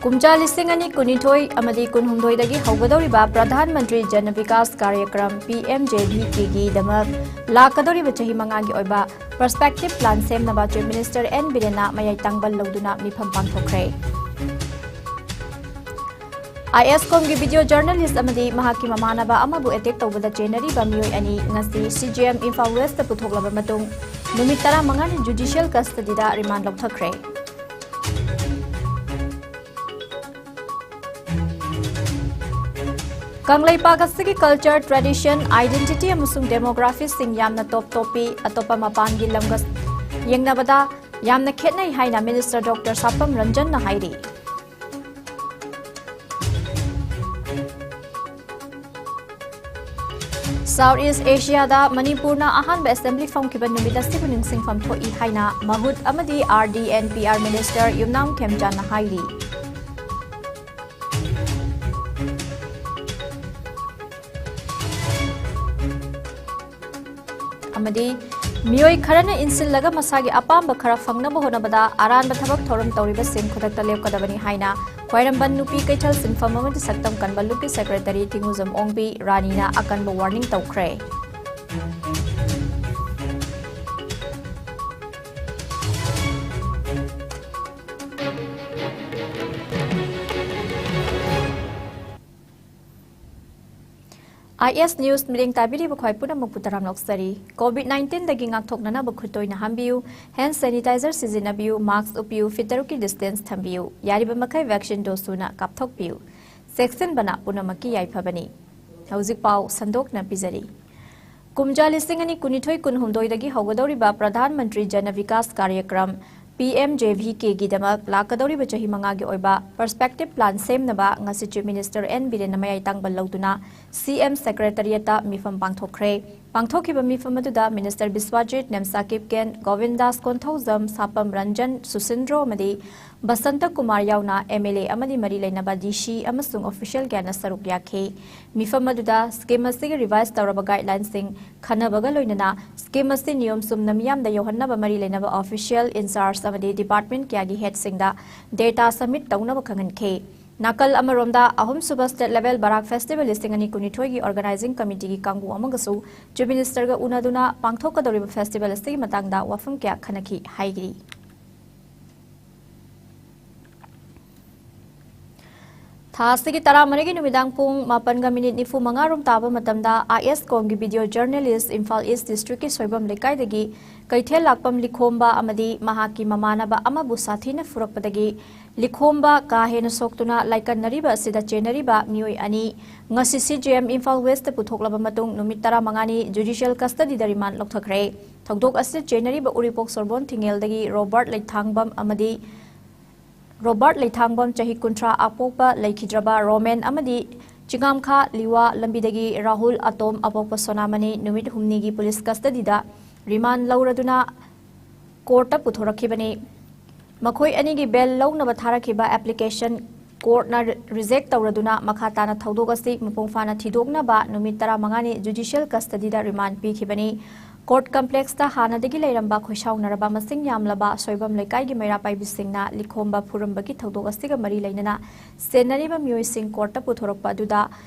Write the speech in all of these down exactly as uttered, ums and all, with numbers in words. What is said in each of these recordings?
ꯀꯨꯝꯖꯥ ꯂꯤꯁꯤꯡ ꯑꯅꯤ ꯀꯨꯟꯅꯤꯊꯣꯏ ꯑꯃꯗꯤ ꯀꯨꯟꯍꯨꯝꯗꯣꯏꯗꯒꯤ ꯍꯧꯒꯗꯧꯔꯤꯕ Pradhan Mantri Jan Vikas Karyakram, P M J V ꯀꯦꯒꯤꯗꯃꯛ ꯂꯥꯛꯀꯗꯧꯔꯤꯕ ꯆꯍꯤ ꯃꯉꯥꯒꯤ ꯑꯣꯏꯕ ꯄꯔꯁꯄꯦꯛꯇꯤꯚ ꯄ꯭ꯂꯥꯟ ꯁꯦꯝꯅꯕ ꯆꯤꯐ ꯃꯤꯅꯤꯁꯇꯔ ꯑꯦꯟ ꯕꯤꯔꯦꯟꯅ ꯃꯌꯥꯏ ꯇꯥꯡꯕꯜ ꯂꯧꯗꯨꯅ ꯃꯤꯐꯝ ꯄꯥꯡꯊꯣꯛꯈ꯭ꯔꯦ꯫ ꯑꯥꯏ ꯑꯦꯁ ꯀꯣꯝꯒꯤ ꯚꯤꯗꯤꯑꯣ ꯖꯔꯅꯦꯂꯤꯁ ꯑꯃꯗꯤ ꯃꯍꯥꯛꯀꯤ ꯃꯃꯥꯟꯅꯕ ꯑꯃꯕꯨ ꯑꯦꯇꯦꯛ ꯇꯧꯕꯗ ꯆꯦꯟꯅꯔꯤꯕ ꯃꯤꯑꯣꯏ ꯑꯅꯤ ꯉꯁꯤ C G M Imphal West ꯄꯨꯊꯣꯛꯂꯕ ꯃꯇꯨꯡ ꯅꯨꯃꯤꯠ ꯇꯔꯥꯃꯉꯥꯅꯤ ꯖꯨꯗꯤꯁꯤꯌꯦꯜ ꯀꯁꯇꯗꯤꯗ ꯔꯤꯃꯥꯟ ꯂꯧꯊꯈ꯭ꯔꯦ꯫ ꯀꯪꯂꯩꯄꯥꯛ ꯑꯁꯤꯒꯤ ꯀꯜꯆꯔ, ꯇ꯭ꯔꯦꯗꯤꯁꯟ, ꯑꯥꯏꯗꯦꯟꯇꯤꯇꯤ ꯑꯃꯁꯨꯡ ꯗꯦꯃꯣꯒ꯭ꯔꯥꯐꯤꯁꯤꯡ ꯌꯥꯝꯅ ꯇꯣꯞ ꯇꯣꯞꯄꯤ, ꯑꯇꯣꯞꯄ ꯃꯄꯥꯟꯒꯤ ꯂꯝꯒ ꯌꯦꯡꯅꯕꯗ ꯌꯥꯝꯅ ꯈꯦꯠꯅꯩ ꯍꯥꯏꯅ ꯃꯤꯅꯤꯁꯇꯔ ꯗꯣꯛꯇꯔ ꯁꯥꯄꯝ ꯔꯟꯖꯟꯅ ꯍꯥꯏꯔꯤ꯫ ꯁꯥꯎꯠ ꯏꯁ ꯑꯦꯁꯤꯌꯥꯗ ꯃꯅꯤꯄꯨꯔꯅ ꯑꯍꯥꯟꯕ ꯑꯦꯁꯦꯝꯕ꯭ꯂꯤ ꯐꯝꯈꯤꯕ ꯅꯨꯃꯤꯠ ꯑꯁꯤꯕꯨ ꯅꯤꯡꯁꯤꯡꯐꯝ ꯊꯣꯛꯏ ꯍꯥꯏꯅ ꯃꯍꯨꯠ ꯑꯃꯗꯤ R D N P R minister ꯌꯨꯝꯅꯥꯝ ꯈꯦꯝꯆꯥꯟꯅ ꯍꯥꯏꯔꯤ꯫ ꯑꯃꯗꯤ ꯃꯤꯑꯣꯏ ꯈꯔꯅ ꯏꯟꯁꯤꯜꯂꯒ ꯃꯁꯥꯒꯤ ꯑꯄꯥꯝꯕ ꯈꯔ ꯐꯪꯅꯕ ꯍꯣꯠꯅꯕꯗ ꯑꯔꯥꯟꯕ ꯊꯕꯛ ꯊꯧꯔꯝ ꯇꯧꯔꯤꯕꯁꯤꯡ ꯈꯨꯗꯛꯇ ꯂꯦꯞꯀꯗꯕꯅꯤ ꯍꯥꯏꯅ ꯈ꯭ꯋꯥꯏꯔꯝꯕꯟ ꯅꯨꯄꯤ ꯀꯩꯊꯦꯜ ꯁꯤꯟꯐꯝ ꯑꯃꯗꯤ ꯁꯛꯇꯝ ꯀꯟꯕ ꯂꯨꯞꯀꯤ ꯁꯦꯀ꯭ꯔꯦꯇꯔꯤ ꯊꯤꯡꯉꯨꯖꯝ ꯑꯣꯡꯕꯤ ꯔꯥꯅꯤꯅ ꯑꯀꯟꯕ ꯋꯥꯔꯅꯤꯡ ꯇꯧꯈ꯭ꯔꯦ꯫ ꯑꯥꯏ ꯑꯦꯁ ꯅ꯭ꯌꯨꯁ ꯃꯤꯠꯌꯦꯡ ꯇꯥꯕꯤꯔꯤꯕ ꯈ꯭ꯋꯥꯏ ꯄꯨꯝꯅꯃꯛꯄꯨ ꯇꯔꯥꯝꯅ ꯑꯣꯛꯆꯔꯤ꯫ ꯀꯣꯚꯤꯗ ꯅꯥꯏꯟꯇꯤꯟꯗꯒꯤ ꯉꯥꯛꯊꯣꯛꯅꯅꯕ ꯈꯨꯠ ꯇꯣꯏꯅ ꯍꯥꯝꯕꯤꯌꯨ, ꯍꯦꯟꯗ ꯁꯦꯅꯤꯇꯥꯏꯖꯔ ꯁꯤꯖꯤꯟꯅꯕꯤꯌꯨ, ꯃꯥꯁ꯭ꯛ ꯎꯞꯄꯤꯌꯨ, ꯐꯤꯠ ꯇꯔꯨꯛꯀꯤ ꯗꯤꯁꯇꯦꯟꯁ ꯊꯝꯕꯤꯌꯨ, ꯌꯥꯔꯤꯕ ꯃꯈꯩ ꯚꯦꯛꯁꯤꯟ ꯗꯣꯁ ꯁꯨꯅ ꯀꯥꯞꯊꯣꯛꯄꯤꯌꯨ꯫ ꯆꯦꯛꯁꯤꯟꯕꯅ ꯄꯨꯝꯅꯃꯛꯀꯤ ꯌꯥꯏꯐꯕꯅꯤ꯫ ꯍꯧꯖꯤꯛ ꯄꯥꯎ ꯁꯟꯗꯣꯛꯅ ꯄꯤꯖꯔꯤ꯫ ꯀꯨꯝꯖꯥ ꯂꯤꯁꯤꯡ ꯑꯅꯤ ꯀꯨꯟꯅꯤꯊꯣꯏ ꯀꯨꯟꯍꯨꯝꯗꯣꯏꯗꯒꯤ ꯍꯧꯒꯗꯧꯔꯤꯕ Pradhan Mantri Jan Vikas Karyakram, P M J V ꯀꯦꯒꯤꯗꯃꯛ ꯂꯥꯛꯀꯗꯧꯔꯤꯕ ꯆꯍꯤ ꯃꯉꯥꯒꯤ ꯑꯣꯏꯕ ꯄꯔꯁꯄꯦꯛꯇꯤꯚ ꯄ꯭ꯂꯥꯟ ꯁꯦꯝꯅꯕ ꯉꯁꯤ ꯆꯤꯐ ꯃꯤꯅꯤꯁꯇꯔ ꯑꯦꯟ ꯕꯤꯔꯦꯟꯅ ꯃꯌꯥꯏ ꯇꯥꯡꯕꯜ ꯂꯧꯗꯨꯅ ꯁꯤ ꯑꯦꯝ ꯁꯦꯀ꯭ꯔꯦꯇꯔꯤꯌꯦꯠꯇ ꯃꯤꯐꯝ ꯄꯥꯡꯊꯣꯛꯈ꯭ꯔꯦ꯫ ꯄꯥꯡꯊꯣꯛꯈꯤꯕ ꯃꯤꯐꯝ ꯑꯗꯨꯗ Minister ꯕꯤꯁ꯭ꯋꯥꯖꯤꯠ, ꯅꯦꯝꯁꯥ ꯀꯤꯞꯒꯦꯟ, ꯒꯣꯕꯤꯟꯗꯥꯁ ꯀꯣꯟꯊꯧꯖꯝ, ꯁꯥꯄꯝ ꯔꯟꯖꯟ, ꯁꯨꯁꯤꯟꯗ꯭ꯔꯣ ꯑꯃꯗꯤ ꯕꯁꯟꯇ ꯀꯨꯃꯥꯔ ꯌꯥꯎꯅ MLA ꯑꯃꯗꯤ ꯃꯔꯤ ꯂꯩꯅꯕ DC ꯑꯃꯁꯨꯡ official ꯀꯌꯥꯅ ꯁꯔꯨꯛ ꯌꯥꯈꯤ꯫ ꯃꯤꯐꯝ ꯑꯗꯨꯗ scheme ꯑꯁꯤꯒꯤ revise ꯇꯧꯔꯕ guidelinesꯁꯤꯡ ꯈꯟꯅꯕꯒ ꯂꯣꯏꯅꯅ scheme ꯑꯁꯤ ꯅꯤꯌꯣꯝ ꯆꯨꯝꯅ ꯃꯤꯌꯥꯝꯗ ꯌꯧꯍꯟꯅꯕ ꯃꯔꯤ ꯂꯩꯅꯕ official, in-charge ꯑꯃꯗꯤ department ꯀꯌꯥꯒꯤ headꯁꯤꯡꯗ data submit ꯇꯧꯅꯕ ꯈꯪꯍꯟꯈꯤ꯫ ꯅꯥꯀꯜ ꯑꯃꯔꯣꯝꯗ, ꯑꯍꯨꯝꯁꯨꯕ State Level ꯕꯔꯥꯛ Festival ꯂꯤꯁꯤꯡ ꯑꯅꯤ ꯀꯨꯟꯅꯤꯊꯣꯏꯒꯤ organizing committeeꯒꯤ ꯀꯥꯡꯕꯨ ꯑꯃꯒꯁꯨ Chief Ministerꯒ ꯎꯅꯗꯨꯅ ꯄꯥꯡꯊꯣꯛꯀꯗꯧꯔꯤꯕ festival ꯑꯁꯤꯒꯤ ꯃꯇꯥꯡꯗ ꯋꯥꯐꯝ ꯀꯌꯥ ꯈꯟꯅꯈꯤ ꯍꯥꯏꯔꯤ꯫ ꯊꯥ ꯑꯁꯤꯒꯤ ꯇꯔꯥꯃꯔꯤꯒꯤ ꯅꯨꯃꯤꯗꯥꯡ ꯄꯨꯡ ꯃꯥꯄꯟꯒ minute ꯅꯤꯐꯨ ꯃꯉꯥ ꯔꯣꯝ ꯇꯥꯕ ꯃꯇꯝꯗ IS ꯀꯣꯝꯒꯤ video journalist Imphal East Districtꯀꯤ Soibam ꯂꯩꯀꯥꯏꯗꯒꯤ ꯀꯩꯊꯦꯜ ꯂꯥꯛꯄꯝ ꯂꯤꯈꯣꯝꯕ ꯑꯃꯗꯤ ꯃꯍꯥꯛꯀꯤ ꯃꯃꯥꯟꯅꯕ ꯑꯃꯕꯨ ꯁꯥꯊꯤꯅ ꯐꯨꯔꯛꯄꯗꯒꯤ ꯂꯤꯈꯣꯝꯕ ꯀꯥ ꯍꯦꯟꯅ ꯁꯣꯛꯇꯨꯅ ꯂꯥꯏꯀꯠꯅꯔꯤꯕ ꯑꯁꯤꯗ ꯆꯦꯟꯅꯔꯤꯕ ꯃꯤꯑꯣꯏ ꯑꯅꯤ ꯉꯁꯤ CJM ꯏꯝꯐꯥꯜ Westꯇ ꯄꯨꯊꯣꯛꯂꯕ ꯃꯇꯨꯡ ꯅꯨꯃꯤꯠ ꯇꯔꯥꯃꯉꯥꯅꯤ judicial custodyꯗ remand ꯂꯧꯊꯈ꯭ꯔꯦ꯫ ꯊꯧꯗꯣꯛ ꯑꯁꯤꯗ ꯆꯦꯟꯅꯔꯤꯕ ꯎꯔꯤꯄꯣꯛ ꯁꯣꯔꯕꯣꯟ ꯊꯤꯡꯉꯦꯜꯗꯒꯤ ꯔꯣꯕꯥꯔꯠ ꯂꯩꯊꯥꯡꯕꯝ ꯑꯃꯗꯤ ꯔꯣꯕꯥꯔꯠ ꯂꯩꯊꯥꯡꯕꯝ ꯆꯍꯤ ꯀꯨꯟꯊ꯭ꯔꯥ ꯑꯄꯣꯛꯄ ꯂꯩꯈꯤꯗ꯭ꯔꯕ ꯔꯣꯃꯦꯟ ꯑꯃꯗꯤ ꯆꯤꯉꯥꯝꯈꯥ ꯂꯤꯋꯥ ꯂꯝꯕꯤꯗꯒꯤ ꯔꯥꯍꯨꯜ ꯑꯇꯣꯝ ꯑꯄꯣꯛꯄ ꯁꯣꯅꯥꯃꯅꯤ ꯅꯨꯃꯤꯠ ꯍꯨꯝꯅꯤꯒꯤ police custodyꯗ remand ꯂꯧꯔꯗꯨꯅ courtꯇ ꯄꯨꯊꯣꯔꯛꯈꯤꯕꯅꯤ꯫ ꯃꯈꯣꯏ ꯑꯅꯤꯒꯤ bail ꯂꯧꯅꯕ ꯊꯥꯔꯛꯈꯤꯕ application courtꯅ reject ꯇꯧꯔꯗꯨꯅ ꯃꯈꯥ ꯇꯥꯅ ꯊꯧꯗꯣꯛ ꯑꯁꯤ ꯃꯄꯨꯡ ꯐꯥꯅ ꯊꯤꯗꯣꯛꯅꯕ ꯅꯨꯃꯤꯠ ꯇꯔꯥꯃꯉꯥꯅꯤ judicial custodyꯗ remand ꯄꯤꯈꯤꯕꯅꯤ꯫ Court complexꯇ ꯍꯥꯟꯅꯗꯒꯤ ꯂꯩꯔꯝꯕ ꯈꯣꯏꯁꯥꯎꯅꯔꯕ ꯃꯁꯤꯡ ꯌꯥꯝꯂꯕ ꯁꯣꯏꯕꯝ ꯂꯩꯀꯥꯏꯒꯤ ꯃꯩꯔꯥ ꯄꯥꯏꯕꯤꯁꯤꯡꯅ ꯂꯤꯈꯣꯝꯕ ꯐꯨꯔꯝꯕꯒꯤ ꯊꯧꯗꯣꯛ ꯑꯁꯤꯒ ꯃꯔꯤ ꯂꯩꯅꯅ ꯆꯦꯟꯅꯔꯤꯕ ꯃꯤꯑꯣꯏꯁꯤꯡ courtꯇ ꯄꯨꯊꯣꯔꯛꯄ ꯑꯗꯨꯗ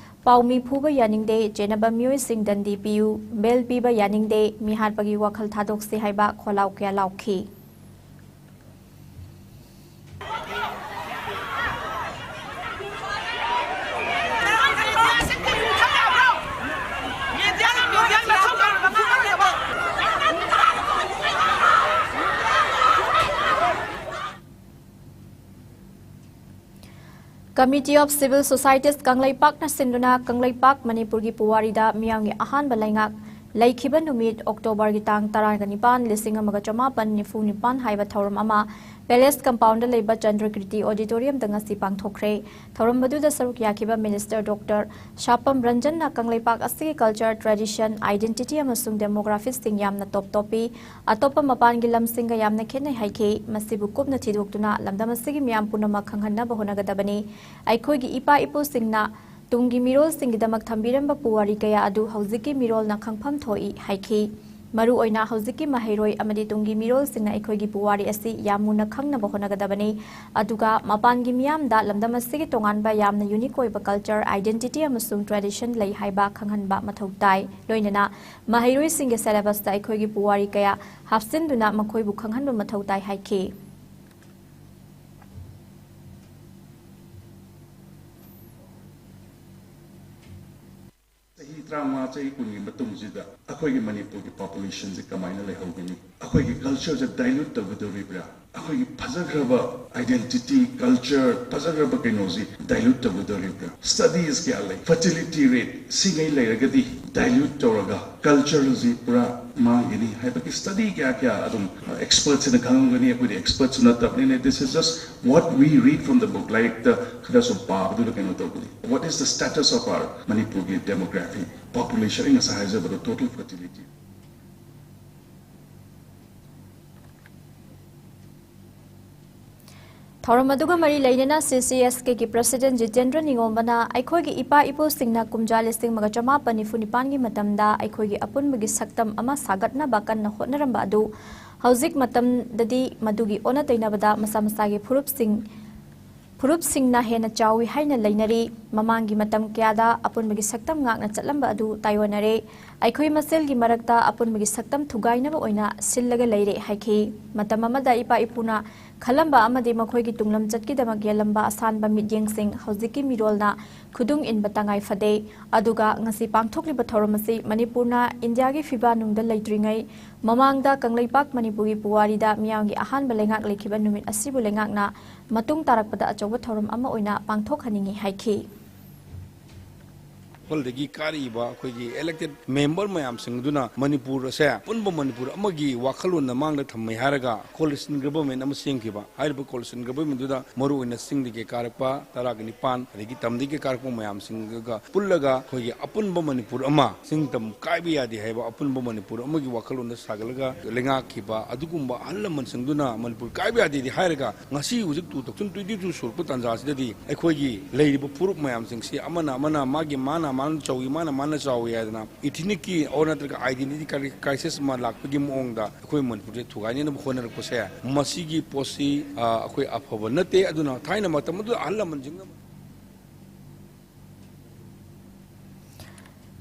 ꯄꯥꯎꯃꯤ ꯐꯨꯕ ꯌꯥꯅꯤꯡꯗꯦ, ꯆꯦꯟꯅꯕ ꯃꯤꯑꯣꯏꯁꯤꯡ ꯗꯟꯗꯤ ꯄꯤꯌꯨ, bail ꯄꯤꯕ ꯌꯥꯅꯤꯡꯗꯦ, ꯃꯤꯍꯥꯠꯄꯒꯤ ꯋꯥꯈꯜ ꯊꯥꯗꯣꯛꯁꯤ ꯍꯥꯏꯕ ꯈꯣꯜꯂꯥꯎ ꯀꯌꯥ ꯂꯥꯎꯈꯤ꯫ Committee of Civil Societies ꯀꯪꯂꯩꯄꯥꯛꯅ ꯁꯤꯟꯗꯨꯅ ꯀꯪꯂꯩꯄꯥꯛ ꯃꯅꯤꯄꯨꯔꯒꯤ ꯄꯨꯋꯥꯔꯤꯗ ꯃꯤꯌꯥꯝꯒꯤ ꯑꯍꯥꯟꯕ ꯂꯩꯉꯥꯛ ꯂꯩꯈꯤꯕ ꯅꯨꯃꯤꯠ ꯑꯣꯛꯇꯣꯕꯔꯒꯤ ꯇꯥꯡ ꯇꯔꯥꯅꯤꯄꯥꯟ, ꯂꯤꯁꯤꯡ ꯑꯃꯒ ꯆꯃꯥꯄꯟ ꯅꯤꯐꯨ ꯅꯤꯄꯥꯟ ꯍꯥꯏꯕ ꯊꯧꯔꯝ ꯑꯃ ꯄꯦꯂꯦꯁ ꯀꯝꯄꯥꯎꯟꯗ ꯂꯩꯕ ꯆꯟꯗ꯭ꯔꯀꯤꯔꯇꯤ ꯑꯣꯗꯤꯇꯣꯔꯤꯌꯝꯗ ꯉꯁꯤ ꯄꯥꯡꯊꯣꯛꯈ꯭ꯔꯦ꯫ ꯊꯧꯔꯝ ꯑꯗꯨꯗ ꯁꯔꯨꯛ ꯌꯥꯈꯤꯕ ꯃꯤꯅꯤꯁꯇꯔ ꯗꯣꯛꯇꯔ ꯁꯥꯄꯝ ꯔꯟꯖꯟꯅ ꯀꯪꯂꯩꯄꯥꯛ ꯑꯁꯤꯒꯤ ꯀꯜꯆꯔ, ꯇ꯭ꯔꯦꯗꯤꯁꯟ, ꯑꯥꯏꯗꯦꯟꯇꯤꯇꯤ ꯑꯃꯁꯨꯡ ꯗꯦꯃꯣꯒ꯭ꯔꯥꯐꯤꯁꯤꯡ ꯌꯥꯝꯅ ꯇꯣꯞ ꯇꯣꯞꯄꯤ, ꯑꯇꯣꯞꯄ ꯃꯄꯥꯟꯒꯤ ꯂꯝꯁꯤꯡꯒ ꯌꯥꯝꯅ ꯈꯦꯠꯅꯩ ꯍꯥꯏꯈꯤ꯫ ꯃꯁꯤꯕꯨ ꯀꯨꯞꯅ ꯊꯤꯗꯣꯛꯇꯨꯅ ꯂꯝꯗꯝ ꯑꯁꯤꯒꯤ ꯃꯤꯌꯥꯝ ꯄꯨꯝꯅꯃꯛ ꯈꯪꯍꯟꯅꯕ ꯍꯣꯠꯅꯒꯗꯕꯅꯤ꯫ ꯑꯩꯈꯣꯏꯒꯤ ꯏꯄꯥ ꯏꯄꯨꯁꯤꯡꯅ ꯇꯨꯡꯒꯤ ꯃꯤꯔꯣꯜꯁꯤꯡꯒꯤꯗꯃꯛ ꯊꯝꯕꯤꯔꯝꯕ ꯄꯨꯋꯥꯔꯤ ꯀꯌꯥ ꯑꯗꯨ ꯍꯧꯖꯤꯛꯀꯤ ꯃꯤꯔꯣꯜꯅ ꯈꯪꯐꯝ ꯊꯣꯛꯏ ꯍꯥꯏꯈꯤ꯫ ꯃꯔꯨꯑꯣꯏꯅ ꯍꯧꯖꯤꯛꯀꯤ ꯃꯍꯩꯔꯣꯏ ꯑꯃꯗꯤ ꯇꯨꯡꯒꯤ ꯃꯤꯔꯣꯜꯁꯤꯡꯅ ꯑꯩꯈꯣꯏꯒꯤ ꯄꯨꯋꯥꯔꯤ ꯑꯁꯤ ꯌꯥꯝ ꯃꯨꯟꯅ ꯈꯪꯅꯕ ꯍꯣꯠꯅꯒꯗꯕꯅꯤ꯫ ꯑꯗꯨꯒ ꯃꯄꯥꯟꯒꯤ ꯃꯤꯌꯥꯝꯗ ꯂꯝꯗꯝ ꯑꯁꯤꯒꯤ ꯇꯣꯉꯥꯟꯕ ꯌꯥꯝꯅ ꯌꯨꯅꯤꯛ ꯑꯣꯏꯕ ꯀꯜꯆꯔ, ꯑꯥꯏꯗꯦꯟꯇꯤꯇꯤ ꯑꯃꯁꯨꯡ ꯇ꯭ꯔꯦꯗꯤꯁꯟ ꯂꯩ ꯍꯥꯏꯕ ꯈꯪꯍꯟꯕ ꯃꯊꯧ ꯇꯥꯏ꯫ ꯂꯣꯏꯅꯅ ꯃꯍꯩꯔꯣꯏꯁꯤꯡꯒꯤ ꯁꯦꯂꯦꯕꯁꯇ ꯑꯩꯈꯣꯏꯒꯤ ꯄꯨꯋꯥꯔꯤ ꯀꯌꯥ ꯍꯥꯞꯆꯤꯟꯗꯨꯅ ꯃꯈꯣꯏꯕꯨ ꯈꯪꯍꯟꯕ ꯃꯊꯧ ꯇꯥꯏ ꯍꯥꯏꯈꯤ꯫ ꯆꯍꯤ ꯇꯔꯥꯃꯉꯥ, ꯆꯍꯤ ꯀꯨꯟꯒꯤ ꯃꯇꯨꯡꯁꯤꯗ ꯑꯩꯈꯣꯏꯒꯤ ꯃꯅꯤꯄꯨꯔꯒꯤ ꯄꯣꯄꯨꯂꯦꯁꯟꯁꯦ ꯀꯃꯥꯏꯅ ꯂꯩꯍꯧꯒꯅꯤ? ꯑꯩꯈꯣꯏꯒꯤ ꯀꯜꯆꯔꯁꯦ ꯗꯥꯏꯂ꯭ꯌꯨꯠ ꯇꯧꯒꯗꯧꯔꯤꯕ꯭ꯔꯥ? ꯑꯩꯈꯣꯏꯒꯤ ꯐꯖꯈ꯭ꯔꯕ ꯑꯥꯏꯗꯦꯟꯇꯤꯇꯤ, ꯀꯜꯆꯔ, ꯐꯖꯈ꯭ꯔꯕ ꯀꯩꯅꯣꯁꯤ ꯗꯥꯏꯂ꯭ꯌꯨꯠ ꯇꯧꯒꯗꯧꯔꯤꯕ꯭ꯔꯥ? ꯁ꯭ꯇꯗꯤꯁ ꯀꯌꯥ ꯂꯩ? ꯐꯔꯇꯤꯂꯤꯇꯤ ꯔꯦꯠ ꯁꯤꯉꯩ ꯂꯩꯔꯒꯗꯤ ꯗꯥꯏꯂ꯭ꯌꯨꯠ ꯇꯧꯔꯒ ꯀꯜꯆꯔꯁꯤ ꯄꯨꯔꯥ ꯃꯥꯡꯒꯅꯤ ꯍꯥꯏꯕꯒꯤ ꯁ꯭ꯇꯗꯤ ꯀꯌꯥ ꯀꯌꯥ ꯑꯗꯨꯝ ꯑꯦꯛꯁꯄꯔꯠꯁꯤꯅ ꯈꯪꯉꯝꯒꯅꯤ꯫ ꯑꯩꯈꯣꯏꯗꯤ ꯑꯦꯛꯁꯄꯔꯠꯁꯨ ꯅꯠꯇꯕꯅꯤꯅ, this is just what we read from the book. ꯂꯥꯏꯔꯤꯛꯇ ꯈꯔꯁꯨ ꯄꯥꯕꯗꯨꯅ ꯀꯩꯅꯣ ꯇꯧꯕꯅꯤ꯫ What is the status of our ꯃꯅꯤꯄꯨꯔꯒꯤ ꯗꯦꯃꯣꯒ꯭ꯔꯥꯐꯤ, ꯄꯣꯄꯨꯂꯦꯁꯟ? ꯑꯩ ꯉꯁꯥꯏ ꯍꯥꯏꯖꯕꯗꯣ, ꯇꯣꯇꯦꯜ ꯐꯔꯇꯤꯂꯤꯇꯤ꯫ ꯊꯧꯔꯝ ꯑꯗꯨꯒ ꯃꯔꯤ ꯂꯩꯅꯅ ꯁꯤ ꯁꯤ ꯑꯦꯁ ꯀꯦꯒꯤ ꯄ꯭ꯔꯁꯤꯗꯦꯟ ꯖꯤꯇꯦꯟꯗ꯭ꯔ ꯅꯤꯉꯣꯝꯕꯅ ꯑꯩꯈꯣꯏꯒꯤ ꯏꯄꯥ ꯏꯄꯨꯁꯤꯡꯅ ꯀꯨꯝꯖꯥ ꯂꯤꯁꯤꯡ ꯑꯃꯒ ꯆꯃꯥꯄꯟ ꯅꯤꯐꯨ ꯅꯤꯄꯥꯟꯒꯤ ꯃꯇꯝꯗ ꯑꯩꯈꯣꯏꯒꯤ ꯑꯄꯨꯟꯕꯒꯤ ꯁꯛꯇꯝ ꯑꯃ ꯁꯥꯒꯠꯅꯕ ꯀꯟꯅ ꯍꯣꯠꯅꯔꯝꯕ ꯑꯗꯨ ꯍꯧꯖꯤꯛ ꯃꯇꯝꯗꯗꯤ ꯃꯗꯨꯒꯤ ꯑꯣꯟꯅ ꯇꯩꯅꯕꯗ ꯃꯁꯥ ꯃꯁꯥꯒꯤ ꯐꯨꯔꯨꯞꯁꯤꯡ ꯐꯨꯔꯨꯞꯁꯤꯡꯅ ꯍꯦꯟꯅ ꯆꯥꯎꯏ ꯍꯥꯏꯅ ꯂꯩꯅꯔꯤ꯫ ꯃꯃꯥꯡꯒꯤ ꯃꯇꯝ ꯀꯌꯥꯗ ꯑꯄꯨꯟꯕꯒꯤ ꯁꯛꯇꯝ ꯉꯥꯛꯅ ꯆꯠꯂꯝꯕ ꯑꯗꯨ ꯇꯥꯏꯑꯣꯟꯅꯔꯦ꯫ ꯑꯩꯈꯣꯏ ꯃꯁꯦꯜꯒꯤ ꯃꯔꯛꯇ ꯑꯄꯨꯟꯕꯒꯤ ꯁꯛꯇꯝ ꯊꯨꯒꯥꯏꯅꯕ ꯑꯣꯏꯅ ꯁꯤꯜꯂꯒ ꯂꯩꯔꯦ ꯍꯥꯏꯈꯤ꯫ ꯃꯇꯝ ꯑꯃꯗ ꯏꯄꯥ ꯏꯄꯨꯅ ꯈꯜꯂꯝꯕ ꯑꯃꯗꯤ ꯃꯈꯣꯏꯒꯤ ꯇꯨꯡꯂꯝꯆꯠꯀꯤꯗꯃꯛ ꯌꯦꯜꯂꯝꯕ ꯑꯁꯥꯟꯕ ꯃꯤꯠꯌꯦꯡꯁꯤꯡ ꯍꯧꯖꯤꯛꯀꯤ ꯃꯤꯔꯣꯜꯅ ꯈꯨꯗꯨꯡ ꯏꯟꯕ ꯇꯉꯥꯏ ꯐꯗꯦ꯫ ꯑꯗꯨꯒ ꯉꯁꯤ ꯄꯥꯡꯊꯣꯛꯂꯤꯕ ꯊꯧꯔꯝ ꯑꯁꯤ ꯃꯅꯤꯄꯨꯔꯅ ꯏꯟꯗꯤꯌꯥꯒꯤ ꯐꯤꯕꯥꯅꯨꯡꯗ ꯂꯩꯇ꯭ꯔꯤꯉꯩ ꯃꯃꯥꯡꯗ ꯀꯪꯂꯩꯄꯥꯛ ꯃꯅꯤꯄꯨꯔꯒꯤ ꯄꯨꯋꯥꯔꯤꯗ ꯃꯤꯌꯥꯝꯒꯤ ꯑꯍꯥꯟꯕ ꯂꯩꯉꯥꯛ ꯂꯩꯈꯤꯕ ꯅꯨꯃꯤꯠ ꯑꯁꯤꯕꯨ ꯂꯩꯉꯥꯛꯅ ꯃꯇꯨꯡ ꯇꯥꯔꯛꯄꯗ ꯑꯆꯧꯕ ꯊꯧꯔꯝ ꯑꯃ ꯑꯣꯏꯅ ꯄꯥꯡꯊꯣꯛꯍꯟꯅꯤꯡꯏ ꯍꯥꯏꯈꯤ꯫ ꯋꯥꯈꯜꯗꯒꯤ ꯀꯥꯔꯛꯏꯕ ꯑꯩꯈꯣꯏꯒꯤ elected member ꯃꯌꯥꯝꯁꯤꯡ ꯑꯗꯨꯅ ꯃꯅꯤꯄꯨꯔ ꯑꯁꯦ ꯑꯄꯨꯟꯕ ꯃꯅꯤꯄꯨꯔ ꯑꯃꯒꯤ ꯋꯥꯈꯜꯂꯣꯟꯗ ꯃꯥꯡꯗ ꯊꯝꯃꯦ ꯍꯥꯏꯔꯒ coalition government ꯑꯃ ꯁꯦꯝꯈꯤꯕ꯫ ꯍꯥꯏꯔꯤꯕ coalition government ꯑꯗꯨꯗ ꯃꯔꯨꯑꯣꯏꯅ ꯆꯤꯡꯗꯒꯤ ꯀꯥꯔꯛꯄ ꯇꯔꯥꯒ ꯅꯤꯄꯥꯟ, ꯑꯗꯒꯤ ꯇꯝꯗꯒꯤ ꯀꯥꯔꯛꯄ ꯃꯌꯥꯝꯁꯤꯡꯒ ꯄꯨꯜꯂꯒ ꯑꯩꯈꯣꯏꯒꯤ ꯑꯄꯨꯟꯕ ꯃꯅꯤꯄꯨꯔ ꯑꯃ, ꯆꯤꯡ ꯇꯝ ꯀꯥꯏꯕ ꯌꯥꯗꯦ ꯍꯥꯏꯕ ꯑꯄꯨꯟꯕ ꯃꯅꯤꯄꯨꯔ ꯑꯃꯒꯤ ꯋꯥꯈꯜꯂꯣꯟꯗ ꯁꯥꯒꯠꯂꯒ ꯂꯩꯉꯥꯛꯈꯤꯕ ꯑꯗꯨꯒꯨꯝꯕ ꯑꯍꯜ ꯂꯃꯟꯁꯤꯡꯗꯨꯅ ꯃꯅꯤꯄꯨꯔ ꯀꯥꯏꯕ ꯌꯥꯗꯦꯗꯤ ꯍꯥꯏꯔꯒ, ꯉꯁꯤ ꯍꯧꯖꯤꯛ two thousand twenty two ꯁꯨꯔꯛꯄ ꯇꯥꯟꯖꯥꯁꯤꯗꯗꯤ ꯑꯩꯈꯣꯏꯒꯤ ꯂꯩꯔꯤꯕ ꯐꯨꯔꯨꯞ ꯃꯌꯥꯝꯁꯤꯡꯁꯤ ꯑꯃꯅ ꯑꯃꯅ ꯃꯥꯒꯤ ꯃꯥꯅ ꯃꯥꯅ ꯆꯥꯎꯏ, ꯃꯥꯅ ꯃꯥꯅ ꯆꯥꯎꯏ ꯍꯥꯏꯗꯅ ethnicꯀꯤ ꯑꯣꯔ ꯅꯠꯇ꯭ꯔꯒ identity crisis ꯑꯃ ꯂꯥꯛꯄꯒꯤ ꯃꯑꯣꯡꯗ ꯑꯩꯈꯣꯏ ꯃꯅꯤꯄꯨꯔꯁꯦ ꯊꯨꯒꯥꯏꯅꯅꯕ ꯍꯣꯠꯅꯔꯛꯄꯁꯦ, ꯃꯁꯤꯒꯤ ꯄꯣꯠꯁꯤ, ꯑ, ꯑꯩꯈꯣꯏ ꯑꯐꯕ ꯅꯠꯇꯦ꯫ ꯑꯗꯨꯅ ꯊꯥꯏꯅ ꯃꯇꯝ ꯑꯗꯨꯗ ꯑꯍꯜ ꯂꯃꯟꯁꯤꯡꯅ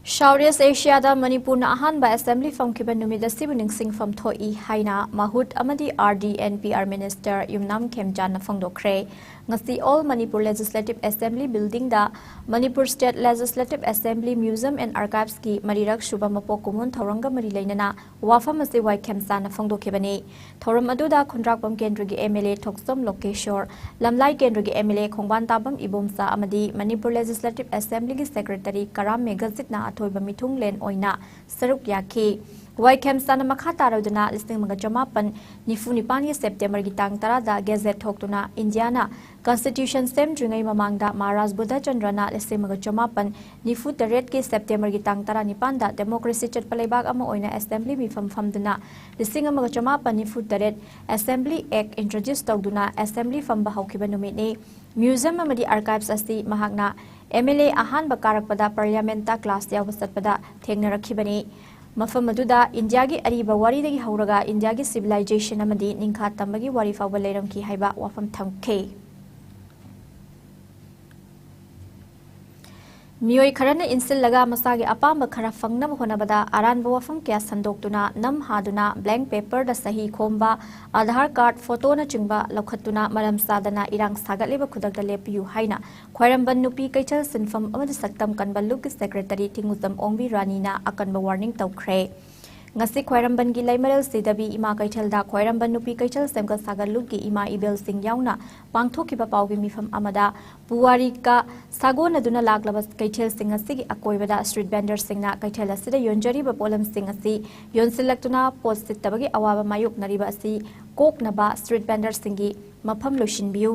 South East Asiaꯗ ꯃꯅꯤꯄꯨꯔꯅ ꯑꯍꯥꯟꯕ assembly ꯐꯝꯈꯤꯕ ꯅꯨꯃꯤꯠ ꯑꯁꯤꯕꯨ ꯅꯤꯡꯁꯤꯡꯐꯝ ꯊꯣꯛꯏ ꯍꯥꯏꯅ ꯃꯍꯨꯠ ꯑꯃꯗꯤ R D and P R minister ꯌꯨꯝꯅꯥꯝ ꯈꯦꯝꯆꯥꯟꯅ ꯐꯣꯡꯗꯣꯛꯈ꯭ꯔꯦ꯫ ꯉꯁꯤ All Manipur Legislative Assembly buildingꯗ Manipur State Legislative Assembly Museum and Archivesꯀꯤ ꯃꯔꯤꯔꯛ ꯁꯨꯕ ꯃꯄꯣꯛ ꯀꯨꯝꯑꯣꯟ ꯊꯧꯔꯝꯒ ꯃꯔꯤ ꯂꯩꯅꯅ ꯋꯥꯐꯝ ꯑꯁꯤ ꯋꯥꯏ ꯈꯦꯝꯆꯥꯟꯅ ꯐꯣꯡꯗꯣꯛꯈꯤꯕꯅꯤ꯫ ꯊꯧꯔꯝ ꯑꯗꯨꯗ ꯈꯨꯟꯗ꯭ꯔꯥꯛꯄꯝ ꯀꯦꯟꯗ꯭ꯔꯒꯤ M L A ꯊꯣꯛꯆꯣꯝ ꯂꯣꯀꯦꯁꯣꯔ, ꯂꯝꯂꯥꯏ ꯀꯦꯟꯗ꯭ꯔꯒꯤ M L A ꯈꯣꯡꯕꯥꯟ ꯇꯥꯕꯝ ꯏꯕꯣꯝꯆꯥ ꯑꯃꯗꯤ Manipur Legislative Assemblyꯒꯤ secretary ꯀꯔꯥꯝ ꯃꯦꯘꯖꯤꯠꯅ ꯑꯊꯣꯏꯕ ꯃꯤꯊꯨꯡꯂꯦꯟ ꯑꯣꯏꯅ ꯁꯔꯨꯛ ꯌꯥꯈꯤ꯫ ꯋꯥꯏ ꯈꯦꯝꯆꯥꯟꯅ ꯃꯈꯥ ꯇꯥꯔꯗꯨꯅ ꯂꯤꯁꯤꯡ ꯑꯃꯒ ꯆꯃꯥꯄꯟ ꯅꯤꯐꯨ ꯅꯤꯄꯥꯟꯒꯤ Septemberꯒꯤ ꯇꯥꯡ ꯇꯔꯥꯗ gazette ꯊꯣꯛꯇꯨꯅ ꯏꯟꯗꯤꯌꯥꯅ constitution ꯁꯦꯝꯗ꯭ꯔꯤꯉꯩ ꯃꯃꯥꯡꯗ ꯃꯍꯥꯔꯥꯖ ꯕꯨꯙꯆꯟꯗ꯭ꯔꯅ ꯂꯤꯁꯤꯡ ꯑꯃꯒ ꯆꯃꯥꯄꯟ ꯅꯤꯐꯨ ꯇꯔꯦꯠꯀꯤ Septemberꯒꯤ ꯇꯥꯡ ꯇꯔꯥꯅꯤꯄꯥꯟꯗ democracy ꯆꯠꯄ ꯂꯩꯕꯥꯛ ꯑꯃ ꯑꯣꯏꯅ assembly ꯃꯤꯐꯝ ꯐꯝꯗꯨꯅ ꯂꯤꯁꯤꯡ ꯑꯃꯒ ꯆꯃꯥꯄꯟ ꯅꯤꯐꯨ ꯇꯔꯦꯠ Assembly Act introduce ꯇꯧꯗꯨꯅ assembly ꯐꯝꯕ ꯍꯧꯈꯤꯕ ꯅꯨꯃꯤꯠꯅꯤ꯫ Museum ꯑꯃꯗꯤ archives ꯑꯁꯤ ꯃꯍꯥꯛꯅ M L A ꯑꯍꯥꯟꯕ ꯀꯥꯔꯛꯄꯗ parliamentꯇ class ꯌꯥꯎꯕ ꯆꯠꯄꯗ ꯊꯦꯡꯅꯔꯛꯈꯤꯕꯅꯤ꯫ ꯃꯐꯝ ꯑꯗꯨꯗ ꯏꯟꯗꯤꯌꯥꯒꯤ ꯑꯔꯤꯕ ꯋꯥꯔꯤꯗꯒꯤ ꯍꯧꯔꯒ ꯏꯟꯗꯤꯌꯥꯒꯤ civilization ꯑꯃꯗꯤ ꯅꯤꯡꯈꯥ ꯇꯝꯕꯒꯤ ꯋꯥꯔꯤ ꯐꯥꯎꯕ ꯂꯩꯔꯝꯈꯤ ꯍꯥꯏꯕ ꯋꯥꯐꯝ ꯊꯝꯈꯤ꯫ ꯃꯤꯑꯣꯏ ꯈꯔꯅ ꯏꯟꯁꯤꯜꯂꯒ ꯃꯁꯥꯒꯤ ꯑꯄꯥꯝꯕ ꯈꯔ ꯐꯪꯅꯕ ꯍꯣꯠꯅꯕꯗ ꯑꯔꯥꯟꯕ ꯋꯥꯐꯝ ꯀꯌꯥ ꯁꯟꯗꯣꯛꯇꯨꯅ, ꯅꯝ ꯍꯥꯗꯨꯅ, blank paperꯗ ꯁꯍꯤ ꯈꯣꯝꯕ, Aadhaar card photoꯅꯆꯤꯡꯕ ꯂꯧꯈꯠꯇꯨꯅ ꯃꯔꯝ ꯆꯥꯗꯅ ꯏꯔꯥꯡ ꯁꯥꯒꯠꯂꯤꯕ ꯈꯨꯗꯛꯇ ꯂꯦꯞꯄꯤꯌꯨ ꯍꯥꯏꯅ ꯈ꯭ꯋꯥꯏꯔꯝꯕꯟ ꯅꯨꯄꯤ ꯀꯩꯊꯦꯜ ꯁꯤꯟꯐꯝ ꯑꯃꯗꯤ ꯁꯛꯇꯝ ꯀꯟꯕ ꯂꯨꯞꯀꯤ secretary ꯊꯤꯡꯉꯨꯖꯝ ꯑꯣꯡꯕꯤ ꯔꯥꯅꯤꯅ ꯑꯀꯟꯕ warning ꯇꯧꯈ꯭ꯔꯦ꯫ ꯉꯁꯤ ꯈ꯭ꯋꯥꯏꯔꯝꯕꯟꯒꯤ ꯂꯩꯃꯔꯦꯜ ꯁꯤꯗꯕꯤ ꯏꯃꯥ ꯀꯩꯊꯦꯜꯗ ꯈ꯭ꯋꯥꯏꯔꯝꯕꯟ ꯅꯨꯄꯤ ꯀꯩꯊꯦꯜ ꯁꯦꯝꯒꯠ ꯁꯥꯒꯠꯂꯨꯒꯤ ꯏꯃꯥ ꯏꯕꯦꯜꯁꯤꯡ ꯌꯥꯎꯅ ꯄꯥꯡꯊꯣꯛꯈꯤꯕ ꯄꯥꯎꯒꯤ ꯃꯤꯐꯝ ꯑꯃꯗ ꯄꯨꯋꯥꯔꯤꯒ ꯁꯥꯒꯣꯟꯅꯗꯨꯅ ꯂꯥꯛꯂꯕ ꯀꯩꯊꯦꯜꯁꯤꯡ ꯑꯁꯤꯒꯤ ꯑꯀꯣꯏꯕꯗ ꯁ꯭ꯇ꯭ꯔꯤꯠ ꯚꯦꯟꯗꯔꯁꯤꯡꯅ ꯀꯩꯊꯦꯜ ꯑꯁꯤꯗ ꯌꯣꯟꯖꯔꯤꯕ ꯄꯣꯠꯂꯝꯁꯤꯡ ꯑꯁꯤ ꯌꯣꯟꯁꯤꯜꯂꯛꯇꯨꯅ ꯄꯣꯠ ꯁꯤꯠꯇꯕꯒꯤ ꯑꯋꯥꯕ ꯃꯥꯌꯣꯛꯅꯔꯤꯕ ꯑꯁꯤ ꯀꯣꯛꯅꯕ ꯁ꯭ꯇ꯭ꯔꯤꯠ ꯚꯦꯟꯗꯔꯁꯤꯡꯒꯤ ꯃꯐꯝ ꯂꯣꯏꯁꯤꯟꯕꯤꯌꯨ꯫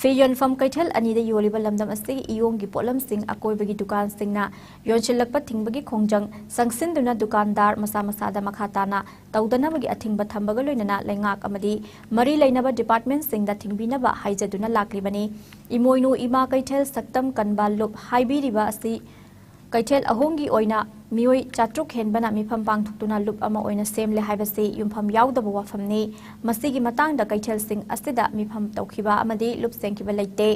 ꯐꯤ ꯌꯣꯟꯐꯝ ꯀꯩꯊꯦꯜ ꯑꯅꯤꯗ ꯌꯣꯜꯂꯤꯕ ꯂꯝꯗꯝ ꯑꯁꯤꯒꯤ ꯏꯌꯣꯡꯒꯤ ꯄꯣꯠꯂꯝꯁꯤꯡ ꯑꯀꯣꯏꯕꯒꯤ ꯗꯨꯀꯥꯟꯁꯤꯡꯅ ꯌꯣꯟꯁꯤꯜꯂꯛꯄ ꯊꯤꯡꯕꯒꯤ ꯈꯣꯡꯖꯪ ꯆꯪꯁꯤꯟꯗꯨꯅ ꯗꯨꯀꯥꯟꯗꯥꯔ ꯃꯁꯥ ꯃꯁꯥꯗ ꯃꯈꯥ ꯇꯥꯅ ꯇꯧꯗꯅꯕꯒꯤ ꯑꯊꯤꯡꯕ ꯊꯝꯕꯒ ꯂꯣꯏꯅꯅ ꯂꯩꯉꯥꯛ ꯑꯃꯗꯤ ꯃꯔꯤ ꯂꯩꯅꯕ ꯗꯤꯄꯥꯔꯠꯃꯦꯟꯁꯤꯡꯗ ꯊꯤꯡꯕꯤꯅꯕ ꯍꯥꯏꯖꯗꯨꯅ ꯂꯥꯛꯂꯤꯕꯅꯤ꯫ ꯏꯃꯣꯏꯅꯨ ꯏꯃꯥ ꯀꯩꯊꯦꯜ ꯁꯛꯇꯝ ꯀꯟꯕ ꯂꯨꯞ ꯍꯥꯏꯕꯤꯔꯤꯕ ꯑꯁꯤ ꯀꯩꯊꯦꯜ ꯑꯍꯨꯝꯒꯤ ꯑꯣꯏꯅ ꯃꯤꯑꯣꯏ ꯆꯥꯇ꯭ꯔꯨꯛ ꯍꯦꯟꯕꯅ ꯃꯤꯐꯝ ꯄꯥꯡꯊꯣꯛꯇꯨꯅ ꯂꯨꯞ ꯑꯃ ꯑꯣꯏꯅ ꯁꯦꯝꯂꯦ ꯍꯥꯏꯕꯁꯤ ꯌꯨꯝꯐꯝ ꯌꯥꯎꯗꯕ ꯋꯥꯐꯝꯅꯤ꯫ ꯃꯁꯤꯒꯤ ꯃꯇꯥꯡꯗ ꯀꯩꯊꯦꯜꯁꯤꯡ ꯑꯁꯤꯗ ꯃꯤꯐꯝ ꯇꯧꯈꯤꯕ ꯑꯃꯗꯤ ꯂꯨꯞ ꯁꯦꯡꯈꯤꯕ ꯂꯩꯇꯦ꯫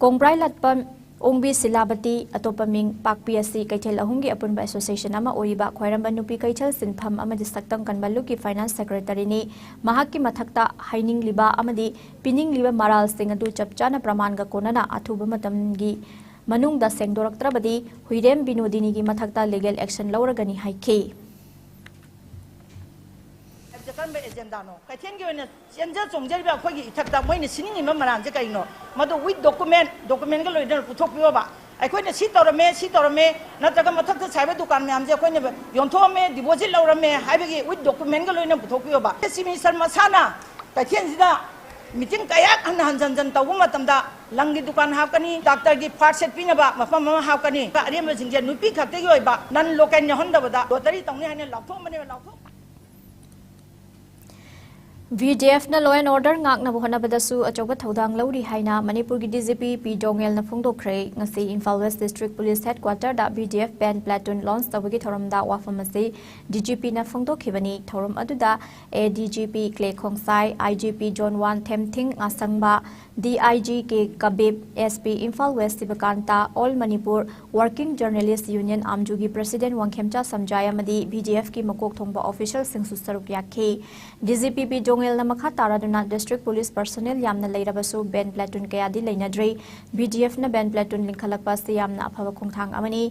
ꯀꯣꯡꯕ꯭ꯔꯥꯏ ꯂꯥꯠꯄꯝ ꯑꯣꯡꯕꯤ ꯁꯤꯂꯥꯕꯇꯤ, ꯑꯇꯣꯞꯄ ꯃꯤꯡ ꯄꯥꯛꯄꯤ, ꯑꯁꯤ ꯀꯩꯊꯦꯜ ꯑꯍꯨꯝꯒꯤ ꯑꯄꯨꯟꯕ ꯑꯦꯁꯣꯁꯤꯌꯦꯁꯟ ꯑꯃ ꯑꯣꯏꯔꯤꯕ ꯈ꯭ꯋꯥꯏꯔꯝꯕꯟ ꯅꯨꯄꯤ ꯀꯩꯊꯦꯜ ꯁꯤꯟꯐꯝ ꯑꯃꯗꯤ ꯁꯛꯇꯝ ꯀꯟꯕ ꯂꯨꯞꯀꯤ ꯐꯥꯏꯅꯥꯟꯁ ꯁꯦꯀ꯭ꯔꯦꯇꯔꯤꯅꯤ꯫ ꯃꯍꯥꯛꯀꯤ ꯃꯊꯛꯇ ꯍꯥꯏꯅꯤꯡꯂꯤꯕ ꯑꯃꯗꯤ ꯄꯤꯅꯤꯡꯂꯤꯕ ꯃꯔꯥꯜꯁꯤꯡ ꯑꯗꯨ ꯆꯞ ꯆꯥꯅ ꯄ꯭ꯔꯃꯥꯟꯒ ꯀꯣꯟꯅꯅ ꯑꯊꯨꯕ ꯃꯇꯝꯒꯤ ꯃꯅꯨꯡꯗ ꯁꯦꯡꯗꯣꯔꯛꯇ꯭ꯔꯕꯗꯤ ꯍꯨꯏꯔꯦꯝ ꯕꯤꯅꯣꯗꯤꯅꯤꯒꯤ ꯃꯊꯛꯇ ꯂꯤꯒꯦꯜ ꯑꯦꯛꯁꯟ ꯂꯧꯔꯒꯅꯤ ꯍꯥꯏꯈꯤ꯫ ꯍꯥꯏꯕꯁꯦ ꯀꯔꯝꯕ ꯑꯦꯖꯦꯟꯗꯥꯅꯣ? ꯀꯩꯊꯦꯜꯒꯤ ꯑꯣꯏꯅ ꯆꯦꯟꯖ ꯆꯣꯡꯖꯔꯤꯕ ꯑꯩꯈꯣꯏꯒꯤ ꯏꯊꯛꯇ ꯃꯣꯏꯅ ꯁꯤꯅꯤꯡꯉꯤꯕ ꯃꯔꯥꯟꯁꯦ ꯀꯔꯤꯅꯣ? ꯃꯗꯨ with document, documentꯒ ꯂꯣꯏꯅꯅ ꯄꯨꯊꯣꯛꯄꯤꯌꯣꯕ꯫ ꯑꯩꯈꯣꯏꯅ ꯁꯤ ꯇꯧꯔꯝꯃꯦ, ꯁꯤ ꯇꯧꯔꯝꯃꯦ, ꯅꯠꯇ꯭ꯔꯒ ꯃꯊꯛꯇ ꯁꯥꯏꯕ ꯗꯨꯀꯥꯟ ꯃꯌꯥꯝꯁꯦ ꯑꯩꯈꯣꯏꯅ ꯌꯣꯟꯊꯣꯛꯑꯝꯃꯦ, deposit ꯂꯧꯔꯝꯃꯦ ꯍꯥꯏꯕꯒꯤ with documentꯒ ꯂꯣꯏꯅꯅ ꯄꯨꯊꯣꯛꯄꯤꯌꯣꯕ꯫ ꯆꯤꯐ ꯃꯤꯅꯤꯁꯇꯔ ꯃꯁꯥꯅ ꯀꯩꯊꯦꯜꯁꯤꯗ meeting ꯀꯌꯥ ꯍꯟꯅ ꯍꯟꯖꯟ ꯍꯟꯖꯟ ꯇꯧꯕ ꯃꯇꯝꯗ ꯂꯪꯒꯤ ꯗꯨꯀꯥꯟ ꯍꯥꯞꯀꯅꯤ, ꯗꯥꯛꯇꯔꯒꯤ first aid ꯄꯤꯅꯕ ꯃꯐꯝ ꯑꯃ ꯍꯥꯞꯀꯅꯤ꯫ ꯑꯔꯦꯝꯕꯁꯤꯡꯁꯦ ꯅꯨꯄꯤ ꯈꯛꯇꯒꯤ ꯑꯣꯏꯕ non local ꯌꯥꯎꯍꯟꯗꯕꯗ lottery ꯇꯧꯅꯤ ꯍꯥꯏꯅ ꯂꯥꯎꯊꯣꯛꯑꯝꯕꯅꯦꯕ, ꯂꯥꯎꯊꯣꯛ VDFꯅ law and order ꯉꯥꯛꯅꯕ ꯍꯣꯠꯅꯕꯗꯁꯨ ꯑꯆꯧꯕ ꯊꯧꯗꯥꯡ ꯂꯧꯔꯤ ꯍꯥꯏꯅ ꯃꯅꯤꯄꯨꯔꯒꯤ DGP ꯄꯤ ꯗꯣꯉꯦꯜꯅ ꯐꯣꯡꯗꯣꯛꯈ꯭ꯔꯦ꯫ ꯉꯁꯤ Imphal West District Police Headquarterꯗ VDF band platoon launch ꯇꯧꯕꯒꯤ ꯊꯧꯔꯝꯗ ꯋꯥꯐꯝ ꯑꯁꯤ DGPꯅ ꯐꯣꯡꯗꯣꯛꯈꯤꯕꯅꯤ꯫ ꯊꯧꯔꯝ ꯑꯗꯨꯗ ADGP Clay Khongsai, IGP Zone one ꯊꯦꯝꯊꯤꯡ ꯉꯥꯁꯪꯕ, DIG K Kabib, SP Imphal West Shivakant, All Manipur Working Journalist Union ꯑꯥꯝꯖꯨꯒꯤ President ꯋꯥꯡꯈꯦꯝꯆꯥ ꯁꯝꯖꯥꯏ ꯑꯃꯗꯤ VDFꯀꯤ ꯃꯀꯣꯛ ꯊꯣꯡꯕ officialꯁꯤꯡꯁꯨ ꯁꯔꯨꯛ ꯌꯥꯈꯤ꯫ DGP ꯄꯤ ꯗꯣꯉꯦꯜ ꯅꯣꯡꯉꯦꯜꯅ ꯃꯈꯥ ꯇꯥꯔꯗꯨꯅ district police personnel ꯌꯥꯝꯅ ꯂꯩꯔꯕꯁꯨ band platoon ꯀꯌꯥꯗꯤ ꯂꯩꯅꯗ꯭ꯔꯤ꯫ BDFꯅ band platoon ꯂꯤꯡꯈꯠꯂꯛꯄ ꯑꯁꯤ ꯌꯥꯝꯅ ꯑꯐꯕ ꯈꯣꯡꯊꯥꯡ ꯑꯃꯅꯤ꯫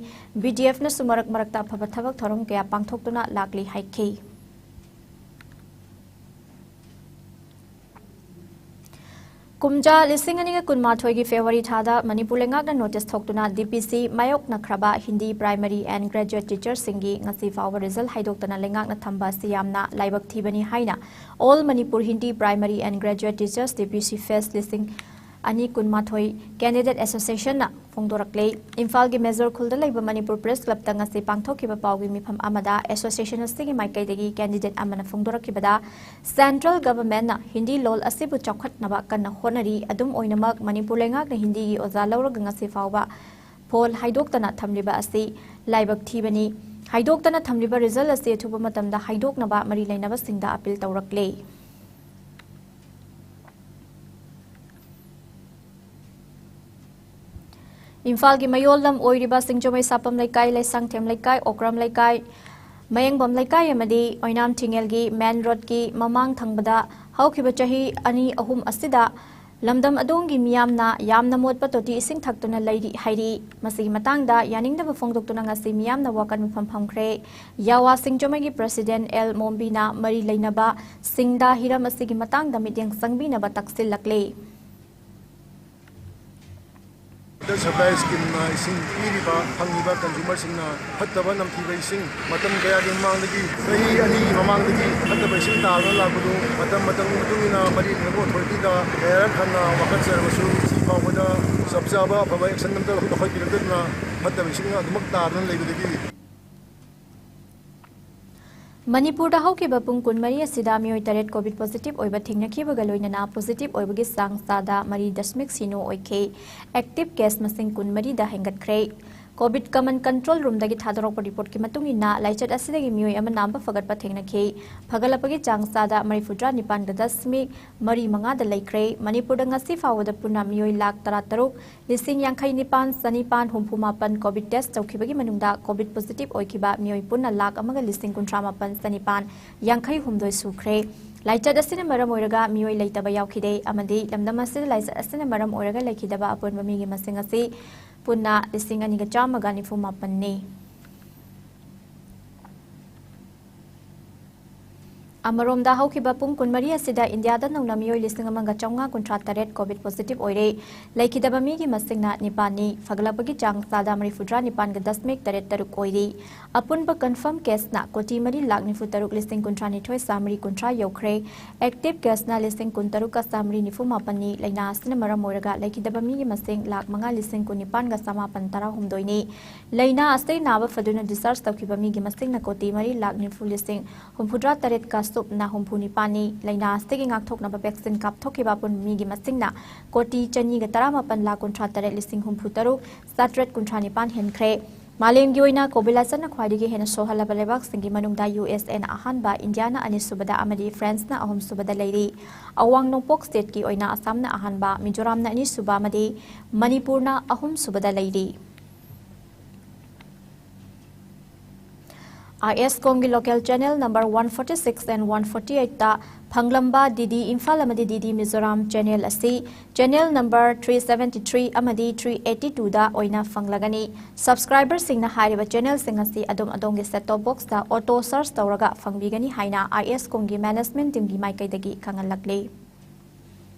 BDFꯅꯁꯨ ꯃꯔꯛ ꯃꯔꯛꯇ ꯑꯐꯕ ꯊꯕꯛ ꯊꯧꯔꯝ ꯀꯌꯥ ꯄꯥꯡꯊꯣꯛꯇꯨꯅ ꯂꯥꯛꯂꯤ ꯍꯥꯏꯈꯤ꯫ ꯀꯨꯝꯖꯥ ꯂꯤꯁꯤꯡ ꯑꯅꯤꯒ ꯀꯨꯟꯃꯥꯊꯣꯏꯒꯤ February ꯊꯥꯗ ꯃꯅꯤꯄꯨꯔ ꯂꯩꯉꯥꯛꯅ notice ꯊꯣꯛꯇꯨꯅ DPC ꯃꯥꯌꯣꯛꯅꯈ꯭ꯔꯕ Hindi primary and graduate teacherꯁꯤꯡꯒꯤ ꯉꯁꯤ ꯐꯥꯎꯕ result ꯍꯥꯏꯗꯣꯛꯇꯅ ꯂꯩꯉꯥꯛꯅ ꯊꯝꯕ ꯑꯁꯤ ꯌꯥꯝꯅ ꯂꯥꯏꯕꯛ ꯊꯤꯕꯅꯤ ꯍꯥꯏꯅ All Manipur Hindi Primary and Graduate Teachers, DPC Fest ꯂꯤꯁꯤꯡ ꯑꯅꯤ ꯀꯨꯟꯃꯥꯊꯣꯏ Candidate Associationꯅ ꯐꯣꯡꯗꯣꯔꯛꯂꯦ꯫ ꯏꯝꯐꯥꯜꯒꯤ ꯃꯦꯖꯣꯔ ꯈꯨꯜꯗ ꯂꯩꯕ ꯃꯅꯤꯄꯨꯔ Press Clubꯇ ꯉꯁꯤ ꯄꯥꯡꯊꯣꯛꯈꯤꯕ ꯄꯥꯎꯒꯤ ꯃꯤꯐꯝ ꯑꯃꯗ association ꯑꯁꯤꯒꯤ ꯃꯥꯏꯀꯩꯗꯒꯤ candidate ꯑꯃꯅ ꯐꯣꯡꯗꯣꯔꯛꯈꯤꯕꯗ, Central Governmentꯅ ꯍꯤꯟꯗꯤ ꯂꯣꯜ ꯑꯁꯤꯕꯨ ꯆꯥꯎꯈꯠꯅꯕ ꯀꯟꯅ ꯍꯣꯠꯅꯔꯤ꯫ ꯑꯗꯨꯝ ꯑꯣꯏꯅꯃꯛ, ꯃꯅꯤꯄꯨꯔ ꯂꯩꯉꯥꯛꯅ ꯍꯤꯟꯗꯤꯒꯤ ꯑꯣꯖꯥ ꯂꯧꯔꯒ ꯉꯁꯤ ꯐꯥꯎꯕ ꯐꯣꯜ ꯍꯥꯏꯗꯣꯛꯇꯅ ꯊꯝꯂꯤꯕ ꯑꯁꯤ ꯂꯥꯏꯕꯛ ꯊꯤꯕꯅꯤ꯫ ꯍꯥꯏꯗꯣꯛꯇꯅ ꯊꯝꯂꯤꯕ result ꯑꯁꯤ ꯑꯊꯨꯕ ꯃꯇꯝꯗ ꯍꯥꯏꯗꯣꯛꯅꯕ ꯃꯔꯤ ꯂꯩꯅꯕꯁꯤꯡꯗ appeal ꯇꯧꯔꯛꯂꯦ꯫ ꯏꯝꯐꯥꯜꯒꯤ ꯃꯌꯣꯜ ꯂꯝ ꯑꯣꯏꯔꯤꯕ ꯁꯤꯡꯖꯃꯩ ꯁꯥꯄꯝ ꯂꯩꯀꯥꯏ, ꯂꯩꯁꯥꯡꯊꯦꯝ ꯂꯩꯀꯥꯏ, ꯑꯣꯀ꯭ꯔꯝ ꯂꯩꯀꯥꯏ, ꯃꯌꯦꯡꯕꯝ ꯂꯩꯀꯥꯏ ꯑꯃꯗꯤ ꯑꯣꯏꯅꯥꯝ ꯊꯤꯉꯦꯜꯒꯤ main roadꯀꯤ ꯃꯃꯥꯡ ꯊꯪꯕꯗ ꯍꯧꯈꯤꯕ ꯆꯍꯤ ꯑꯅꯤ ꯑꯍꯨꯝ ꯑꯁꯤꯗ ꯂꯝꯗꯝ ꯑꯗꯣꯝꯒꯤ ꯃꯤꯌꯥꯝꯅ ꯌꯥꯝꯅ ꯃꯣꯠꯄ ꯇꯣꯇꯤ ꯏꯁꯤꯡ ꯊꯛꯇꯨꯅ ꯂꯩꯔꯤ ꯍꯥꯏꯔꯤ꯫ ꯃꯁꯤꯒꯤ ꯃꯇꯥꯡꯗ ꯌꯥꯅꯤꯡꯗꯕ ꯐꯣꯡꯗꯣꯛꯇꯨꯅ ꯉꯁꯤ ꯃꯤꯌꯥꯝꯅ ꯋꯥꯀꯠ ꯃꯤꯐꯝ ꯐꯝꯈ꯭ꯔꯦ꯫ ꯌꯥꯋꯥ ꯁꯤꯡꯖꯃꯩꯒꯤ President ꯑꯦꯜ ꯃꯣꯝꯕꯤꯅ ꯃꯔꯤ ꯂꯩꯅꯕ ꯁꯤꯡꯗ ꯍꯤꯔꯝ ꯑꯁꯤꯒꯤ ꯃꯇꯥꯡꯗ ꯃꯤꯠꯌꯦꯡ ꯆꯪꯕꯤꯅꯕ ꯇꯛꯁꯤꯜꯂꯛꯂꯦ꯫ Water supply schemeꯅ ꯏꯁꯤꯡ ꯄꯤꯔꯤꯕ, ꯐꯪꯉꯤꯕ consumerꯁꯤꯡꯅ ꯐꯠꯇꯕ ꯅꯝꯊꯤꯕ ꯏꯁꯤꯡ ꯃꯇꯝ ꯀꯌꯥꯒꯤ ꯃꯃꯥꯡꯗꯒꯤ, ꯆꯍꯤ ꯑꯅꯤꯒꯤ ꯃꯃꯥꯡꯗꯒꯤ ꯐꯠꯇꯕ ꯏꯁꯤꯡ ꯇꯥꯗꯨꯅ ꯂꯥꯛꯄꯗꯨ ꯃꯇꯝ ꯃꯇꯝꯒꯤ ꯃꯇꯨꯡ ꯏꯟꯅ ꯃꯔꯤ ꯂꯩꯅꯕ authorityꯗ ꯀꯌꯥꯔꯛ ꯍꯟꯅ ꯋꯥꯀꯠꯆꯔꯕꯁꯨ ꯍꯧꯖꯤꯛ ꯐꯥꯎꯕꯗ ꯆꯞ ꯆꯥꯕ ꯑꯐꯕ action ꯑꯝꯇ ꯂꯧꯈꯠꯄꯤꯔꯛꯇꯗꯨꯅ ꯐꯠꯇꯕ ꯏꯁꯤꯡ ꯑꯗꯨꯃꯛ ꯇꯥꯗꯨꯅ ꯂꯩꯕꯗꯒꯤ ꯃꯅꯤꯄꯨꯔꯗ ꯍꯧꯈꯤꯕ ꯄꯨꯡ ꯀꯨꯟꯃꯔꯤ ꯑꯁꯤꯗ ꯃꯤꯑꯣꯏ ꯇꯔꯦꯠ COVID positive ꯑꯣꯏꯕ ꯊꯦꯡꯅꯈꯤꯕꯒ ꯂꯣꯏꯅꯅ positive ꯑꯣꯏꯕꯒꯤ ꯆꯥꯡ ꯆꯥꯗ ꯃꯔꯤ ꯗꯁꯃꯤꯛ ꯁꯤꯅꯣ ꯑꯣꯏꯈꯤ꯫ Active case ꯃꯁꯤꯡ ꯀꯨꯟꯃꯔꯤꯗ ꯍꯦꯟꯒꯠꯈ꯭ꯔꯦ꯫ COVID Command Control Roomꯗꯒꯤ ꯊꯥꯗꯣꯔꯛꯄ reportꯀꯤ ꯃꯇꯨꯡ ꯏꯟꯅ, ꯂꯥꯏꯆꯠ ꯑꯁꯤꯗꯒꯤ ꯃꯤꯑꯣꯏ ꯑꯃ ꯅꯥꯕ ꯐꯒꯠꯄ ꯊꯦꯡꯅꯈꯤ꯫ ꯐꯒꯠꯂꯛꯄꯒꯤ ꯆꯥꯡ ꯆꯥꯗ ꯃꯔꯤꯐꯨꯇꯔꯥ ꯅꯤꯄꯥꯟ ꯗꯁꯃꯤꯛ ꯃꯔꯤ ꯃꯉꯥꯗ ꯂꯩꯈ꯭ꯔꯦ꯫ ꯃꯅꯤꯄꯨꯔꯗ ꯉꯁꯤ ꯐꯥꯎꯕꯗ ꯄꯨꯟꯅ ꯃꯤꯑꯣꯏ ꯂꯥꯈ ꯇꯔꯥꯇꯔꯨꯛ ꯂꯤꯁꯤꯡ ꯌꯥꯡꯈꯩ ꯅꯤꯄꯥꯟ ꯆꯅꯤꯄꯥꯟ ꯍꯨꯝꯐꯨ ꯃꯥꯄꯟ COVID test ꯇꯧꯈꯤꯕꯒꯤ ꯃꯅꯨꯡꯗ COVID positive ꯑꯣꯏꯈꯤꯕ ꯃꯤꯑꯣꯏ ꯄꯨꯟꯅ ꯂꯥꯈ ꯑꯃꯒ ꯂꯤꯁꯤꯡ ꯀꯨꯟꯊ꯭ꯔꯥ ꯃꯥꯄꯟ ꯆꯅꯤꯄꯥꯟ ꯌꯥꯡꯈꯩ ꯍꯨꯝꯗꯣꯏ ꯁꯨꯈ꯭ꯔꯦ꯫ ꯂꯥꯏꯆꯠ ꯑꯁꯤꯅ ꯃꯔꯝ ꯑꯣꯏꯔꯒ ꯃꯤꯑꯣꯏ ꯂꯩꯇꯕ ꯌꯥꯎꯈꯤꯗꯦ ꯑꯃꯗꯤ ꯂꯝꯗꯝ ꯑꯁꯤꯗ ꯂꯥꯏꯆꯠ ꯑꯁꯤꯅ ꯃꯔꯝ ꯑꯣꯏꯔꯒ ꯂꯩꯈꯤꯗꯕ ꯑꯄꯨꯟꯕ ꯃꯤꯒꯤ ꯃꯁꯤꯡ ꯑꯁꯤ ꯄꯨꯟꯅ ꯂꯤꯁꯤꯡ ꯑꯅꯤꯒ ꯆꯥꯝꯃꯒ ꯅꯤꯐꯨ ꯃꯥꯄꯟꯅꯤ꯫ ꯑꯃꯔꯣꯝꯗ, ꯍꯧꯈꯤꯕ ꯄꯨꯡ ꯀꯨꯟꯃꯔꯤ ꯑꯁꯤꯗ ꯏꯟꯗꯤꯌꯥꯗ ꯅꯧꯅ ꯃꯤꯑꯣꯏ ꯂꯤꯁꯤꯡ ꯑꯃꯒ ꯆꯥꯝꯃꯉꯥ ꯀꯨꯟꯊ꯭ꯔꯥ ꯇꯔꯦꯠ COVID positive ꯑꯣꯏꯔꯦ꯫ ꯂꯩꯈꯤꯗꯕ ꯃꯤꯒꯤ ꯃꯁꯤꯡꯅ ꯅꯤꯄꯥꯟꯅꯤ꯫ ꯐꯒꯠꯂꯛꯄꯒꯤ ꯆꯥꯡ ꯆꯥꯗ ꯃꯔꯤꯐꯨꯇꯔꯥ ꯅꯤꯄꯥꯟꯒ ꯗꯁꯃꯤꯛ ꯇꯔꯦꯠ ꯇꯔꯨꯛ ꯑꯣꯏꯔꯤ꯫ ꯑꯄꯨꯟꯕ confirm caseꯅ ꯀꯣꯇꯤ ꯃꯔꯤ ꯂꯥꯈ ꯅꯤꯐꯨ ꯇꯔꯨꯛ ꯂꯤꯁꯤꯡ ꯀꯨꯟꯊ꯭ꯔꯥ ꯅꯤꯊꯣꯏ ꯆꯥꯃꯔꯤ ꯀꯨꯟꯊ꯭ꯔꯥ ꯌꯧꯈ꯭ꯔꯦ꯫ Active caseꯅ ꯂꯤꯁꯤꯡ ꯀꯨꯟꯇꯔꯨꯛꯀ ꯆꯥꯃꯔꯤ ꯅꯤꯐꯨ ꯃꯥꯄꯟꯅꯤ꯫ ꯂꯥꯏꯅꯥ ꯑꯁꯤꯅ ꯃꯔꯝ ꯑꯣꯏꯔꯒ ꯂꯩꯈꯤꯗꯕ ꯃꯤꯒꯤ ꯃꯁꯤꯡ ꯂꯥꯈ ꯃꯉꯥ ꯂꯤꯁꯤꯡ ꯀꯨꯟꯅꯤꯄꯥꯟꯒ ꯆꯃꯥꯄꯟ ꯇꯔꯥꯍꯨꯝꯗꯣꯏꯅꯤ꯫ ꯂꯥꯏꯅꯥ ꯑꯁꯤꯗꯒꯤ ꯅꯥꯕ ꯐꯗꯨꯅ discharge ꯇꯧꯈꯤꯕ ꯃꯤꯒꯤ ꯃꯁꯤꯡꯅ ꯀꯣꯇꯤ ꯃꯔꯤ ꯂꯥꯈ ꯅꯤꯐꯨ ꯂꯤꯁꯤꯡ ꯍꯨꯝꯐꯨꯇꯔꯥ ꯇꯔꯦꯠꯀ ꯁꯨꯞꯅ ꯍꯨꯝꯐꯨ ꯅꯤꯄꯥꯟꯅꯤ꯫ ꯂꯥꯏꯅꯥ ꯑꯁꯤꯗꯒꯤ ꯉꯥꯛꯊꯣꯛꯅꯕ vaccine ꯀꯥꯞꯊꯣꯛꯈꯤꯕ ꯑꯄꯨꯟꯕ ꯃꯤꯒꯤ ꯃꯁꯤꯡꯅ ꯀꯣꯇꯤ ꯆꯅꯤꯒ ꯇꯔꯥꯃꯥꯄꯟ ꯂꯥꯈ ꯀꯨꯟꯊ꯭ꯔꯥ ꯇꯔꯦꯠ ꯂꯤꯁꯤꯡ ꯍꯨꯝꯐꯨ ꯇꯔꯨꯛ ꯆꯥꯇ꯭ꯔꯦꯠ ꯀꯨꯟꯊ꯭ꯔꯥ ꯅꯤꯄꯥꯟ ꯍꯦꯟꯈ꯭ꯔꯦ꯫ ꯃꯥꯂꯦꯝꯒꯤ ꯑꯣꯏꯅ COVID ꯂꯥꯏꯆꯠꯅ ꯈ꯭ꯋꯥꯏꯗꯒꯤ ꯍꯦꯟꯅ ꯁꯣꯛꯍꯜꯂꯕ ꯂꯩꯕꯥꯛꯁꯤꯡꯒꯤ ꯃꯅꯨꯡꯗ USAꯅ ꯑꯍꯥꯟꯕ, ꯏꯟꯗꯤꯌꯥꯅ ꯑꯅꯤꯁꯨꯕꯗ ꯑꯃꯗꯤ ꯐ꯭ꯔꯥꯟꯁꯅ ꯑꯍꯨꯝꯁꯨꯕꯗ ꯂꯩꯔꯤ꯫ ꯑꯋꯥꯡ ꯅꯣꯡꯄꯣꯛ stateꯀꯤ ꯑꯣꯏꯅ ꯑꯁꯥꯝꯅ ꯑꯍꯥꯟꯕ, ꯃꯤꯖꯣꯔꯥꯝꯅ ꯑꯅꯤꯁꯨꯕ ꯑꯃꯗꯤ ꯃꯅꯤꯄꯨꯔꯅ ꯑꯍꯨꯝꯁꯨꯕꯗ ꯂꯩꯔꯤ꯫ ISCOMꯒꯤ local channel number one forty six and one forty eightꯇ ꯐꯪꯂꯝꯕ DD Imphal ꯑꯃꯗꯤ DD ꯃꯤꯖꯣꯔꯥꯝ channel ꯑꯁꯤ channel number three seventy three ꯑꯃꯗꯤ three eighty twoꯗ ꯑꯣꯏꯅ ꯐꯪꯂꯒꯅꯤ꯫ Subscriberꯁꯤꯡꯅ ꯍꯥꯏꯔꯤꯕ channelꯁꯤꯡ ꯑꯁꯤ ꯑꯗꯣꯝ ꯑꯗꯣꯝꯒꯤ set top boxꯇ auto search ꯇꯧꯔꯒ ꯐꯪꯕꯤꯒꯅꯤ ꯍꯥꯏꯅ ISCOMꯒꯤ management teamꯒꯤ ꯃꯥꯏꯀꯩꯗꯒꯤ ꯈꯪꯍꯜꯂꯛꯂꯤ꯫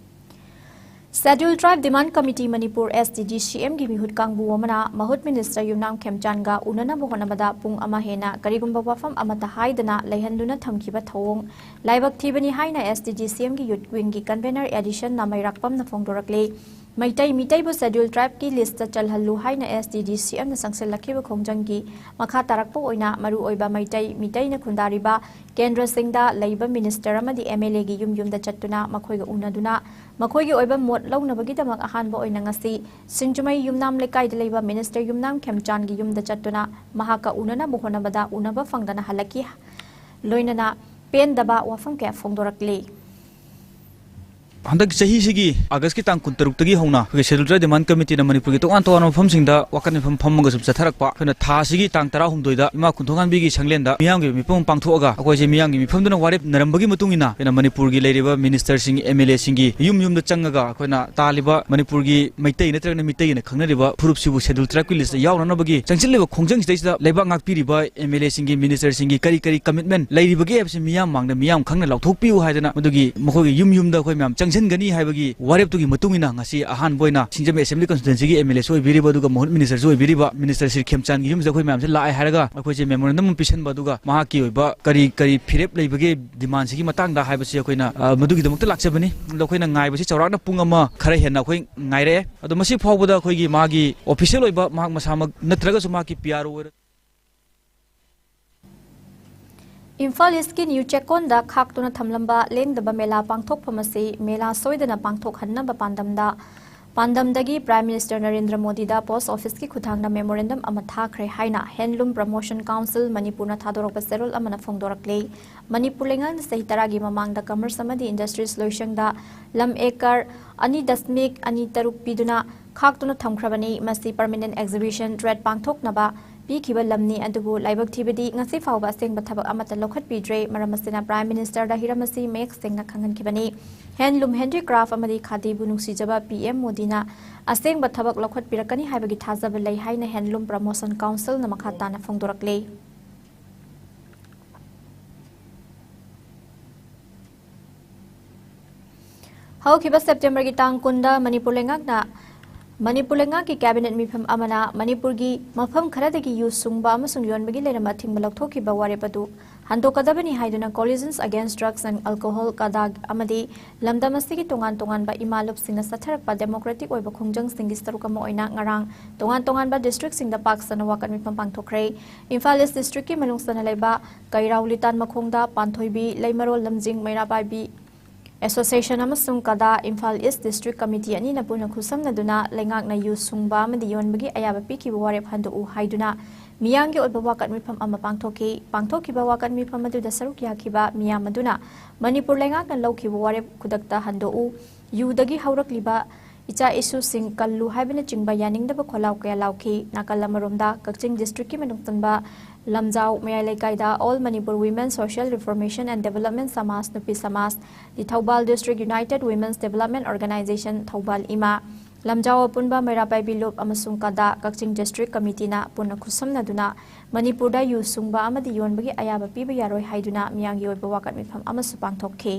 Scheduled Tribe Demand Committee Manipur, STDCMꯒꯤ ꯃꯤꯍꯨꯠ ꯀꯥꯡꯕꯨ ꯑꯃꯅ ꯃꯍꯨꯠ Minister ꯌꯨꯝꯅꯥꯝ ꯈꯦꯝꯆꯥꯟꯒ ꯎꯅꯅꯕ ꯍꯣꯠꯅꯕꯗ ꯄꯨꯡ ꯑꯃ ꯍꯦꯟꯅ ꯀꯔꯤꯒꯨꯝꯕ ꯋꯥꯐꯝ ꯑꯃꯠꯇ ꯍꯥꯏꯗꯅ ꯂꯩꯍꯟꯗꯨꯅ ꯊꯝꯈꯤꯕ ꯊꯧꯑꯣꯡ ꯂꯥꯏꯕꯛ ꯊꯤꯕꯅꯤ ꯍꯥꯏꯅ STDCMꯒꯤ Youth Wingꯒꯤ convener ꯑꯦꯗꯤꯁꯟꯅ ꯃꯩꯔꯥꯛꯄꯝꯅ ꯐꯣꯡꯗꯣꯔꯛꯂꯤ꯫ ꯃꯩꯇꯩ ꯃꯤꯇꯩꯕꯨ Scheduled Tribeꯀꯤ listꯇ ꯆꯜꯍꯜꯂꯨ ꯍꯥꯏꯅ STDCMꯅ ꯆꯪꯁꯤꯜꯂꯛꯈꯤꯕ ꯈꯣꯡꯖꯪꯒꯤ ꯃꯈꯥ ꯇꯥꯔꯛꯄ ꯑꯣꯏꯅ ꯃꯔꯨꯑꯣꯏꯕ ꯃꯩꯇꯩ ꯃꯤꯇꯩꯅ ꯈꯨꯟꯗꯥꯔꯤꯕ ꯀꯦꯟꯗ꯭ꯔꯁꯤꯡꯗ ꯂꯩꯕ Minister ꯑꯃꯗꯤ MLAꯒꯤ ꯌꯨꯝ ꯌꯨꯝꯗ ꯆꯠꯇꯨꯅ ꯃꯈꯣꯏꯒ ꯎꯅꯗꯨꯅ ꯃꯈꯣꯏꯒꯤ ꯑꯣꯏꯕ ꯃꯣꯠ ꯂꯧꯅꯕꯒꯤꯗꯃꯛ ꯑꯍꯥꯟꯕ ꯑꯣꯏꯅ ꯉꯁꯤ ꯁꯤꯡꯖꯃꯩ ꯌꯨꯝꯅꯥꯝ ꯂꯩꯀꯥꯏꯗ ꯂꯩꯕ Minister ꯌꯨꯝꯅꯥꯝ ꯈꯦꯝꯆꯥꯟꯒꯤ ꯌꯨꯝꯗ ꯆꯠꯇꯨꯅ ꯃꯍꯥꯛꯀ ꯎꯅꯅꯕ ꯍꯣꯠꯅꯕꯗ ꯎꯅꯕ ꯐꯪꯗꯅ ꯍꯜꯂꯛꯈꯤ꯫ ꯂꯣꯏꯅꯅ ꯄꯦꯟꯗꯕ ꯋꯥꯐꯝ ꯀꯌꯥ ꯐꯣꯡꯗꯣꯔꯛꯂꯤ꯫ ꯍꯟꯗꯛ ꯆꯍꯤꯁꯤꯒꯤ ꯑꯥꯒꯁꯀꯤ ꯇꯥꯡ ꯀꯨꯟꯇꯔꯨꯛꯇꯒꯤ ꯍꯧꯅ ꯑꯩꯈꯣꯏꯒꯤ Scheduled Tribe Demand Committeeꯅ ꯃꯅꯤꯄꯨꯔꯒꯤ ꯇꯣꯉꯥꯟ ꯇꯣꯉꯥꯟꯕ ꯃꯐꯝꯁꯤꯡꯗ ꯋꯥꯀꯠ ꯃꯤꯐꯝ ꯐꯝꯃꯒ ꯁꯨꯝ ꯆꯠꯊꯔꯛꯄ, ꯑꯩꯈꯣꯏꯅ ꯊꯥ ꯑꯁꯤꯒꯤ ꯇꯥꯡ ꯇꯔꯥꯍꯨꯝꯗꯣꯏꯗ ꯏꯃꯥ ꯈꯨꯟꯊꯣꯡꯉꯥꯟꯕꯤꯒꯤ ꯁꯪꯂꯦꯟꯗ ꯃꯤꯌꯥꯝꯒꯤ ꯃꯤꯐꯝ ꯑꯃ ꯄꯥꯡꯊꯣꯛꯑꯒ, ꯑꯩꯈꯣꯏꯁꯦ ꯃꯤꯌꯥꯝꯒꯤ ꯃꯤꯐꯝꯗꯨꯅ ꯋꯥꯔꯦꯞ ꯅꯔꯝꯕꯒꯤ ꯃꯇꯨꯡ ꯏꯟꯅ ꯑꯩꯈꯣꯏꯅ ꯃꯅꯤꯄꯨꯔꯒꯤ ꯂꯩꯔꯤꯕ ministerꯁꯤꯡ, MLAꯁꯤꯡꯒꯤ ꯌꯨꯝ ꯌꯨꯝꯗ ꯆꯪꯉꯒ ꯑꯩꯈꯣꯏꯅ ꯇꯥꯜꯂꯤꯕ ꯃꯅꯤꯄꯨꯔꯒꯤ ꯃꯩꯇꯩ ꯅꯠꯇ꯭ꯔꯒꯅ ꯃꯤꯇꯩ ꯍꯥꯏꯅ ꯈꯪꯅꯔꯤꯕ ꯐꯨꯔꯨꯞꯁꯤꯕꯨ Scheduled Tribeꯀꯤ listꯇ ꯌꯥꯎꯅꯅꯕꯒꯤ ꯆꯪꯁꯤꯜꯂꯤꯕ ꯈꯣꯡꯖꯪꯁꯤꯗꯩꯁꯤꯗ ꯂꯩꯕꯥꯛ ꯉꯥꯛꯄꯤꯔꯤꯕ MLAꯁꯤꯡꯒꯤ, ministerꯁꯤꯡꯒꯤ ꯀꯔꯤ ꯀꯔꯤ commitment ꯂꯩꯔꯤꯕꯒꯦ ꯍꯥꯏꯕꯁꯤ ꯃꯤꯌꯥꯝ ꯃꯥꯡꯗ ꯃꯤꯌꯥꯝ ꯈꯪꯅ ꯂꯥꯎꯊꯣꯛꯄꯤꯌꯨ ꯍꯥꯏꯗꯅ ꯃꯗꯨꯒꯤ ꯃꯈꯣꯏꯒꯤ ꯌꯨꯝ ꯌꯨꯝꯗ ꯑꯩꯈꯣꯏ ꯃꯌꯥꯝ ꯆꯪꯁꯤꯟꯒꯅꯤ ꯍꯥꯏꯕꯒꯤ ꯋꯥꯔꯦꯞꯇꯨꯒꯤ ꯃꯇꯨꯡ ꯏꯟꯅ ꯉꯁꯤ ꯑꯍꯥꯟꯕ ꯑꯣꯏꯅ ꯁꯤꯡꯖꯃꯩ Assembly Constituencyꯒꯤ MLAꯁꯨ ꯑꯣꯏꯕꯤꯔꯤꯕ ꯑꯗꯨꯒ ꯃꯍꯨꯠ ministerꯁꯨ ꯑꯣꯏꯕꯤꯔꯤꯕ minister ꯁ꯭ꯔꯤ ꯈꯦꯝꯆꯥꯟꯒꯤ ꯌꯨꯝꯁꯤꯗ ꯑꯩꯈꯣꯏ ꯃꯌꯥꯝꯁꯦ ꯂꯥꯛꯑꯦ ꯍꯥꯏꯔꯒ ꯑꯩꯈꯣꯏꯁꯦ memorandum ꯑꯃ ꯄꯤꯁꯟꯕ, ꯑꯗꯨꯒ ꯃꯍꯥꯛꯀꯤ ꯑꯣꯏꯕ ꯀꯔꯤ ꯀꯔꯤ ꯐꯤꯔꯦꯞ ꯂꯩꯕꯒꯦ demandꯁꯤꯒꯤ ꯃꯇꯥꯡꯗ ꯍꯥꯏꯕꯁꯤ ꯑꯩꯈꯣꯏꯅ, ꯑ, ꯃꯗꯨꯒꯤꯗꯃꯛꯇ ꯂꯥꯛꯆꯕꯅꯤ꯫ ꯑꯗꯣ ꯑꯩꯈꯣꯏꯅ ꯉꯥꯏꯕꯁꯤ ꯆꯥꯎꯔꯥꯛꯅ ꯄꯨꯡ ꯑꯃ ꯈꯔ ꯍꯦꯟꯅ ꯑꯩꯈꯣꯏ ꯉꯥꯏꯔꯛꯑꯦ꯫ ꯑꯗꯣ ꯃꯁꯤ ꯐꯥꯎꯕꯗ ꯑꯩꯈꯣꯏꯒꯤ ꯃꯥꯒꯤ official ꯑꯣꯏꯕ, ꯃꯍꯥꯛ ꯃꯁꯥꯃꯛ ꯅꯠꯇ꯭ꯔꯒꯁꯨ ꯃꯍꯥꯛꯀꯤ PRO ꯑꯣꯏꯔ ꯏꯝꯐꯥꯜ ꯏꯁꯀꯤ ꯅ꯭ꯌꯨ ꯆꯦꯛꯀꯣꯟꯗ ꯈꯥꯛꯇꯨꯅ ꯊꯝꯂꯝꯕ ꯂꯦꯡꯗꯕ ꯃꯦꯂꯥ ꯄꯥꯡꯊꯣꯛꯐꯝ ꯑꯁꯤ ꯃꯦꯂꯥ ꯁꯣꯏꯗꯅ ꯄꯥꯡꯊꯣꯛꯍꯟꯅꯕ ꯄꯥꯟꯗꯝꯗ, ꯄꯥꯟꯗꯝꯗꯒꯤ Prime Minister ꯅꯔꯦꯟꯗ꯭ꯔ ꯃꯣꯗꯤꯗ post officeꯀꯤ ꯈꯨꯠꯊꯥꯡꯗ memorandum ꯑꯃ ꯊꯥꯈ꯭ꯔꯦ ꯍꯥꯏꯅ Handloom Promotion Council ꯃꯅꯤꯄꯨꯔꯅ ꯊꯥꯗꯣꯔꯛꯄ ꯆꯦꯔꯣꯜ ꯑꯃꯅ ꯐꯣꯡꯗꯣꯔꯛꯂꯤ꯫ ꯃꯅꯤꯄꯨꯔ ꯂꯩꯉꯥꯛꯅ ꯆꯍꯤ ꯇꯔꯥꯒꯤ ꯃꯃꯥꯡꯗ commerce ꯑꯃꯗꯤ industries ꯂꯣꯏꯁꯪꯗ ꯂꯝ acre ꯑꯅꯤ ꯗꯁꯃꯤꯛ ꯑꯅꯤ ꯇꯔꯨꯛ ꯄꯤꯗꯨꯅ ꯈꯥꯛꯇꯨꯅ ꯊꯝꯈ꯭ꯔꯕꯅꯤ꯫ ꯃꯁꯤ permanent exhibition, trade ꯄꯥꯡꯊꯣꯛꯅꯕ ꯄꯤꯈꯤꯕ ꯂꯝꯅꯤ, ꯑꯗꯨꯕꯨ ꯂꯥꯏꯕꯛ ꯊꯤꯕꯗꯤ ꯉꯁꯤ ꯐꯥꯎꯕ ꯑꯁꯦꯡꯕ ꯊꯕꯛ ꯑꯃꯠꯇ ꯂꯧꯈꯠꯄꯤꯗ꯭ꯔꯦ꯫ ꯃꯔꯝ ꯑꯁꯤꯅ Prime Ministerꯗ ꯍꯤꯔꯝ ꯑꯁꯤ ꯃꯌꯦꯛ ꯁꯦꯡꯅ ꯈꯪꯍꯟꯈꯤꯕꯅꯤ꯫ Handloom, Handicraft ꯑꯃꯗꯤ ꯈꯥꯗꯤꯕꯨ ꯅꯨꯡꯁꯤꯖꯕ PM ꯃꯣꯗꯤꯅ ꯑꯁꯦꯡꯕ ꯊꯕꯛ ꯂꯧꯈꯠꯄꯤꯔꯛꯀꯅꯤ ꯍꯥꯏꯕꯒꯤ ꯊꯥꯖꯕ ꯂꯩ ꯍꯥꯏꯅ Handloom Promotion Councilꯅ ꯃꯈꯥ ꯇꯥꯅ ꯐꯣꯡꯗꯣꯔꯛꯂꯤ꯫ ꯍꯧꯈꯤꯕ Septemberꯒꯤ ꯇꯥꯡ ꯀꯨꯟꯗ ꯃꯅꯤꯄꯨꯔ ꯂꯩꯉꯥꯛꯅ, ꯃꯅꯤꯄꯨꯔ ꯂꯩꯉꯥꯛꯀꯤ cabinet ꯃꯤꯐꯝ ꯑꯃꯅ ꯃꯅꯤꯄꯨꯔꯒꯤ ꯃꯐꯝ ꯈꯔꯗꯒꯤ ꯌꯨ ꯁꯨꯡꯕ ꯑꯃꯁꯨꯡ ꯌꯣꯟꯕꯒꯤ ꯂꯩꯔꯝꯕ ꯑꯊꯤꯡꯕ ꯂꯧꯊꯣꯛꯈꯤꯕ ꯋꯥꯔꯦꯞ ꯑꯗꯨ ꯍꯟꯗꯣꯛꯀꯗꯕꯅꯤ ꯍꯥꯏꯗꯨꯅ Coalitions Against Drugs and Alcohol, ꯀꯗꯥ, ꯑꯃꯗꯤ ꯂꯝꯗꯝ ꯑꯁꯤꯒꯤ ꯇꯣꯉꯥꯟ ꯇꯣꯉꯥꯟꯕ ꯏꯃꯥ ꯂꯨꯞꯁꯤꯡꯅ ꯆꯠꯊꯔꯛꯄ democratic ꯑꯣꯏꯕ ꯈꯣꯡꯖꯪꯁꯤꯡꯒꯤ ꯁꯔꯨꯛ ꯑꯃ ꯑꯣꯏꯅ ꯉꯔꯥꯡ ꯇꯣꯉꯥꯟ ꯇꯣꯉꯥꯟꯕ districtꯁꯤꯡꯗ ꯄꯥꯛ ꯁꯟꯅ ꯋꯥꯀꯠ ꯃꯤꯐꯝ ꯄꯥꯡꯊꯣꯛꯈ꯭ꯔꯦ꯫ ꯏꯝꯐꯥꯜ East districtꯀꯤ ꯃꯅꯨꯡ ꯆꯟꯅ ꯂꯩꯕ ꯀꯩꯔꯥꯎ, ꯂꯤꯇꯥꯟ ꯃꯈꯣꯡꯗ, ꯄꯥꯟꯊꯣꯏꯕꯤ, ꯂꯩꯃꯔꯣꯜ ꯂꯝꯖꯤꯡ, ꯃꯩꯔꯥ ꯄꯥꯏꯕꯤ Association ꯑꯃꯁꯨꯡ ꯀꯗꯥ Imphal East District Committee ꯑꯅꯤꯅ ꯄꯨꯟꯅ ꯈꯨꯠꯁꯝꯅꯗꯨꯅ ꯂꯩꯉꯥꯛꯅ ꯌꯨ ꯁꯨꯡꯕ ꯑꯃꯗꯤ ꯌꯣꯟꯕꯒꯤ ꯑꯌꯥꯕ ꯄꯤꯈꯤꯕ ꯋꯥꯔꯦꯞ ꯍꯟꯗꯣꯛꯎ ꯍꯥꯏꯗꯨꯅ ꯃꯤꯌꯥꯝꯒꯤ ꯑꯣꯏꯕ ꯋꯥꯀꯠ ꯃꯤꯐꯝ ꯑꯃ ꯄꯥꯡꯊꯣꯛꯈꯤ꯫ ꯄꯥꯡꯊꯣꯛꯈꯤꯕ ꯋꯥꯀꯠ ꯃꯤꯐꯝ ꯑꯗꯨꯗ ꯁꯔꯨꯛ ꯌꯥꯈꯤꯕ ꯃꯤꯌꯥꯝ ꯑꯗꯨꯅ ꯃꯅꯤꯄꯨꯔ ꯂꯩꯉꯥꯛꯅ ꯂꯧꯈꯤꯕ ꯋꯥꯔꯦꯞ ꯈꯨꯗꯛꯇ ꯍꯟꯗꯣꯛꯎ, ꯌꯨꯗꯒꯤ ꯍꯧꯔꯛꯂꯤꯕ ꯏꯆꯥ ꯏꯁꯨꯁꯤꯡ ꯀꯜꯂꯨ ꯍꯥꯏꯕꯅꯆꯤꯡꯕ ꯌꯥꯅꯤꯡꯗꯕ ꯈꯣꯜꯂꯥꯎ ꯀꯌꯥ ꯂꯥꯎꯈꯤ꯫ ꯅꯥꯀꯜ ꯑꯃꯔꯣꯝꯗ, ꯀꯛꯆꯤꯡ districtꯀꯤ ꯃꯅꯨꯡ ꯆꯟꯕ ꯂꯝꯖꯥꯎ ꯃꯌꯥꯏ ꯂꯩꯀꯥꯏꯗ All Manipur Women Social Reformation and Development ꯁꯃꯥꯖ, ꯅꯨꯄꯤ ꯁꯃꯥꯖ, The Thoubal District United Women's Development Organization, Thoubal ꯏꯃꯥ, ꯂꯝꯖꯥꯎ ꯑꯄꯨꯟꯕ ꯃꯩꯔꯥ ꯄꯥꯏꯕꯤ ꯂꯨꯞ ꯑꯃꯁꯨꯡ ꯀꯗꯥ ꯀꯛꯆꯤꯡ district committeeꯅ ꯄꯨꯟꯅ ꯈꯨꯠꯁꯝꯅꯗꯨꯅ ꯃꯅꯤꯄꯨꯔꯗ ꯌꯨ ꯁꯨꯡꯕ ꯑꯃꯗꯤ ꯌꯣꯟꯕꯒꯤ ꯑꯌꯥꯕ ꯄꯤꯕ ꯌꯥꯔꯣꯏ ꯍꯥꯏꯗꯨꯅ ꯃꯤꯌꯥꯝꯒꯤ ꯑꯣꯏꯕ ꯋꯥꯀꯠ ꯃꯤꯐꯝ ꯑꯃꯁꯨ ꯄꯥꯡꯊꯣꯛꯈꯤ꯫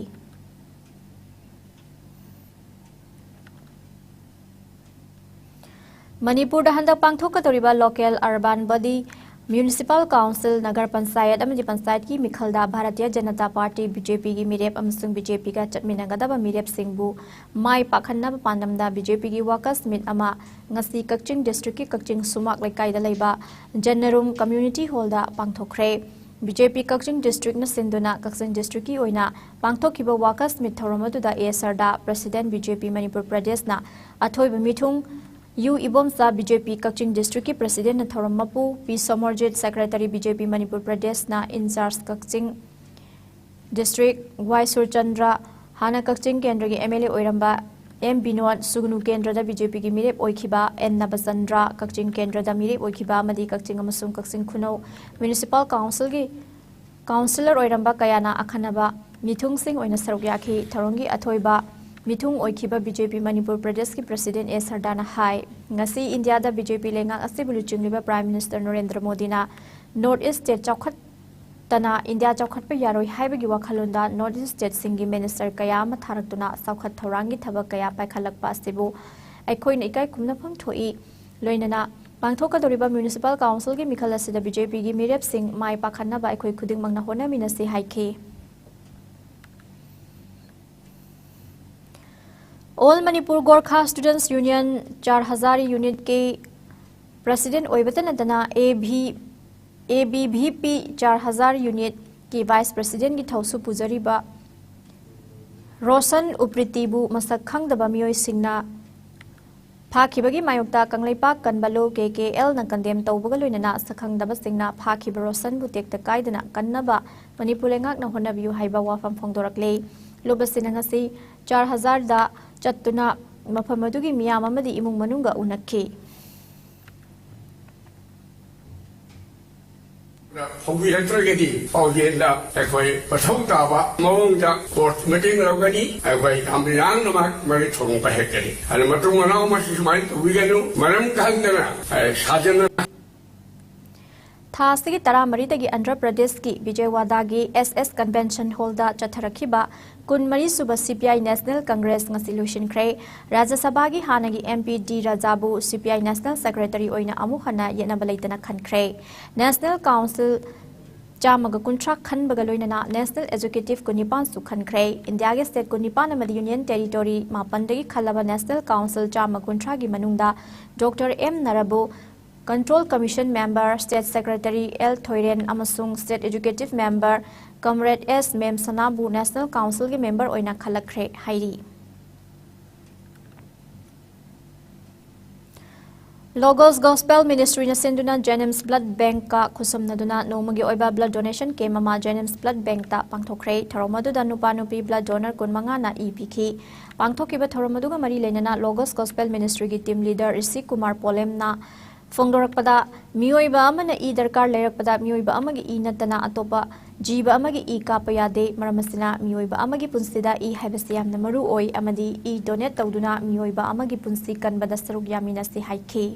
ꯃꯅꯤꯄꯨꯔꯗ ꯍꯟꯗꯛ ꯄꯥꯡꯊꯣꯛꯀꯗꯧꯔꯤꯕ local urban body, municipal council, Nagar panchayat ꯑꯃꯗꯤ ꯄꯟꯆꯥꯌꯠꯀꯤ ꯃꯤꯈꯜꯗ ꯚꯥꯔꯇꯤꯌ ꯖꯅꯇꯥ ꯄꯥꯔꯇꯤ, BJPꯒꯤ ꯃꯤꯔꯦꯞ ꯑꯃꯁꯨꯡ BJPꯒ ꯆꯠꯃꯤꯟꯅꯒꯗꯕ ꯃꯤꯔꯦꯞꯁꯤꯡꯕꯨ ꯃꯥꯏ ꯄꯥꯛꯍꯟꯅꯕ ꯄꯥꯟꯗꯝꯗ BJPꯒꯤ workers meet ꯑꯃ ꯉꯁꯤ ꯀꯛꯆꯤꯡ districtꯀꯤ ꯀꯛꯆꯤꯡ ꯁꯨꯃꯥꯛ ꯂꯩꯀꯥꯏꯗ ꯂꯩꯕ ꯖꯟꯅꯔꯨꯝ community hallꯗ ꯄꯥꯡꯊꯣꯛꯈ꯭ꯔꯦ꯫ BJP ꯀꯛꯆꯤꯡ districtꯅ ꯁꯤꯟꯗꯨꯅ ꯀꯛꯆꯤꯡ districtꯀꯤ ꯑꯣꯏꯅ ꯄꯥꯡꯊꯣꯛꯈꯤꯕ workers meet ꯊꯧꯔꯝ ꯑꯗꯨꯗ A. ꯁꯔꯗꯥ, President, BJP ꯃꯅꯤꯄꯨꯔ ꯄ꯭ꯔꯗꯦꯁꯅ ꯑꯊꯣꯏꯕ ꯃꯤꯊꯨꯡ, ꯌꯨ ꯏꯕꯣꯝꯆꯥ, BJP ꯀꯛꯆꯤꯡ districtꯀꯤ Presidentꯅ ꯊꯧꯔꯝ ꯃꯄꯨ, ꯄꯤ Somorjit, Secretary, BJP Manipur ꯄ꯭ꯔꯗꯦꯁꯅ in charge Kakching district, ꯋꯥꯏ ꯁꯨꯔꯆꯟꯗ꯭ꯔ, ꯍꯥꯟꯅ ꯀꯛꯆꯤꯡ ꯀꯦꯟꯗ꯭ꯔꯒꯤ MLA ꯑꯣꯏꯔꯝꯕ ꯑꯦꯝ ꯕꯤꯅꯣꯗ, ꯁꯨꯒꯅꯨ ꯀꯦꯟꯗ꯭ꯔꯗ BJPꯒꯤ ꯃꯤꯔꯦꯞ ꯑꯣꯏꯈꯤꯕ ꯑꯦꯟ ꯅꯕꯆꯟꯗ꯭ꯔ, ꯀꯛꯆꯤꯡ ꯀꯦꯟꯗ꯭ꯔꯗ ꯃꯤꯔꯦꯞ ꯑꯣꯏꯈꯤꯕ ꯑꯃꯗꯤ ꯀꯛꯆꯤꯡ ꯑꯃꯁꯨꯡ ꯀꯛꯆꯤꯡ ꯈꯨꯅꯧ municipal councilꯒꯤ councillor ꯑꯣꯏꯔꯝꯕ ꯀꯌꯥꯅ ꯑꯈꯟꯅꯕ ꯃꯤꯊꯨꯡꯁꯤꯡ ꯑꯣꯏꯅ ꯁꯔꯨꯛ ꯌꯥꯈꯤ꯫ ꯊꯧꯔꯝꯒꯤ ꯑꯊꯣꯏꯕ ꯃꯤꯊꯨꯡ ꯑꯣꯏꯈꯤꯕ BJP ꯃꯅꯤꯄꯨꯔ ꯄ꯭ꯔꯗꯦꯁꯀꯤ President A. ꯁꯔꯗꯥꯅ ꯍꯥꯏ, ꯉꯁꯤ ꯏꯟꯗꯤꯌꯥꯗ BJP ꯂꯩꯉꯥꯛ ꯑꯁꯤꯕꯨ ꯂꯨꯆꯤꯡꯂꯤꯕ Prime Minister ꯅꯔꯦꯟꯗ꯭ꯔ ꯃꯣꯗꯤꯅ North East state ꯆꯥꯎꯈꯠꯇꯅ ꯏꯟꯗꯤꯌꯥ ꯆꯥꯎꯈꯠꯄ ꯌꯥꯔꯣꯏ ꯍꯥꯏꯕꯒꯤ ꯋꯥꯈꯜꯂꯣꯟꯗ North East stateꯁꯤꯡꯒꯤ minister ꯀꯌꯥ ꯑꯃ ꯊꯥꯔꯛꯇꯨꯅ ꯆꯥꯎꯈꯠ ꯊꯧꯔꯥꯡꯒꯤ ꯊꯕꯛ ꯀꯌꯥ ꯄꯥꯏꯈꯠꯂꯛꯄ ꯑꯁꯤꯕꯨ ꯑꯩꯈꯣꯏꯅ ꯏꯀꯥꯏ ꯈꯨꯝꯅꯐꯝ ꯊꯣꯛꯏ꯫ ꯂꯣꯏꯅꯅ ꯄꯥꯡꯊꯣꯛꯀꯗꯧꯔꯤꯕ municipal councilꯒꯤ ꯃꯤꯈꯜ ꯑꯁꯤꯗ BJPꯒꯤ ꯃꯤꯔꯦꯞꯁꯤꯡ ꯃꯥꯏ ꯄꯥꯛꯍꯟꯅꯕ ꯑꯩꯈꯣꯏ ꯈꯨꯗꯤꯡꯃꯛꯅ ꯍꯣꯠꯅꯃꯤꯟꯅꯁꯤ ꯍꯥꯏꯈꯤ꯫ All Manipur Gorkha Students Union ꯆꯥꯔ ꯍꯖꯥꯔ unitꯀꯤ President ꯑꯣꯏꯕꯇ ꯅꯠꯇꯅ AB, ABVP ꯆꯥꯔ ꯍꯖꯥꯔ unitꯀꯤ Vice Presidentꯀꯤ ꯊꯧꯁꯨ ꯄꯨꯖꯔꯤꯕ ꯔꯣꯁꯟ ꯎꯄ꯭ꯔꯤꯇꯤꯕꯨ ꯃꯁꯛ ꯈꯪꯗꯕ ꯃꯤꯑꯣꯏꯁꯤꯡꯅ ꯐꯥꯈꯤꯕꯒꯤ ꯃꯥꯌꯣꯛꯇ ꯀꯪꯂꯩꯄꯥꯛ ꯀꯟꯕ ꯂꯨꯞ ꯀꯦ ꯀꯦ ꯑꯦꯜꯅ ꯀꯟꯗꯦꯝ ꯇꯧꯕꯒ ꯂꯣꯏꯅꯅ ꯁꯛꯈꯪꯗꯕꯁꯤꯡꯅ ꯐꯥꯈꯤꯕ ꯔꯣꯁꯟꯕꯨ ꯇꯦꯛꯇ ꯀꯥꯏꯗꯅ ꯀꯟꯅꯕ ꯃꯅꯤꯄꯨꯔ ꯂꯩꯉꯥꯛꯅ ꯍꯣꯠꯅꯕꯤꯌꯨ ꯍꯥꯏꯕ ꯋꯥꯐꯝ ꯐꯣꯡꯗꯣꯔꯛꯂꯦ꯫ ꯂꯨꯞ ꯑꯁꯤꯅ ꯉꯁꯤ ꯆꯥꯔ ꯍꯖꯥꯔꯗ ꯆꯠꯇꯨꯅ ꯃꯐꯝ ꯑꯗꯨꯒꯤ ꯃꯤꯌꯥꯝ ꯑꯃꯗꯤ ꯏꯃꯨꯡ ꯃꯅꯨꯡꯒ ꯎꯅꯈꯤ꯫ ꯍꯧꯕꯤꯔꯛꯇ꯭ꯔꯒꯗꯤ ꯄꯥꯎꯖꯦꯜꯗ ꯑꯩꯈꯣꯏ ꯃꯊꯧ ꯇꯥꯕ ꯃꯑꯣꯡꯗ ꯀꯣꯔꯠ ꯃꯇꯦꯡ ꯂꯧꯒꯅꯤ꯫ ꯑꯩꯈꯣꯏ ꯌꯥꯝ ꯌꯥꯡꯅꯃꯛ ꯃꯔꯤꯛ ꯊꯣꯡꯕ ꯍꯦꯛꯀꯅꯤ꯫ ꯑꯗꯨ ꯃꯇꯨꯡ ꯃꯅꯥꯎ ꯃꯁꯤ ꯁꯨꯃꯥꯏꯅ ꯇꯧꯕꯤꯒꯅꯨ꯫ ꯃꯔꯝ ꯈꯪꯗꯅ, ꯑꯦ, ꯁꯥꯖꯟꯅ ꯊꯥ ꯑꯁꯤꯒꯤ ꯇꯔꯥꯃꯔꯤꯗꯒꯤ ꯑꯟꯙ꯭ꯔ ꯄ꯭ꯔꯗꯦꯁꯀꯤ ꯕꯤꯖꯌꯋꯥꯗꯥꯒꯤ ꯑꯦꯁ ꯑꯦꯁ ꯀꯟꯚꯦꯟꯁꯟ ꯍꯣꯜꯗ ꯆꯠꯊꯔꯛꯈꯤꯕ ꯀꯨꯟꯃꯔꯤ ꯁꯨꯕ ꯁꯤ ꯄꯤ ꯑꯥꯏ ꯅꯦꯁꯅꯦꯜ ꯀꯪꯒ꯭ꯔꯦꯁ ꯉꯁꯤ ꯂꯣꯏꯁꯤꯟꯈ꯭ꯔꯦ꯫ ꯔꯥꯖ꯭ꯌ ꯁꯚꯥꯒꯤ ꯍꯥꯟꯅꯒꯤ ꯑꯦꯝ ꯄꯤ ꯗꯤ ꯔꯥꯖꯥꯕꯨ ꯁꯤ ꯄꯤ ꯑꯥꯏ ꯅꯦꯁꯅꯦꯜ ꯁꯦꯀ꯭ꯔꯦꯇꯔꯤ ꯑꯣꯏꯅ ꯑꯃꯨꯛ ꯍꯟꯅ ꯌꯦꯠꯅꯕ ꯂꯩꯇꯅ ꯈꯟꯈ꯭ꯔꯦ꯫ ꯅꯦꯁꯅꯦꯜ ꯀꯥꯎꯟꯁꯤꯜ ꯆꯥꯝꯃꯒ ꯀꯨꯟꯊ꯭ꯔꯥ ꯈꯟꯕꯒ ꯂꯣꯏꯅꯅ ꯅꯦꯁꯅꯦꯜ ꯑꯦꯖꯨꯀꯦꯇꯤꯚ ꯀꯨꯟꯅꯤꯄꯥꯟꯁꯨ ꯈꯟꯈ꯭ꯔꯦ꯫ ꯏꯟꯗꯤꯌꯥꯒꯤ ꯁ꯭ꯇꯦꯠ ꯀꯨꯟꯅꯤꯄꯥꯟ ꯑꯃꯗꯤ ꯌꯨꯅꯤꯌꯟ ꯇꯦꯔꯤꯇꯣꯔꯤ ꯃꯥꯄꯟꯗꯒꯤ ꯈꯜꯂꯕ ꯅꯦꯁꯅꯦꯜ ꯀꯥꯎꯟꯁꯤꯜ ꯆꯥꯝꯃ ꯀꯨꯟꯊ꯭ꯔꯥꯒꯤ ꯃꯅꯨꯡꯗ ꯗꯣꯛꯇꯔ ꯑꯦꯝ ꯅꯔꯥꯕꯨ, control commission member, state secretary L Thoiren ꯑꯃꯁꯨꯡ state executive member comrade S ꯃꯦꯝꯁꯅꯥꯕꯨ ꯅꯦꯁꯅꯦꯜ ꯀꯥꯎꯟꯁꯤꯜꯒꯤ ꯃꯦꯝꯕꯔ ꯑꯣꯏꯅ ꯈꯜꯂꯛꯈ꯭ꯔꯦ ꯍꯥꯏꯔꯤ꯫ ꯂꯣꯒꯣꯁ ꯒꯣꯁꯄꯦꯜ ꯃꯤꯅꯤꯁꯇ꯭ꯔꯤꯅ ꯁꯤꯟꯗꯨꯅ ꯖꯦꯅꯤꯝꯁ ꯕ꯭ꯂꯗ ꯕꯦꯡꯛꯀ ꯈꯨꯠꯁꯝꯅꯗꯨꯅ ꯅꯣꯡꯃꯒꯤ ꯑꯣꯏꯕ ꯕ꯭ꯂꯗ ꯗꯣꯅꯦꯁꯟ ꯀꯦꯝꯞ ꯑꯃ ꯖꯦꯅꯤꯝꯁ ꯕ꯭ꯂꯗ ꯕꯦꯡꯛꯇ ꯄꯥꯡꯊꯣꯛꯈ꯭ꯔꯦ꯫ ꯊꯧꯔꯝ ꯑꯗꯨꯗ ꯅꯨꯄꯥ ꯅꯨꯄꯤ ꯕ꯭ꯂꯗ ꯗꯣꯅꯔ ꯀꯨꯟꯃꯉꯥꯅ ꯏ ꯄꯤꯈꯤ꯫ ꯄꯥꯡꯊꯣꯛꯈꯤꯕ ꯊꯧꯔꯝ ꯑꯗꯨꯒ ꯃꯔꯤ ꯂꯩꯅꯅ ꯂꯣꯒꯣꯁ ꯒꯣꯁꯄꯦꯜ ꯃꯤꯅꯤꯁꯇ꯭ꯔꯤꯒꯤ ꯇꯤꯝ ꯂꯤꯗꯔ ꯔꯤꯁꯤ ꯀꯨꯃꯥꯔ ꯄꯣꯂꯦꯝꯅ ꯐꯣꯡꯗꯣꯔꯛꯄꯗ, ꯃꯤꯑꯣꯏꯕ ꯑꯃꯅ ꯏ ꯗꯔꯀꯥꯔ ꯂꯩꯔꯛꯄꯗ ꯃꯤꯑꯣꯏꯕ ꯑꯃꯒꯤ ꯏ ꯅꯠꯇꯅ ꯑꯇꯣꯞꯄ ꯖꯤꯕ ꯑꯃꯒꯤ ꯏ ꯀꯥꯞꯄ ꯌꯥꯗꯦ꯫ ꯃꯔꯝ ꯑꯁꯤꯅ ꯃꯤꯑꯣꯏꯕ ꯑꯃꯒꯤ ꯄꯨꯟꯁꯤꯗ ꯏ ꯍꯥꯏꯕꯁꯤ ꯌꯥꯝꯅ ꯃꯔꯨ ꯑꯣꯏ ꯑꯃꯗꯤ ꯏ ꯗꯣꯅꯦꯠ ꯇꯧꯗꯨꯅ ꯃꯤꯑꯣꯏꯕ ꯑꯃꯒꯤ ꯄꯨꯟꯁꯤ ꯀꯟꯕꯗ ꯁꯔꯨꯛ ꯌꯥꯃꯤꯟꯅꯁꯤ ꯍꯥꯏꯈꯤ꯫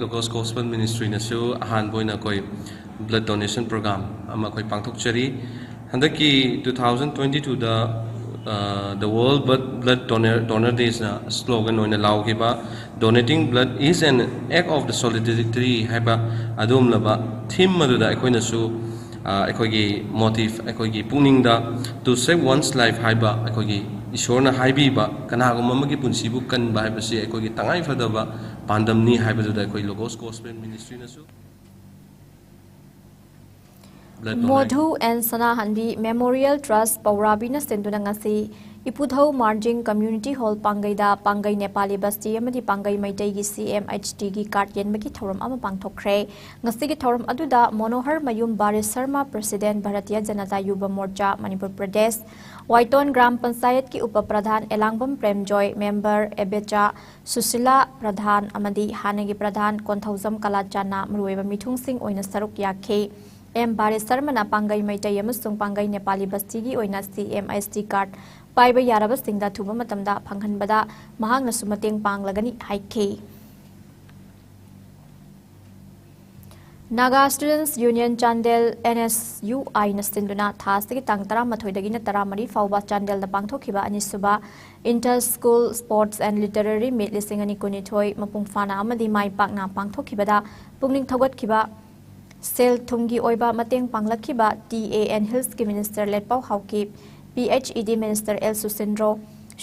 ꯂꯣꯒꯣꯁ ꯒꯣꯁꯄꯦꯜ ꯃꯤꯅꯤꯁꯇ꯭ꯔꯤꯅꯁꯨ ꯑꯍꯥꯟꯕ ꯑꯣꯏꯅ ꯑꯩꯈꯣꯏ ꯕ꯭ꯂꯗ ꯗꯣꯅꯦꯁꯟ ꯄ꯭ꯔꯣꯒ꯭ꯔꯥꯝ ꯑꯃ ꯑꯩꯈꯣꯏ ꯄꯥꯡꯊꯣꯛꯆꯔꯤ꯫ ꯍꯟꯗꯛꯀꯤ ꯇꯨ ꯊꯥꯎꯖꯟ ꯇ꯭ꯋꯦꯟꯇꯤ ꯇꯨꯗ, ꯑ, The World Blood, Blood Donor, Donor Days ꯅ ꯁ꯭ꯂꯣꯒꯟ ꯑꯣꯏꯅ ꯂꯥꯎꯈꯤꯕ "Donating blood is an act of the solidarity" ꯍꯥꯏꯕ ꯑꯗꯨꯒꯨꯝꯂꯕ ꯊꯤꯝ ꯑꯗꯨꯗ ꯑꯩꯈꯣꯏꯅꯁꯨ, ꯑ, ꯑꯩꯈꯣꯏꯒꯤ ꯃꯣꯇꯤꯐ, ꯑꯩꯈꯣꯏꯒꯤ ꯄꯨꯛꯅꯤꯡꯗ "To save one's life" ꯍꯥꯏꯕ ꯑꯩꯈꯣꯏꯒꯤ ꯏꯁꯣꯔꯅ ꯍꯥꯏꯕꯤꯕ ꯀꯅꯥꯒꯨꯝꯕ ꯑꯃꯒꯤ ꯄꯨꯟꯁꯤꯕꯨ ꯀꯟꯕ ꯍꯥꯏꯕꯁꯤ ꯑꯩꯈꯣꯏꯒꯤ ꯇꯉꯥꯏꯐꯗꯕ ꯄꯥꯟꯗꯝꯅꯤ ꯍꯥꯏꯕꯗꯨꯗ ꯑꯩꯈꯣꯏ ꯂꯣꯒꯣꯁ ꯒꯣꯁꯄꯦꯜ ꯃꯤꯅꯤꯁꯇ꯭ꯔꯤꯅꯁꯨ blood donor Modhu N Sanahanbi memorial trust ꯄꯧꯔꯥꯕꯤꯅ ꯁꯤꯟꯗꯨꯅ ꯉꯁꯤ ꯏꯄꯨꯙꯧ ꯃꯥꯔꯖꯤꯡ ꯀꯝꯃ꯭ꯌꯨꯅꯤꯇꯤ ꯍꯣꯜ ꯄꯥꯡꯒꯩꯗ ꯄꯥꯡꯒꯩ ꯅꯦꯄꯥꯂꯤ ꯕꯁꯇꯤ ꯑꯃꯗꯤ ꯄꯥꯡꯒꯩ ꯃꯩꯇꯩꯒꯤ ꯁꯤ ꯑꯦꯝ ꯑꯩꯆ ꯇꯤꯒꯤ ꯀꯥꯔꯗ ꯌꯦꯟꯕꯒꯤ ꯊꯧꯔꯝ ꯑꯃ ꯄꯥꯡꯊꯣꯛꯈ꯭ꯔꯦ꯫ ꯉꯁꯤꯒꯤ ꯊꯧꯔꯝ ꯑꯗꯨꯗ ꯃꯣꯅꯣꯍꯔ ꯃꯌꯨꯝ ꯕꯥꯔꯤꯁ ꯁꯔꯃ, ꯄ꯭ꯔꯁꯤꯗꯦꯟ ꯚꯥꯔꯇꯤꯌ ꯖꯅꯇꯥ ꯌꯨꯕ ꯃꯣꯔꯆꯥ ꯃꯅꯤꯄꯨꯔ ꯄ꯭ꯔꯗꯦꯁ, ꯋꯥꯏꯇꯣꯟ ꯒ꯭ꯔꯥꯝ ꯄꯟꯆꯥꯌꯠꯀꯤ ꯎꯄ ꯄ꯭ꯔꯙꯥꯟ ꯑꯦꯂꯥꯡꯕꯝ ꯄ꯭ꯔꯦꯝꯖꯣꯏ, ꯃꯦꯝꯕꯔ ꯑꯦꯕꯦꯆꯥ ꯁꯨꯁꯤꯂꯥ ꯄ꯭ꯔꯙꯥꯟ ꯑꯃꯗꯤ ꯍꯥꯟꯅꯒꯤ ꯄ꯭ꯔꯙꯥꯟ ꯀꯣꯟꯊꯧꯖꯝ ꯀꯂꯥꯆꯥꯟꯅ ꯃꯔꯨꯑꯣꯏꯕ ꯃꯤꯊꯨꯡꯁꯤꯡ ꯑꯣꯏꯅ ꯁꯔꯨꯛ ꯌꯥꯈꯤ꯫ ꯑꯦꯝ ꯕꯥꯔꯤꯁ ꯁꯔꯃꯅ ꯄꯥꯡꯒꯩ ꯃꯩꯇꯩ ꯑꯃꯁꯨꯡ ꯄꯥꯡꯒꯩ ꯅꯦꯄꯥꯂꯤ ꯕꯁꯇꯤꯒꯤ ꯑꯣꯏꯅ ꯁꯤ ꯑꯦꯝ ꯑꯩꯆ ꯇꯤ ꯀꯥꯔꯗ ꯄꯥꯏꯕ ꯌꯥꯔꯕꯁꯤꯡꯗ ꯑꯊꯨꯕ ꯃꯇꯝꯗ ꯐꯪꯍꯟꯕꯗ ꯃꯍꯥꯛꯅꯁꯨ ꯃꯇꯦꯡ ꯄꯥꯡꯂꯒꯅꯤ ꯍꯥꯏꯈꯤ꯫ Naga students union Chandel, N S U ꯑꯥꯏꯅ ꯁꯤꯟꯗꯨꯅ ꯊꯥ ꯑꯁꯤꯒꯤ ꯇꯥꯡ ꯇꯔꯥꯃꯥꯊꯣꯏꯗꯒꯤꯅ ꯇꯔꯥꯃꯔꯤ ꯐꯥꯎꯕ ꯆꯥꯟꯗꯦꯜꯗ ꯄꯥꯡꯊꯣꯛꯈꯤꯕ ꯑꯅꯤꯁꯨꯕ Inter School Sports and Literary Meet ꯂꯤꯁꯤꯡ ꯑꯅꯤ ꯀꯨꯟꯅꯤꯊꯣꯏ ꯃꯄꯨꯡ ꯐꯥꯅ ꯑꯃꯗꯤ ꯃꯥꯏ ꯄꯥꯛꯅ ꯄꯥꯡꯊꯣꯛꯈꯤꯕꯗ ꯄꯨꯛꯅꯤꯡ ꯊꯧꯒꯠꯈꯤꯕ, ꯁꯦꯜ ꯊꯨꯝꯒꯤ ꯑꯣꯏꯕ ꯃꯇꯦꯡ ꯄꯥꯡꯂꯛꯈꯤꯕ ꯇꯤ ꯑꯦ ꯑꯦꯟ ꯍꯤꯜꯁꯀꯤ minister Letpao Haokip, P H E D minister L Susindro,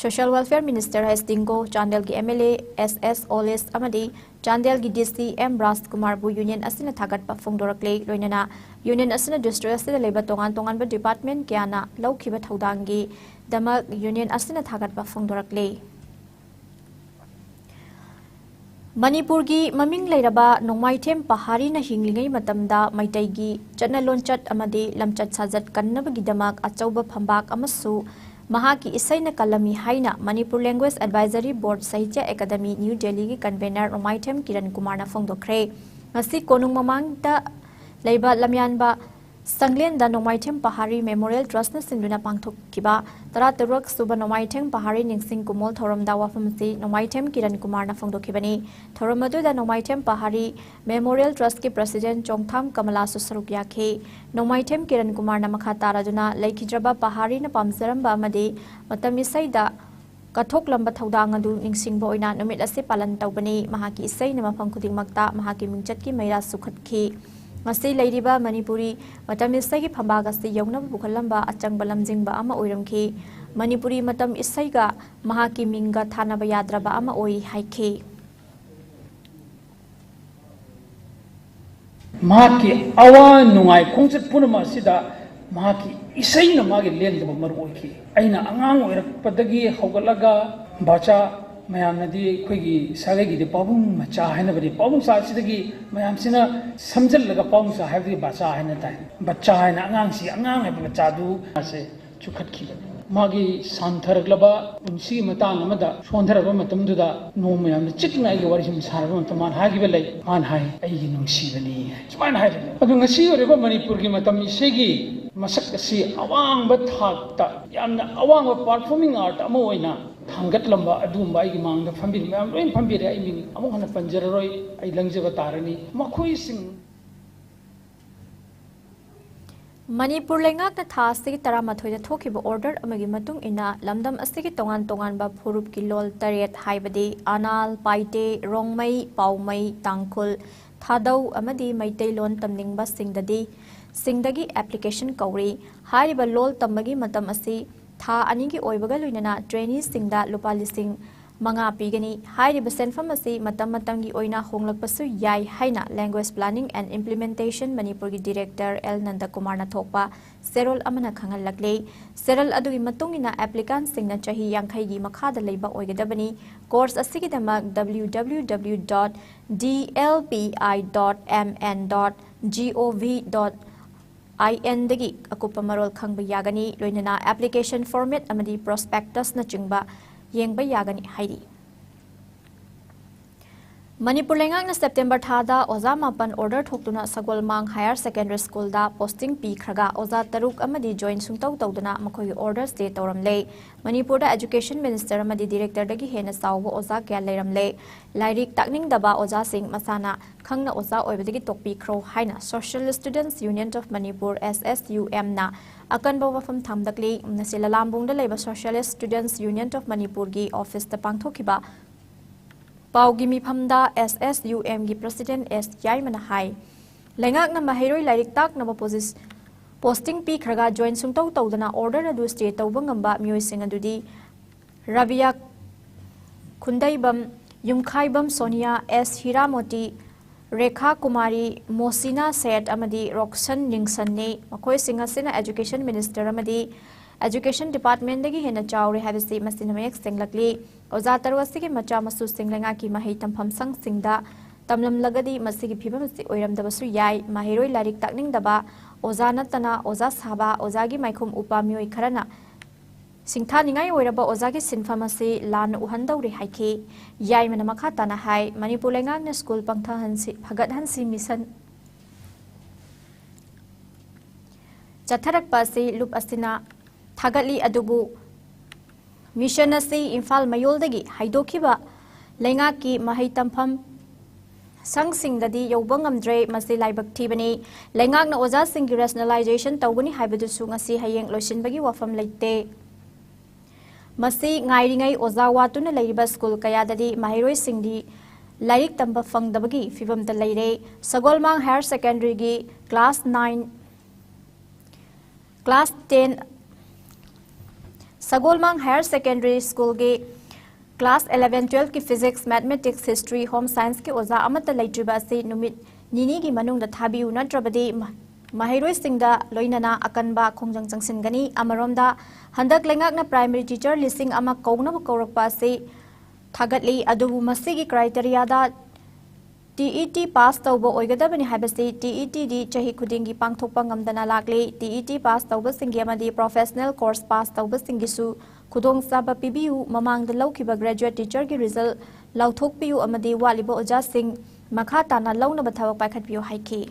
social welfare minister S Dingo, ꯆꯥꯟꯗꯦꯜꯒꯤ ꯑꯦꯝ ꯑꯦꯜ ꯑꯦ ꯑꯦꯁ ꯑꯦꯁ ꯑꯣꯂꯤꯁ ꯑꯃꯗꯤ ꯆꯥꯟꯗꯦꯜꯒꯤ ꯗꯤ ꯁꯤ ꯑꯦꯝ ꯔꯥꯖꯀꯨꯃꯥꯔꯕꯨ ꯌꯨꯅꯤꯌꯟ ꯑꯁꯤꯅ ꯊꯥꯒꯠꯄ ꯐꯣꯡꯗꯣꯔꯛꯂꯦ꯫ ꯂꯣꯏꯅꯅ ꯌꯨꯅꯤꯌꯟ ꯑꯁꯤꯅ ꯗꯤꯁꯇ꯭ꯔꯤꯛ ꯑꯁꯤꯗ ꯂꯩꯕ ꯇꯣꯉꯥꯟ ꯇꯣꯉꯥꯟꯕ ꯗꯤꯄꯥꯔꯠꯃꯦꯟꯠ ꯀꯌꯥꯅ ꯂꯧꯈꯤꯕ ꯊꯧꯗꯥꯡꯒꯤꯗꯃꯛ ꯌꯨꯅꯤꯌꯟ ꯑꯁꯤꯅ ꯊꯥꯒꯠꯄ ꯐꯣꯡꯗꯣꯔꯛꯂꯦ꯫ ꯃꯅꯤꯄꯨꯔꯒꯤ ꯃꯃꯤꯡ ꯂꯩꯔꯕ ꯅꯣꯡꯃꯥꯏꯊꯦꯝ ꯄꯍꯥꯔꯤꯅ ꯍꯤꯡꯂꯤꯉꯩ ꯃꯇꯝꯗ ꯃꯩꯇꯩꯒꯤ ꯆꯠꯅ ꯂꯣꯟꯆꯠ ꯑꯃꯗꯤ ꯂꯝꯆꯠ ꯁꯥꯖꯠ ꯀꯟꯅꯕꯒꯤꯗꯃꯛ ꯑꯆꯧꯕ ꯐꯝꯕꯥꯛ ꯑꯃꯁꯨ ꯃꯍꯥꯛꯀꯤ ꯏꯁꯩꯅ ꯀꯜꯂꯝꯃꯤ ꯍꯥꯏꯅ ꯃꯅꯤꯄꯨꯔ ꯂꯦꯡꯒ꯭ꯋꯦꯖ ꯑꯦꯗꯚꯥꯏꯖꯔꯤ ꯕꯣꯔꯗ ꯁꯥꯍꯤꯇ꯭ꯌ ꯑꯦꯀꯥꯗꯃꯤ ꯅ꯭ꯌꯨ ꯗꯦꯜꯂꯤꯒꯤ ꯀꯟꯚꯦꯅꯔ ꯅꯣꯡꯃꯥꯏꯊꯦꯝ ꯀꯤꯔꯟ ꯀꯨꯃꯥꯔꯅ ꯐꯣꯡꯗꯣꯛꯈ꯭ꯔꯦ꯫ ꯉꯁꯤ ꯀꯣꯅꯨꯡ ꯃꯃꯥꯡꯗ ꯂꯩꯕ ꯂꯝꯌꯥꯟꯕ ꯁꯪꯂꯦꯟꯗ ꯅꯣꯡꯃꯥꯏꯊꯦꯝ ꯄꯍꯥꯔꯤ ꯃꯦꯃꯣꯔꯤꯌꯦꯜ ꯇ꯭ꯔꯁꯅ ꯁꯤꯟꯗꯨꯅ ꯄꯥꯡꯊꯣꯛꯈꯤꯕ ꯇꯔꯥꯇꯔꯨꯛ ꯁꯨꯕ ꯅꯣꯡꯃꯥꯏꯊꯦꯝ ꯄꯍꯥꯔꯤ ꯅꯤꯡꯁꯤꯡ ꯀꯨꯝꯑꯣꯜ ꯊꯧꯔꯝꯗ ꯋꯥꯐꯝ ꯑꯁꯤ ꯅꯣꯡꯃꯥꯏꯊꯦꯝ ꯀꯤꯔꯟ ꯀꯨꯃꯥꯔꯅ ꯐꯣꯡꯗꯣꯛꯈꯤꯕꯅꯤ꯫ ꯊꯧꯔꯝ ꯑꯗꯨꯗ ꯅꯣꯡꯃꯥꯏꯊꯦꯝ ꯄꯍꯥꯔꯤ ꯃꯦꯃꯣꯔꯤꯌꯦꯜ ꯇ꯭ꯔꯁꯀꯤ ꯄ꯭ꯔꯁꯤꯗꯦꯟꯠ ꯆꯣꯡꯊꯥꯝ ꯀꯃꯂꯥꯁꯨ ꯁꯔꯨꯛ ꯌꯥꯈꯤ꯫ ꯅꯣꯡꯃꯥꯏꯊꯦꯝ ꯀꯤꯔꯟ ꯀꯨꯃꯥꯔꯅ ꯃꯈꯥ ꯇꯥꯔꯗꯨꯅ ꯂꯩꯈꯤꯗ꯭ꯔꯕ ꯄꯍꯥꯔꯤꯅ ꯄꯥꯝꯖꯔꯝꯕ ꯑꯃꯗꯤ ꯃꯇꯝ ꯏꯁꯩꯗ ꯀꯠꯊꯣꯛꯂꯝꯕ ꯊꯧꯗꯥꯡ ꯑꯗꯨ ꯅꯤꯡꯁꯤꯡꯕ ꯑꯣꯏꯅ ꯅꯨꯃꯤꯠ ꯑꯁꯤ ꯄꯥꯂꯟ ꯇꯧꯕꯅꯤ꯫ ꯃꯍꯥꯛꯀꯤ ꯏꯁꯩꯅ ꯃꯐꯝ ꯈꯨꯗꯤꯡꯃꯛꯇ ꯃꯍꯥꯛꯀꯤ ꯃꯤꯡꯆꯠꯀꯤ ꯃꯩꯔꯥ ꯁꯨꯈꯠꯈꯤ꯫ ꯉꯁꯤ ꯂꯩꯔꯤꯕ ꯃꯅꯤꯄꯨꯔꯤ ꯃꯇꯝ ꯏꯁꯩꯒꯤ ꯐꯝꯕꯥꯛ ꯑꯁꯤ ꯌꯧꯅꯕ ꯄꯨꯈꯠꯂꯝꯕ ꯑꯆꯪꯕ ꯂꯝꯖꯤꯡꯕ ꯑꯃ ꯑꯣꯏꯔꯝꯈꯤ꯫ ꯃꯅꯤꯄꯨꯔꯤ ꯃꯇꯝ ꯏꯁꯩꯒ ꯃꯍꯥꯛꯀꯤ ꯃꯤꯡꯒ ꯊꯥꯅꯕ ꯌꯥꯗ꯭ꯔꯕ ꯑꯃ ꯑꯣꯏ ꯍꯥꯏꯈꯤ꯫ ꯃꯍꯥꯛꯀꯤ ꯑꯋꯥ ꯅꯨꯡꯉꯥꯏ ꯈꯣꯡꯆꯠ ꯄꯨꯝꯅꯃꯛ ꯑꯁꯤꯗ ꯃꯍꯥꯛꯀꯤ ꯏꯁꯩꯅ ꯃꯥꯒꯤ ꯂꯦꯡꯗꯕ ꯃꯔꯨ ꯑꯣꯏꯈꯤ꯫ ꯑꯩꯅ ꯑꯉꯥꯡ ꯑꯣꯏꯔꯛꯄꯗꯒꯤ ꯍꯧꯒꯠꯂꯒ ꯕꯥꯆꯥ, ꯃꯌꯥꯝꯅꯗꯤ ꯑꯩꯈꯣꯏꯒꯤ ꯁꯥꯒꯩꯒꯤꯗꯤ ꯄꯥꯕꯨꯡ ꯃꯆꯥ ꯍꯥꯏꯅꯕꯅꯤ, ꯄꯥꯕꯨꯡ ꯃꯆꯥ ꯑꯁꯤꯗꯒꯤ ꯃꯌꯥꯝꯁꯤꯅ ꯁꯝꯖꯜꯂꯒ ꯄꯥꯕꯨꯡ ꯃꯆꯥ ꯍꯥꯏꯕꯗꯤ ꯕꯥꯆꯥ ꯍꯥꯏꯅ ꯇꯥꯏ꯫ ꯕꯥꯆꯥ ꯍꯥꯏꯅ ꯑꯉꯥꯡꯁꯤ, ꯑꯉꯥꯡ ꯍꯥꯏꯕ ꯃꯆꯥꯗꯨ ꯃꯥꯁꯦ ꯆꯨꯞꯈꯠꯈꯤꯕꯅꯤ꯫ ꯃꯥꯒꯤ ꯁꯥꯟꯊꯔꯛꯂꯕ ꯄꯨꯟꯁꯤꯒꯤ ꯃꯇꯥꯡ ꯑꯃꯗ ꯁꯣꯟꯊꯔꯕ ꯃꯇꯝꯗꯨꯗ ꯅꯣꯡꯃ ꯌꯥꯝꯅ ꯆꯤꯛꯅ ꯑꯩꯒ ꯋꯥꯔꯤ ꯁꯨꯝ ꯁꯥꯟꯅꯕ ꯃꯇꯝ ꯃꯥꯅ ꯍꯥꯏꯈꯤꯕ ꯂꯩ꯫ ꯃꯥꯅ ꯍꯥꯏ, "ꯑꯩꯒꯤ ꯅꯨꯡꯁꯤꯕꯅꯤ" ꯍꯥꯏ꯫ ꯁꯨꯃꯥꯏꯅ ꯍꯥꯏꯕꯅꯦ꯫ ꯑꯗꯨ ꯉꯁꯤ ꯑꯣꯏꯔꯤꯕ ꯃꯅꯤꯄꯨꯔꯒꯤ ꯃꯇꯝ ꯏꯁꯩꯒꯤ ꯃꯁꯛ ꯑꯁꯤ ꯑꯋꯥꯡꯕ ꯊꯥꯛꯇ, ꯌꯥꯝꯅ ꯑꯋꯥꯡꯕ performing art ꯑꯃ ꯑꯣꯏꯅ ꯊꯥꯡꯒꯠꯂꯝꯕ ꯑꯗꯨꯒꯨꯝꯕ ꯑꯩꯒꯤ ꯃꯥꯡꯗ ꯐꯝꯕꯤꯔꯤ ꯃꯌꯥꯝ ꯂꯣꯏꯅ ꯐꯝꯕꯤꯔꯦ꯫ ꯑꯩ ꯃꯤꯡ ꯑꯃꯨꯛ ꯍꯟꯅ ꯄꯟꯖꯔꯔꯣꯏ, ꯑꯩ ꯂꯪꯖꯕ ꯇꯥꯔꯅꯤ꯫ ꯃꯈꯣꯏꯁꯤꯡ ꯃꯅꯤꯄꯨꯔ ꯂꯩꯉꯥꯛꯅ ꯊꯥ ꯑꯁꯤꯒꯤ ꯇꯔꯥꯃꯥꯊꯣꯏꯗ ꯊꯣꯛꯈꯤꯕ order ꯑꯃꯒꯤ ꯃꯇꯨꯡ ꯏꯟꯅ ꯂꯝꯗꯝ ꯑꯁꯤꯒꯤ ꯇꯣꯉꯥꯟ ꯇꯣꯉꯥꯟꯕ ꯐꯨꯔꯨꯞꯀꯤ ꯂꯣꯜ ꯇꯔꯦꯠ, ꯍꯥꯏꯕꯗꯤ ꯑꯅꯥꯜ, ꯄꯥꯏꯇꯦ, ꯔꯣꯡꯃꯩ, ꯄꯥꯎꯃꯩ, ꯇꯥꯡꯈꯨꯜ, ꯊꯥꯗꯧ ꯑꯃꯗꯤ ꯃꯩꯇꯩꯂꯣꯟ ꯇꯝꯅꯤꯡꯕꯁꯤꯡꯗꯗꯤ, ꯁꯤꯡꯗꯒꯤ application ꯀꯧꯔꯤ꯫ ꯍꯥꯏꯔꯤꯕ ꯂꯣꯜ ꯇꯝꯕꯒꯤ ꯃꯇꯝ ꯑꯁꯤ ꯊꯥ ꯑꯅꯤꯒꯤ ꯑꯣꯏꯕꯒ ꯂꯣꯏꯅꯅ traineeꯁꯤꯡꯗ ꯂꯨꯄꯥ ꯂꯤꯁꯤꯡ ꯃꯉꯥ ꯄꯤꯒꯅꯤ꯫ ꯍꯥꯏꯔꯤꯕ ꯁꯦꯟꯐꯝ ꯑꯁꯤ ꯃꯇꯝ ꯃꯇꯝꯒꯤ ꯑꯣꯏꯅ ꯍꯣꯡꯂꯛꯄꯁꯨ ꯌꯥꯏ ꯍꯥꯏꯅ Language Planning and Implementation ꯃꯅꯤꯄꯨꯔꯒꯤ director ꯑꯦꯜ ꯅꯟꯗꯀꯨꯃꯥꯔꯅ ꯊꯣꯛꯄ ꯆꯦꯔꯣꯜ ꯑꯃꯅ ꯈꯪꯍꯜꯂꯛꯂꯤ꯫ ꯆꯦꯔꯣꯜ ꯑꯗꯨꯒꯤ ꯃꯇꯨꯡ ꯏꯟꯅ applicantꯁꯤꯡꯅ ꯆꯍꯤ ꯌꯥꯡꯈꯩꯒꯤ ꯃꯈꯥꯗ ꯂꯩꯕ ꯑꯣꯏꯒꯗꯕꯅꯤ꯫ Course ꯑꯁꯤꯒꯤꯗꯃꯛ W W W dot D L P I dot M N dot G O V dot I N ꯗꯒꯤ ꯑꯀꯨꯞꯄ ꯃꯔꯣꯜ ꯈꯪꯕ ꯌꯥꯒꯅꯤ, ꯂꯣꯏꯅꯅ application format ꯑꯃꯗꯤ prospectusꯅꯆꯤꯡꯕ ꯌꯦꯡꯕ ꯌꯥꯒꯅꯤ ꯍꯥꯏꯔꯤ꯫ ꯃꯅꯤꯄꯨꯔ ꯂꯩꯉꯥꯛꯅ September ꯊꯥꯗ ꯑꯣꯖꯥ ꯃꯥꯄꯟ order ꯊꯣꯛꯇꯨꯅ ꯁꯒꯣꯜꯃꯥꯡ Higher Secondary Schoolꯗ posting ꯄꯤꯈ꯭ꯔꯒ ꯑꯣꯖꯥ ꯇꯔꯨꯛ ꯑꯃꯗꯤ join ꯁꯨꯡꯇꯧ ꯇꯧꯗꯅ ꯃꯈꯣꯏꯒꯤ order stay ꯇꯧꯔꯝꯂꯦ꯫ ꯃꯅꯤꯄꯨꯔꯗ education minister ꯑꯃꯗꯤ directorꯗꯒꯤ ꯍꯦꯟꯅ ꯆꯥꯎꯕ ꯑꯣꯖꯥ ꯀꯌꯥ ꯂꯩꯔꯝꯂꯦ꯫ ꯂꯥꯏꯔꯤꯛ ꯇꯥꯛꯅꯤꯡꯗꯕ ꯑꯣꯖꯥꯁꯤꯡ ꯃꯁꯥꯅ ꯈꯪꯅ ꯑꯣꯖꯥ ꯑꯣꯏꯕꯗꯒꯤ ꯇꯣꯛꯄꯤꯈ꯭ꯔꯣ ꯍꯥꯏꯅ Social Students Union of Manipur, S S U Mꯅ ꯑꯀꯟꯕ ꯋꯥꯐꯝ ꯊꯝꯂꯛꯂꯤ꯫ ꯉꯁꯤ ꯂꯂꯥꯝꯕꯨꯡꯗ ꯂꯩꯕ Socialist Students Union of Manipurꯒꯤ officeꯇ ꯄꯥꯡꯊꯣꯛꯈꯤꯕ ꯄꯥꯎꯒꯤ ꯃꯤꯐꯝꯗ S S U Mꯒꯤ president S ꯌꯥꯏꯃꯅ ꯍꯥꯏ, ꯂꯩꯉꯥꯛꯅ ꯃꯍꯩꯔꯣꯏ ꯂꯥꯏꯔꯤꯛ ꯇꯥꯛꯅꯕ posi-, posting ꯄꯤꯈ꯭ꯔꯒ join ꯁꯨꯡꯇꯧ ꯇꯧꯗꯅ order ꯑꯗꯨ stay ꯇꯧꯕ ꯉꯝꯕ ꯃꯤꯑꯣꯏꯁꯤꯡ ꯑꯗꯨꯗꯤ ꯔꯥꯕꯤꯌꯥ ꯈꯨꯟꯗꯩꯕꯝ, ꯌꯨꯝꯈꯥꯏꯕꯝ ꯁꯣꯅꯤꯌꯥ, S ꯍꯤꯔꯥꯃꯣꯇꯤ, ꯔꯦꯈꯥ ꯀꯨꯃꯥꯔꯤ, ꯃꯣꯁꯤꯅꯥ ꯁꯦꯠ ꯑꯃꯗꯤ ꯔꯣꯛꯁꯟ ꯅꯤꯡꯁꯟꯅꯤ꯫ ꯃꯈꯣꯏꯁꯤꯡ ꯑꯁꯤꯅ Education Minister ꯑꯃꯗꯤ Education Departmentꯗꯒꯤ ꯍꯦꯟꯅ ꯆꯥꯎꯔꯦ ꯍꯥꯏꯕꯁꯤ ꯃꯁꯤꯅ ꯃꯌꯦꯛ ꯁꯦꯡꯂꯛꯂꯤ꯫ ꯑꯣꯖꯥ ꯇꯔꯨꯛ ꯑꯁꯤꯒꯤ ꯃꯆꯥ ꯃꯁꯨꯁꯤꯡ ꯂꯩꯉꯥꯛꯀꯤ ꯃꯍꯩ ꯇꯝꯐꯝ ꯁꯪꯁꯤꯡꯗ ꯇꯝꯂꯝꯂꯒꯗꯤ ꯃꯁꯤꯒꯤ ꯐꯤꯕꯝ ꯑꯁꯤ ꯑꯣꯏꯔꯝꯗꯕꯁꯨ ꯌꯥꯏ꯫ ꯃꯍꯩꯔꯣꯏ ꯂꯥꯏꯔꯤꯛ ꯇꯥꯛꯅꯤꯡꯗꯕ ꯑꯣꯖꯥ ꯅꯠꯇꯅ ꯑꯣꯖꯥ ꯁꯥꯕ, ꯑꯣꯖꯥꯒꯤ ꯃꯥꯏꯈꯨꯝ ꯎꯞꯄ ꯃꯤꯑꯣꯏ ꯈꯔꯅ ꯁꯤꯡꯊꯥꯅꯤꯡꯉꯥꯏ ꯑꯣꯏꯔꯕ ꯑꯣꯖꯥꯒꯤ ꯁꯤꯟꯐꯝ ꯑꯁꯤ ꯂꯥꯟꯅ ꯎꯍꯟꯗꯧꯔꯦ ꯍꯥꯏꯈꯤ꯫ ꯌꯥꯏꯃꯅ ꯃꯈꯥ ꯇꯥꯅ ꯍꯥꯏ, ꯃꯅꯤꯄꯨꯔ ꯂꯩꯉꯥꯛꯅ ꯁ꯭ꯀꯨꯜ ꯄꯪꯊꯍꯟꯁꯤ, ꯐꯒꯠꯍꯟꯁꯤ ꯃꯤꯁꯟ ꯆꯠꯊꯔꯛꯄ ꯑꯁꯤ ꯂꯨꯞ ꯑꯁꯤꯅ ꯊꯥꯒꯠꯂꯤ, ꯑꯗꯨꯕꯨ ꯃꯤꯁꯟ ꯑꯁꯤ ꯏꯝꯐꯥꯜ ꯃꯌꯣꯜꯗꯒꯤ ꯍꯥꯏꯗꯣꯛꯈꯤꯕ ꯂꯩꯉꯥꯛꯀꯤ ꯃꯍꯩ ꯇꯝꯐꯝ ꯁꯪꯁꯤꯡꯗꯗꯤ ꯌꯧꯕ ꯉꯝꯗ꯭ꯔꯦ꯫ ꯃꯁꯤ ꯂꯥꯏꯕꯛ ꯊꯤꯕꯅꯤ꯫ ꯂꯩꯉꯥꯛꯅ ꯑꯣꯖꯥꯁꯤꯡꯒꯤ rationalization ꯇꯧꯒꯅꯤ ꯍꯥꯏꯕꯗꯨꯁꯨ ꯉꯁꯤ ꯍꯌꯦꯡ ꯂꯣꯏꯁꯤꯟꯕꯒꯤ ꯋꯥꯐꯝ ꯂꯩꯇꯦ꯫ ꯃꯁꯤ ꯉꯥꯏꯔꯤꯉꯩ ꯑꯣꯖꯥ ꯋꯥꯠꯇꯨꯅ ꯂꯩꯔꯤꯕ ꯁ꯭ꯀꯨꯜ ꯀꯌꯥꯗꯗꯤ ꯃꯍꯩꯔꯣꯏꯁꯤꯡꯗꯤ ꯂꯥꯏꯔꯤꯛ ꯇꯝꯕ ꯐꯪꯗꯕꯒꯤ ꯐꯤꯕꯝꯗ ꯂꯩꯔꯦ꯫ ꯁꯒꯣꯜꯃꯥꯡ Higher Secondaryꯒꯤ class nine, class ten, ꯁꯒꯣꯜꯃꯥꯡ Higher Secondary Schoolꯒꯤ class eleven, twelveꯀꯤ Physics, Mathematics, History, Home Scienceꯀꯤ ꯑꯣꯖꯥ ꯑꯃꯠꯇ ꯂꯩꯇ꯭ꯔꯤꯕ ꯑꯁꯤ ꯅꯨꯃꯤꯠ ꯅꯤꯅꯤꯒꯤ ꯃꯅꯨꯡꯗ ꯊꯥꯕꯤꯌꯨ, ꯅꯠꯇ꯭ꯔꯕꯗꯤ ꯃ-, ꯃꯍꯩꯔꯣꯏꯁꯤꯡꯗ ꯂꯣꯏꯅꯅ ꯑꯀꯟꯕ ꯈꯣꯡꯖꯪ ꯆꯪꯁꯤꯟꯒꯅꯤ꯫ ꯑꯃꯔꯣꯝꯗ, ꯍꯟꯗꯛ ꯂꯩꯉꯥꯛꯅ primary teacher ꯂꯤꯁꯤꯡ ꯑꯃ ꯀꯧꯅꯕ ꯀꯧꯔꯛꯄ ꯑꯁꯤ ꯊꯥꯒꯠꯂꯤ, ꯑꯗꯨꯕꯨ ꯃꯁꯤꯒꯤ criteriaꯗ TET pass ꯇꯧꯕ ꯑꯣꯏꯒꯗꯕꯅꯤ ꯍꯥꯏꯕꯁꯤ TETꯗꯤ ꯆꯍꯤ ꯈꯨꯗꯤꯡꯒꯤ ꯄꯥꯡꯊꯣꯛꯄ ꯉꯝꯗꯅ ꯂꯥꯛꯂꯤ꯫ TET pass ꯇꯧꯕꯁꯤꯡꯒꯤ ꯑꯃꯗꯤ professional course pass ꯇꯧꯕꯁꯤꯡꯒꯤꯁꯨ ꯈꯨꯗꯣꯡꯆꯥꯕ ꯄꯤꯕꯤꯌꯨ, ꯃꯃꯥꯡꯗ ꯂꯧꯈꯤꯕ graduate teacherꯒꯤ result ꯂꯥꯎꯊꯣꯛꯄꯤꯌꯨ ꯑꯃꯗꯤ ꯋꯥꯠꯂꯤꯕ ꯑꯣꯖꯥꯁꯤꯡ ꯃꯈꯥ ꯇꯥꯅ ꯂꯧꯅꯕ ꯊꯕꯛ ꯄꯥꯏꯈꯠꯄꯤꯌꯨ ꯍꯥꯏꯈꯤ꯫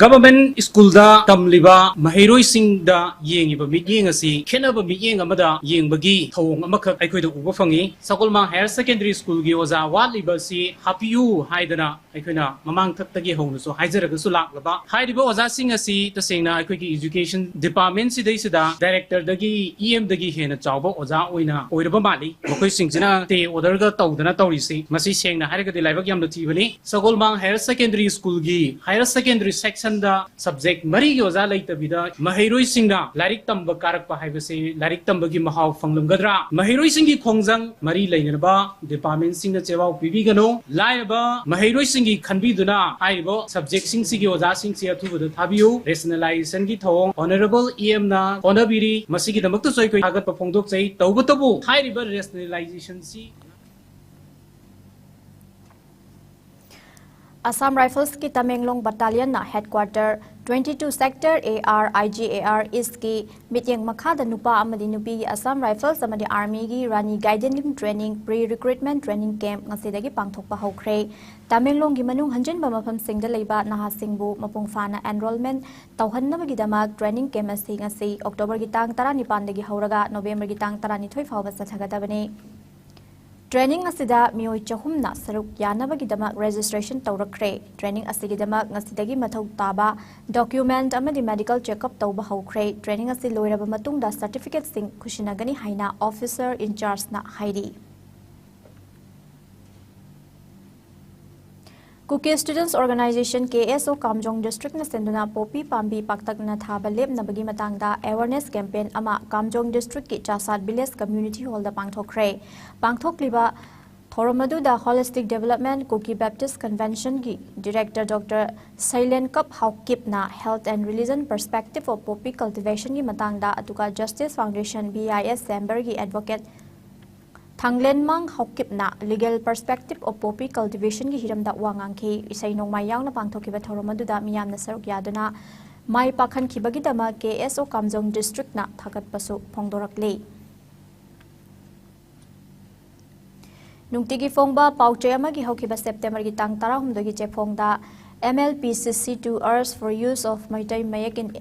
Government schoolꯗ ꯇꯝꯂꯤꯕ ꯃꯍꯩꯔꯣꯏꯁꯤꯡꯗ ꯌꯦꯡꯉꯤꯕ ꯃꯤꯠꯌꯦꯡ ꯑꯁꯤ ꯈꯦꯠꯅꯕ ꯃꯤꯠꯌꯦꯡ ꯑꯃꯗ ꯌꯦꯡꯕꯒꯤ ꯊꯧꯑꯣꯡ ꯑꯃꯈꯛ ꯑꯩꯈꯣꯏꯗ ꯎꯕ ꯐꯪꯉꯤ꯫ ꯁꯒꯣꯜꯃꯥꯡ Higher Secondary Schoolꯒꯤ ꯑꯣꯖꯥ ꯋꯥꯠꯂꯤꯕ ꯑꯁꯤ ꯍꯥꯞꯄꯤꯌꯨ ꯍꯥꯏꯗꯅ ꯑꯩꯈꯣꯏꯅ ꯃꯃꯥꯡ ꯊꯛꯇꯒꯤ ꯍꯧꯅꯁꯨ ꯍꯥꯏꯖꯔꯒꯁꯨ ꯂꯥꯛꯂꯕ ꯍꯥꯏꯔꯤꯕ ꯑꯣꯖꯥꯁꯤꯡ ꯑꯁꯤ ꯇꯁꯦꯡꯅ ꯑꯩꯈꯣꯏꯒꯤ Education Department ꯁꯤꯗꯩꯁꯤꯗ Directorꯗꯒꯤ, EMꯗꯒꯤ ꯍꯦꯟꯅ ꯆꯥꯎꯕ ꯑꯣꯖꯥ ꯑꯣꯏꯅ ꯑꯣꯏꯔꯕ ꯃꯥꯜꯂꯤ꯫ ꯃꯈꯣꯏꯁꯤꯡꯁꯤꯅ stay orderꯒ ꯇꯧꯗꯅ ꯇꯧꯔꯤꯁꯤ, ꯃꯁꯤ ꯁꯦꯡꯅ ꯍꯥꯏꯔꯒꯗꯤ ꯂꯥꯏꯕꯛ ꯌꯥꯝꯅ ꯊꯤꯕꯅꯤ꯫ ꯁꯒꯣꯜꯃꯥꯡ Higher Secondary Schoolꯒꯤ Higher Secondary Section ꯗ ꯁꯕꯖꯦꯛ ꯃꯔꯤꯒꯤ ꯑꯣꯖꯥ ꯂꯩꯇꯕꯤꯗ ꯃꯍꯩꯔꯣꯏꯁꯤꯡꯅ ꯂꯥꯏꯔꯤꯛ ꯇꯝꯕ ꯀꯥꯔꯛꯄ ꯍꯥꯏꯕꯁꯤ ꯂꯥꯏꯔꯤꯛ ꯇꯝꯕꯒꯤ ꯃꯍꯥꯎ ꯐꯪꯂꯝꯒꯗ꯭ꯔꯥ? ꯃꯍꯩꯔꯣꯏꯁꯤꯡꯒꯤ ꯈꯣꯡꯖꯪ ꯃꯔꯤ ꯂꯩꯅꯔꯕ ꯗꯤꯄꯥꯔꯠꯃꯦꯟꯁꯤꯡꯅ ꯆꯦꯋꯥꯎ ꯄꯤꯕꯤꯒꯅꯨ꯫ ꯂꯥꯏꯔꯕ ꯃꯍꯩꯔꯣꯏꯁꯤꯡꯒꯤ ꯈꯟꯕꯤꯗꯨꯅ ꯍꯥꯏꯔꯤꯕ ꯁꯕꯖꯦꯛꯁꯤꯡꯁꯤꯒꯤ ꯑꯣꯖꯥꯁꯤꯡꯁꯤ ꯑꯊꯨꯕꯗ ꯊꯥꯕꯤꯌꯨ꯫ ꯔꯦꯁꯅꯦꯂꯥꯏꯖꯦꯁꯟꯒꯤ ꯊꯧꯑꯣꯡ ꯑꯣꯅꯔꯦꯕꯜ ꯏ ꯑꯦꯝꯅ ꯍꯣꯠꯅꯕꯤꯔꯤ꯫ ꯃꯁꯤꯒꯤꯗꯃꯛꯇꯁꯨ ꯑꯩꯈꯣꯏ ꯊꯥꯒꯠꯄ ꯐꯣꯡꯗꯣꯛꯆꯩ꯫ ꯇꯧꯕꯇꯕꯨ ꯍꯥꯏꯔꯤꯕ ꯔꯦꯁꯅꯦꯂꯥꯏꯖꯦꯁꯟꯁꯤ Assam Riflesꯀꯤ Tamenglong Battalionꯅ headquarter twenty two sector A R I G A R Eastꯀꯤ ꯃꯤꯠꯌꯦꯡ ꯃꯈꯥꯗ ꯅꯨꯄꯥ ꯑꯃꯗꯤ ꯅꯨꯄꯤꯒꯤ Assam Rifles ꯑꯃꯗꯤ Armyꯒꯤ Rani Gaidinliu Training Pre-Recruitment Training Camp ꯉꯁꯤꯗꯒꯤ ꯄꯥꯡꯊꯣꯛꯄ ꯍꯧꯈ꯭ꯔꯦ꯫ ꯇꯃꯦꯡꯂꯣꯡꯒꯤ ꯃꯅꯨꯡ ꯍꯟꯖꯤꯟꯕ ꯃꯐꯝꯁꯤꯡꯗ ꯂꯩꯕ ꯅꯍꯥꯁꯤꯡꯕꯨ ꯃꯄꯨꯡ ꯐꯥꯅ enrollment ꯇꯧꯍꯟꯅꯕꯒꯤꯗꯃꯛ training camp ꯑꯁꯤ ꯉꯁꯤ Octoberꯒꯤ ꯇꯥꯡ ꯇꯔꯥꯅꯤꯄꯥꯟꯗꯒꯤ ꯍꯧꯔꯒ Novemberꯒꯤ ꯇꯥꯡ ꯇꯔꯥꯅꯤꯊꯣꯏ ꯐꯥꯎꯕ ꯆꯠꯊꯒꯗꯕꯅꯤ꯫ Training ꯑꯁꯤꯗ ꯃꯤꯑꯣꯏ ꯆꯍꯨꯝꯅ ꯁꯔꯨꯛ ꯌꯥꯅꯕꯒꯤꯗꯃꯛ registration ꯇꯧꯔꯛꯈ꯭ꯔꯦ꯫ Training ꯑꯁꯤꯒꯤꯗꯃꯛ ꯉꯁꯤꯗꯒꯤ ꯃꯊꯧ ꯇꯥꯕ document ꯑꯃꯗꯤ medical checkup ꯇꯧꯕ ꯍꯧꯈ꯭ꯔꯦ꯫ Training ꯑꯁꯤ ꯂꯣꯏꯔꯕ ꯃꯇꯨꯡꯗ certificateꯁꯤꯡ ꯈꯨꯠꯁꯤꯟꯅꯒꯅꯤ ꯍꯥꯏꯅ officer in chargeꯅ ꯍꯥꯏꯔꯤ꯫ Kuki Students Organisation, K S O, Kamjong Districtꯅ ꯁꯤꯟꯗꯨꯅ ꯄꯣꯄꯤ ꯄꯥꯝꯕꯤ ꯄꯥꯛꯇꯛꯅꯅ ꯊꯥꯕ ꯂꯦꯞꯅꯕꯒꯤ ꯃꯇꯥꯡꯗ awareness campaign ꯑꯃ Kamjong Districtꯀꯤ Chasad Village Community Hallꯗ ꯄꯥꯡꯊꯣꯛꯈ꯭ꯔꯦ꯫ ꯄꯥꯡꯊꯣꯛꯂꯤꯕ ꯊꯧꯔꯝ ꯑꯗꯨꯗ Holistic Development Kuki Baptist Conventionꯒꯤ Director Doctor Sailenkap Haokipꯅ Health and Religion Perspective of Poppy Cultivationꯒꯤ ꯃꯇꯥꯡꯗ, ꯑꯗꯨꯒ Justice Foundation, B I S Chamberꯒꯤ Advocate ꯊꯥꯡꯂꯦꯟꯃꯥꯡ ꯍꯥꯎꯀꯤꯞꯅ Legal Perspective of Poppy Cultivationꯒꯤ ꯍꯤꯔꯝꯗ ꯋꯥ ꯉꯥꯡꯈꯤ꯫ ꯏꯁꯩ ꯅꯣꯡꯃꯥꯏ ꯌꯥꯎꯅ ꯄꯥꯡꯊꯣꯛꯈꯤꯕ ꯊꯧꯔꯝ ꯑꯗꯨꯗ ꯃꯤꯌꯥꯝꯅ ꯁꯔꯨꯛ ꯌꯥꯗꯨꯅ ꯃꯥꯏ ꯄꯥꯛꯍꯟꯈꯤꯕꯒꯤꯗꯃꯛ K S O Kamjong Districtꯅ ꯊꯥꯒꯠꯄꯁꯨ ꯐꯣꯡꯗꯣꯔꯛꯂꯤ꯫ ꯅꯨꯡꯇꯤꯒꯤ ꯐꯣꯡꯕ ꯄꯥꯎꯆꯦ ꯑꯃꯒꯤ ꯍꯧꯈꯤꯕ Septemberꯒꯤ ꯇꯥꯡ ꯇꯔꯥꯍꯨꯝꯗꯣꯏꯒꯤ ꯆꯦꯐꯣꯡꯗ M L P C C to Urge for Use of Meitei Mayek in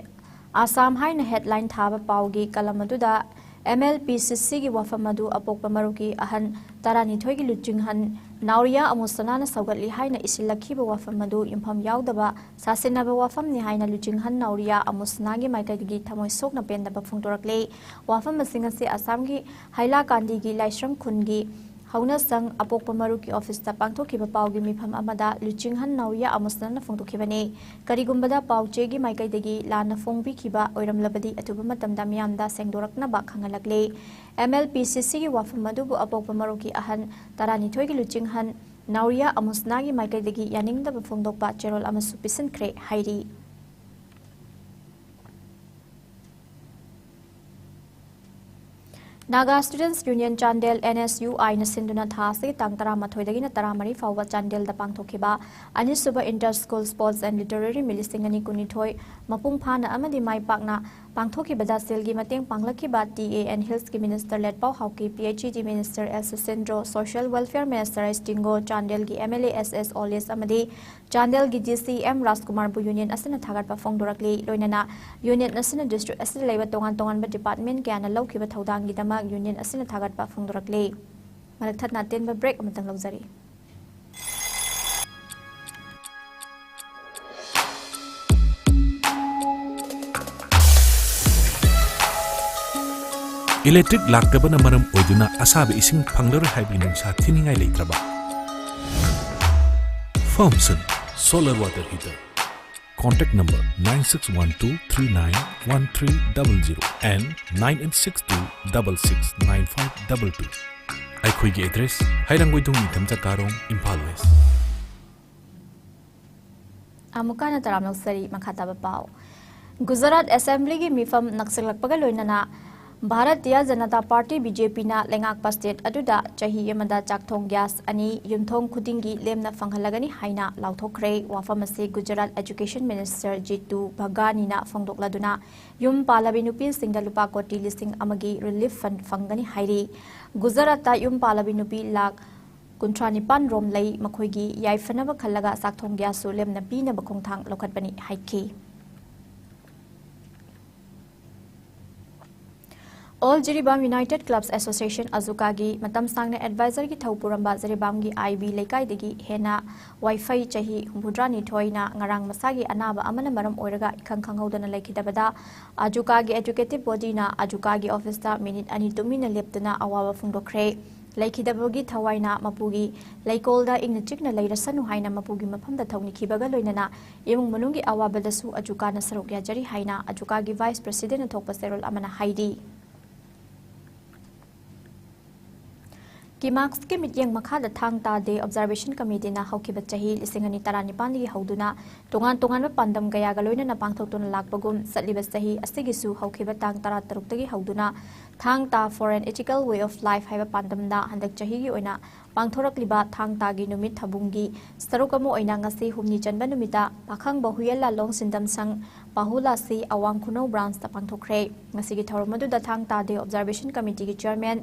Assam ꯍꯥꯏꯅ headline ꯊꯥꯕ ꯄꯥꯎꯒꯤ column ꯑꯗꯨꯗ M L P C Cꯒꯤ ꯋꯥꯐꯝ ꯑꯗꯨ ꯑꯄꯣꯛꯄ ꯃꯔꯨꯞꯀꯤ ꯑꯍꯟ ꯇꯔꯥꯅꯤꯊꯣꯏꯒꯤ ꯂꯨꯆꯤꯡꯍꯟ ꯅꯥꯎꯔꯤꯌꯥ ꯑꯃꯨꯁꯅꯥꯅ ꯁꯧꯒꯠꯂꯤ ꯍꯥꯏꯅ ꯏꯁꯤꯜꯂꯛꯈꯤꯕ ꯋꯥꯐꯝ ꯑꯗꯨ ꯌꯨꯝꯐꯝ ꯌꯥꯎꯗꯕ ꯁꯥꯁꯤꯟꯅꯕ ꯋꯥꯐꯝꯅꯤ ꯍꯥꯏꯅ ꯂꯨꯆꯤꯡꯍꯟ ꯅꯥꯎꯔꯤꯌꯥ ꯑꯃꯨꯁꯅꯥꯒꯤ ꯃꯥꯏꯀꯩꯗꯒꯤ ꯊꯃꯣꯏ ꯁꯣꯛꯅ ꯄꯦꯟꯗꯕ ꯐꯣꯡꯗꯣꯔꯛꯂꯦ꯫ ꯋꯥꯐꯝ ꯑꯁꯤꯡ ꯑꯁꯤ ꯑꯁꯥꯝꯒꯤ ꯍꯥꯏꯂꯥꯀꯥꯟꯗꯤꯒꯤ ꯂꯥꯏꯁ꯭ꯔꯝ ꯈꯨꯟꯒꯤ ꯄꯥꯎꯅ ꯁꯪ ꯑꯄꯣꯛꯄ ꯃꯔꯨꯞꯀꯤ ꯑꯣꯐꯤꯁꯇ ꯄꯥꯡꯊꯣꯛꯈꯤꯕ ꯄꯥꯎꯒꯤ ꯃꯤꯐꯝ ꯑꯃꯗ ꯂꯨꯆꯤꯡꯍꯟ ꯅꯥꯎꯔꯤꯌꯥ ꯑꯃꯨꯁꯅꯥꯅ ꯐꯣꯡꯗꯣꯛꯈꯤꯕꯅꯤ꯫ ꯀꯔꯤꯒꯨꯝꯕꯗ ꯄꯥꯎ ꯆꯦꯒꯤ ꯃꯥꯏꯀꯩꯗꯒꯤ ꯂꯥꯟꯅ ꯐꯣꯡꯕꯤꯈꯤꯕ ꯑꯣꯏꯔꯝꯂꯕꯗꯤ ꯑꯊꯨꯕ ꯃꯇꯝꯗ ꯃꯤꯌꯥꯝꯗ ꯁꯦꯡꯗꯣꯔꯛꯅꯕ ꯈꯪꯍꯜꯂꯛꯂꯤ꯫ ꯑꯦꯝ ꯑꯦꯜ ꯄꯤ ꯁꯤ ꯁꯤꯒꯤ ꯋꯥꯐꯝ ꯑꯗꯨꯕꯨ ꯑꯄꯣꯛꯄ ꯃꯔꯨꯞꯀꯤ ꯑꯍꯟ ꯇꯔꯥꯅꯤꯊꯣꯏꯒꯤ ꯂꯨꯆꯤꯡꯍꯟ ꯅꯥꯎꯔꯤꯌꯥ ꯑꯃꯨꯁꯅꯥꯒꯤ ꯃꯥꯏꯀꯩꯗꯒꯤ ꯌꯥꯅꯤꯡꯗꯕ ꯐꯣꯡꯗꯣꯛꯄ ꯆꯦꯔꯣꯜ ꯑꯃꯁꯨ ꯄꯤꯁꯤꯟꯈ꯭ꯔꯦ ꯍꯥꯏꯔꯤ꯫ Naga Students Union Chandel, N S U I ꯅ ꯁꯤꯟꯗꯨꯅ ꯊꯥ ꯑꯁꯤꯒꯤ ꯇꯥꯡ ꯇꯔꯥꯃꯥꯊꯣꯏꯗꯒꯤꯅ ꯇꯔꯥꯃꯔꯤ ꯐꯥꯎꯕ ꯆꯥꯟꯗꯦꯜꯗ ꯄꯥꯡꯊꯣꯛꯈꯤꯕ ꯑꯅꯤꯁꯨꯕ Inter School Sports and Literary Meet ꯂꯤꯁꯤꯡ ꯑꯅꯤ ꯀꯨꯟꯅꯤꯊꯣꯏ ꯃꯄꯨꯡ ꯐꯥꯅ ꯑꯃꯗꯤ ꯃꯥꯏ ꯄꯥꯛꯅ ꯄꯥꯡꯊꯣꯛꯈꯤꯕꯗ ꯁꯦꯜꯒꯤ ꯃꯇꯦꯡ ꯄꯥꯡꯂꯛꯈꯤꯕ T A N Hills ꯀꯤ Minister ꯂꯦꯠꯄꯥꯎ ꯍꯥꯎꯀꯤ, P H E D Minister S Sisindro, Social Welfare Minister S Tingo, ꯆꯥꯟꯗꯦꯜꯒꯤ M L A S S Oles ꯑꯃꯗꯤ ꯆꯥꯟꯗꯦꯜꯒꯤ D C M ꯔꯥꯖꯀꯨꯃꯥꯔꯕꯨ ꯌꯨꯅꯤꯌꯟ ꯑꯁꯤꯅ ꯊꯥꯒꯠꯄ ꯐꯣꯡꯗꯣꯔꯛꯂꯤ꯫ ꯂꯣꯏꯅꯅ ꯌꯨꯅꯤꯌꯟ ꯑꯁꯤꯅ ꯗꯤꯁꯇ꯭ꯔꯤꯛ ꯑꯁꯤꯗ ꯂꯩꯕ ꯇꯣꯉꯥꯟ ꯇꯣꯉꯥꯟꯕ ꯗꯤꯄꯥꯔꯠꯃꯦꯟ ꯀꯌꯥꯅ ꯂꯧꯈꯤꯕ ꯊꯧꯗꯥꯡꯒꯤꯗꯃꯛ ꯌꯨꯅꯤꯌꯟ ꯑꯁꯤꯅ ꯊꯥꯒꯠꯄ ꯐꯣꯡꯗꯣꯔꯛꯂꯤ꯫ ꯃꯔꯛ ꯊꯠꯅ ꯑꯇꯦꯟꯕ ꯕ꯭ꯔꯦꯛ ꯑꯃꯇꯪ ꯂꯧꯖꯔꯤ꯫ ꯏꯂꯦꯛꯇ꯭ꯔꯤꯛ ꯂꯥꯛꯇꯕꯅ ꯃꯔꯝ ꯑꯣꯏꯗꯨꯅ ꯑꯁꯥꯕ ꯏꯁꯤꯡ ꯐꯪꯂꯔꯣꯏ ꯍꯥꯏꯕꯒꯤ ꯅꯨꯡꯁꯥ ꯊꯤꯅꯤꯡꯉꯥꯏ ꯂꯩꯇ꯭ꯔꯕ? Firmson Solar Water Heater. Contact number nine six one two three nine one three double zero and nine eight six two double six nine five double two. ꯑꯩꯈꯣꯏꯒꯤ ꯑꯦꯗ꯭ꯔꯦꯁ: ꯍꯩꯔꯥꯡꯒꯣꯏꯊꯣꯡ ꯅꯤꯡꯊꯝꯆꯥ ꯀꯥꯔꯣꯡ, ꯏꯝꯐꯥꯜ ꯋꯦꯁ꯫ ꯑꯃꯨꯛꯀ ꯍꯟꯅ ꯇꯔꯥꯝꯅ ꯑꯣꯛꯆꯔꯤ꯫ ꯃꯈꯥ ꯇꯥꯕ ꯄꯥꯎ꯫ ꯒꯨꯖꯔꯥꯠ ꯑꯦꯁꯦꯝꯕ꯭ꯂꯤꯒꯤ ꯃꯤꯐꯝ ꯅꯛꯁꯤꯜꯂꯛꯄꯒ ꯂꯣꯏꯅꯅ Bharatiya Janata party, B J P ꯅ ꯂꯩꯉꯥꯛꯄ ꯁ꯭ꯇꯦꯠ ꯑꯗꯨꯗ ꯆꯍꯤ ꯑꯃꯗ ꯆꯥꯛꯊꯣꯡ ꯒ꯭ꯌꯥꯁ ꯑꯅꯤ ꯌꯨꯝꯊꯣꯡ ꯈꯨꯗꯤꯡꯒꯤ ꯂꯦꯝꯅ ꯐꯪꯍꯜꯂꯒꯅꯤ ꯍꯥꯏꯅ ꯂꯥꯎꯊꯣꯛꯈ꯭ꯔꯦ꯫ ꯋꯥꯐꯝ ꯑꯁꯤ Gujarat Education Minister Jitu Bhagani ꯅ ꯐꯣꯡꯗꯣꯛꯂꯗꯨꯅ ꯌꯨꯝ ꯄꯥꯜꯂꯕꯤ ꯅꯨꯄꯤꯁꯤꯡꯗ ꯂꯨꯄꯥ ꯀꯣꯇꯤ ꯂꯤꯁꯤꯡ ꯑꯃꯒꯤ relief fund ꯐꯪꯒꯅꯤ ꯍꯥꯏꯔꯤ꯫ ꯒꯨꯖꯔꯥꯠꯇ ꯌꯨꯝ ꯄꯥꯜꯂꯕꯤ ꯅꯨꯄꯤ ꯂꯥꯈ ꯀꯨꯟꯊ꯭ꯔꯥ ꯅꯤꯄꯥꯟ ꯔꯣꯝ ꯂꯩ꯫ ꯃꯈꯣꯏꯒꯤ ꯌꯥꯏꯐꯅꯕ ꯈꯜꯂꯒ ꯆꯥꯛꯊꯣꯡ ꯒ꯭ꯌꯥꯁꯁꯨ ꯂꯦꯝꯅ ꯄꯤꯅꯕ ꯈꯣꯡꯊꯥꯡ ꯂꯧꯈꯠꯄꯅꯤ ꯍꯥꯏꯈꯤ꯫ All Jiribam United Clubs Association, ꯑꯖꯨꯀꯥꯒꯤ ꯃꯇꯝ ꯁꯥꯡꯅ ꯑꯦꯗꯚꯥꯏꯖꯔꯒꯤ ꯊꯧ ꯄꯨꯔꯝꯕ ꯖꯤꯔꯤꯕꯥꯝꯒꯤ I B ꯂꯩꯀꯥꯏꯗꯒꯤ ꯍꯦꯟꯅ ꯋꯥꯏꯐꯩ ꯆꯍꯤ ꯍꯨꯝꯐꯨꯇꯔꯥ ꯅꯤꯊꯣꯏꯅ ꯉꯔꯥꯡ ꯃꯁꯥꯒꯤ ꯑꯅꯥꯕ ꯑꯃꯅ ꯃꯔꯝ ꯑꯣꯏꯔꯒ ꯏꯈꯪ ꯈꯪꯍꯧꯗꯅ ꯂꯩꯈꯤꯗꯕꯗ ꯑꯖꯨꯀꯥꯒꯤ executive body ꯅ ꯑꯖꯨꯀꯥꯒꯤ ꯑꯣꯐꯤꯁꯇ ꯃꯤꯅꯤꯠ ꯑꯅꯤ ꯇꯨꯃꯤꯟꯅ ꯂꯦꯞꯇꯨꯅ ꯑꯋꯥꯕ ꯐꯣꯡꯗꯣꯛꯈ꯭ꯔꯦ꯫ ꯂꯩꯈꯤꯗꯕꯒꯤ ꯊꯋꯥꯏꯅ ꯃꯄꯨꯒꯤ ꯂꯩꯀꯣꯜꯗ ꯏꯪꯅ ꯆꯤꯛꯅ ꯂꯩꯔꯁꯅꯨ ꯍꯥꯏꯅ ꯃꯄꯨꯒꯤ ꯃꯐꯝꯗ ꯊꯧꯅꯤꯈꯤꯕꯒ ꯂꯣꯏꯅꯅ ꯏꯃꯨꯡ ꯃꯅꯨꯡꯒꯤ ꯑꯋꯥꯕꯗꯁꯨ ꯑꯖꯨꯀꯥꯅ ꯁꯔꯨꯛ ꯌꯥꯖꯔꯤ ꯍꯥꯏꯅ ꯑꯖꯨꯀꯥꯒꯤ ꯚꯥꯏꯁ ꯄ꯭ꯔꯦꯁꯤꯗꯦꯟꯅ ꯊꯣꯛꯄ ꯆꯦꯔꯣꯜ ꯑꯃꯅ ꯍꯥꯏꯔꯤ꯫ ꯀꯤꯃꯥꯛꯁꯀꯤ ꯃꯤꯠꯌꯦꯡ ꯃꯈꯥꯗ ꯊꯥꯡ ꯇꯥ ꯗꯦ ꯑꯣꯕꯖꯥꯔꯕꯦꯁꯟ ꯀꯃꯤꯇꯤꯅ ꯍꯧꯈꯤꯕ ꯆꯍꯤ ꯂꯤꯁꯤꯡ ꯑꯅꯤ ꯇꯔꯥꯅꯤꯄꯥꯟꯗꯒꯤ ꯍꯧꯗꯨꯅ ꯇꯣꯉꯥꯟ ꯇꯣꯉꯥꯟꯕ ꯄꯥꯟꯗꯝ ꯀꯌꯥꯒ ꯂꯣꯏꯅꯅ ꯄꯥꯡꯊꯣꯛꯇꯨꯅ ꯂꯥꯛꯄꯒꯨꯝ, ꯆꯠꯂꯤꯕ ꯆꯍꯤ ꯑꯁꯤꯒꯤꯁꯨ ꯍꯧꯈꯤꯕ ꯇꯥꯡ ꯇꯔꯥꯇꯔꯨꯛꯇꯒꯤ ꯍꯧꯗꯨꯅ ꯊꯥꯡ ꯇꯥ for an ethical way of life ꯍꯥꯏꯕ ꯄꯥꯟꯗꯝꯗ ꯍꯟꯗꯛ ꯆꯍꯤꯒꯤ ꯑꯣꯏꯅ ꯄꯥꯡꯊꯣꯔꯛꯂꯤꯕ ꯊꯥꯡ ꯇꯥꯒꯤ ꯅꯨꯃꯤꯠ ꯊꯧꯕꯨꯡꯒꯤ ꯁꯔꯨꯛ ꯑꯃ ꯑꯣꯏꯅ ꯉꯁꯤ ꯍꯨꯝꯅꯤ ꯆꯟꯕ ꯅꯨꯃꯤꯠꯇ ꯄꯥꯈꯪꯕ ꯍꯨꯏꯌꯦꯟ ꯂꯥꯂꯣꯡ ꯁꯤꯟꯗꯝ ꯁꯪ ꯄꯥꯍꯨꯂꯥꯁꯤ ꯑꯋꯥꯡ ꯈꯨꯅꯧ ꯕ꯭ꯔꯥꯟꯁꯇ ꯄꯥꯡꯊꯣꯛꯈ꯭ꯔꯦ꯫ ꯉꯁꯤꯒꯤ ꯊꯧꯔꯝ ꯑꯗꯨꯗ ꯊꯥꯡ ꯇꯥ ꯗꯦ ꯑꯣꯕꯖꯥꯔꯕꯦꯁꯟ ꯀꯃꯤꯇꯤꯒꯤ ꯆꯤꯌꯔꯃꯦꯟ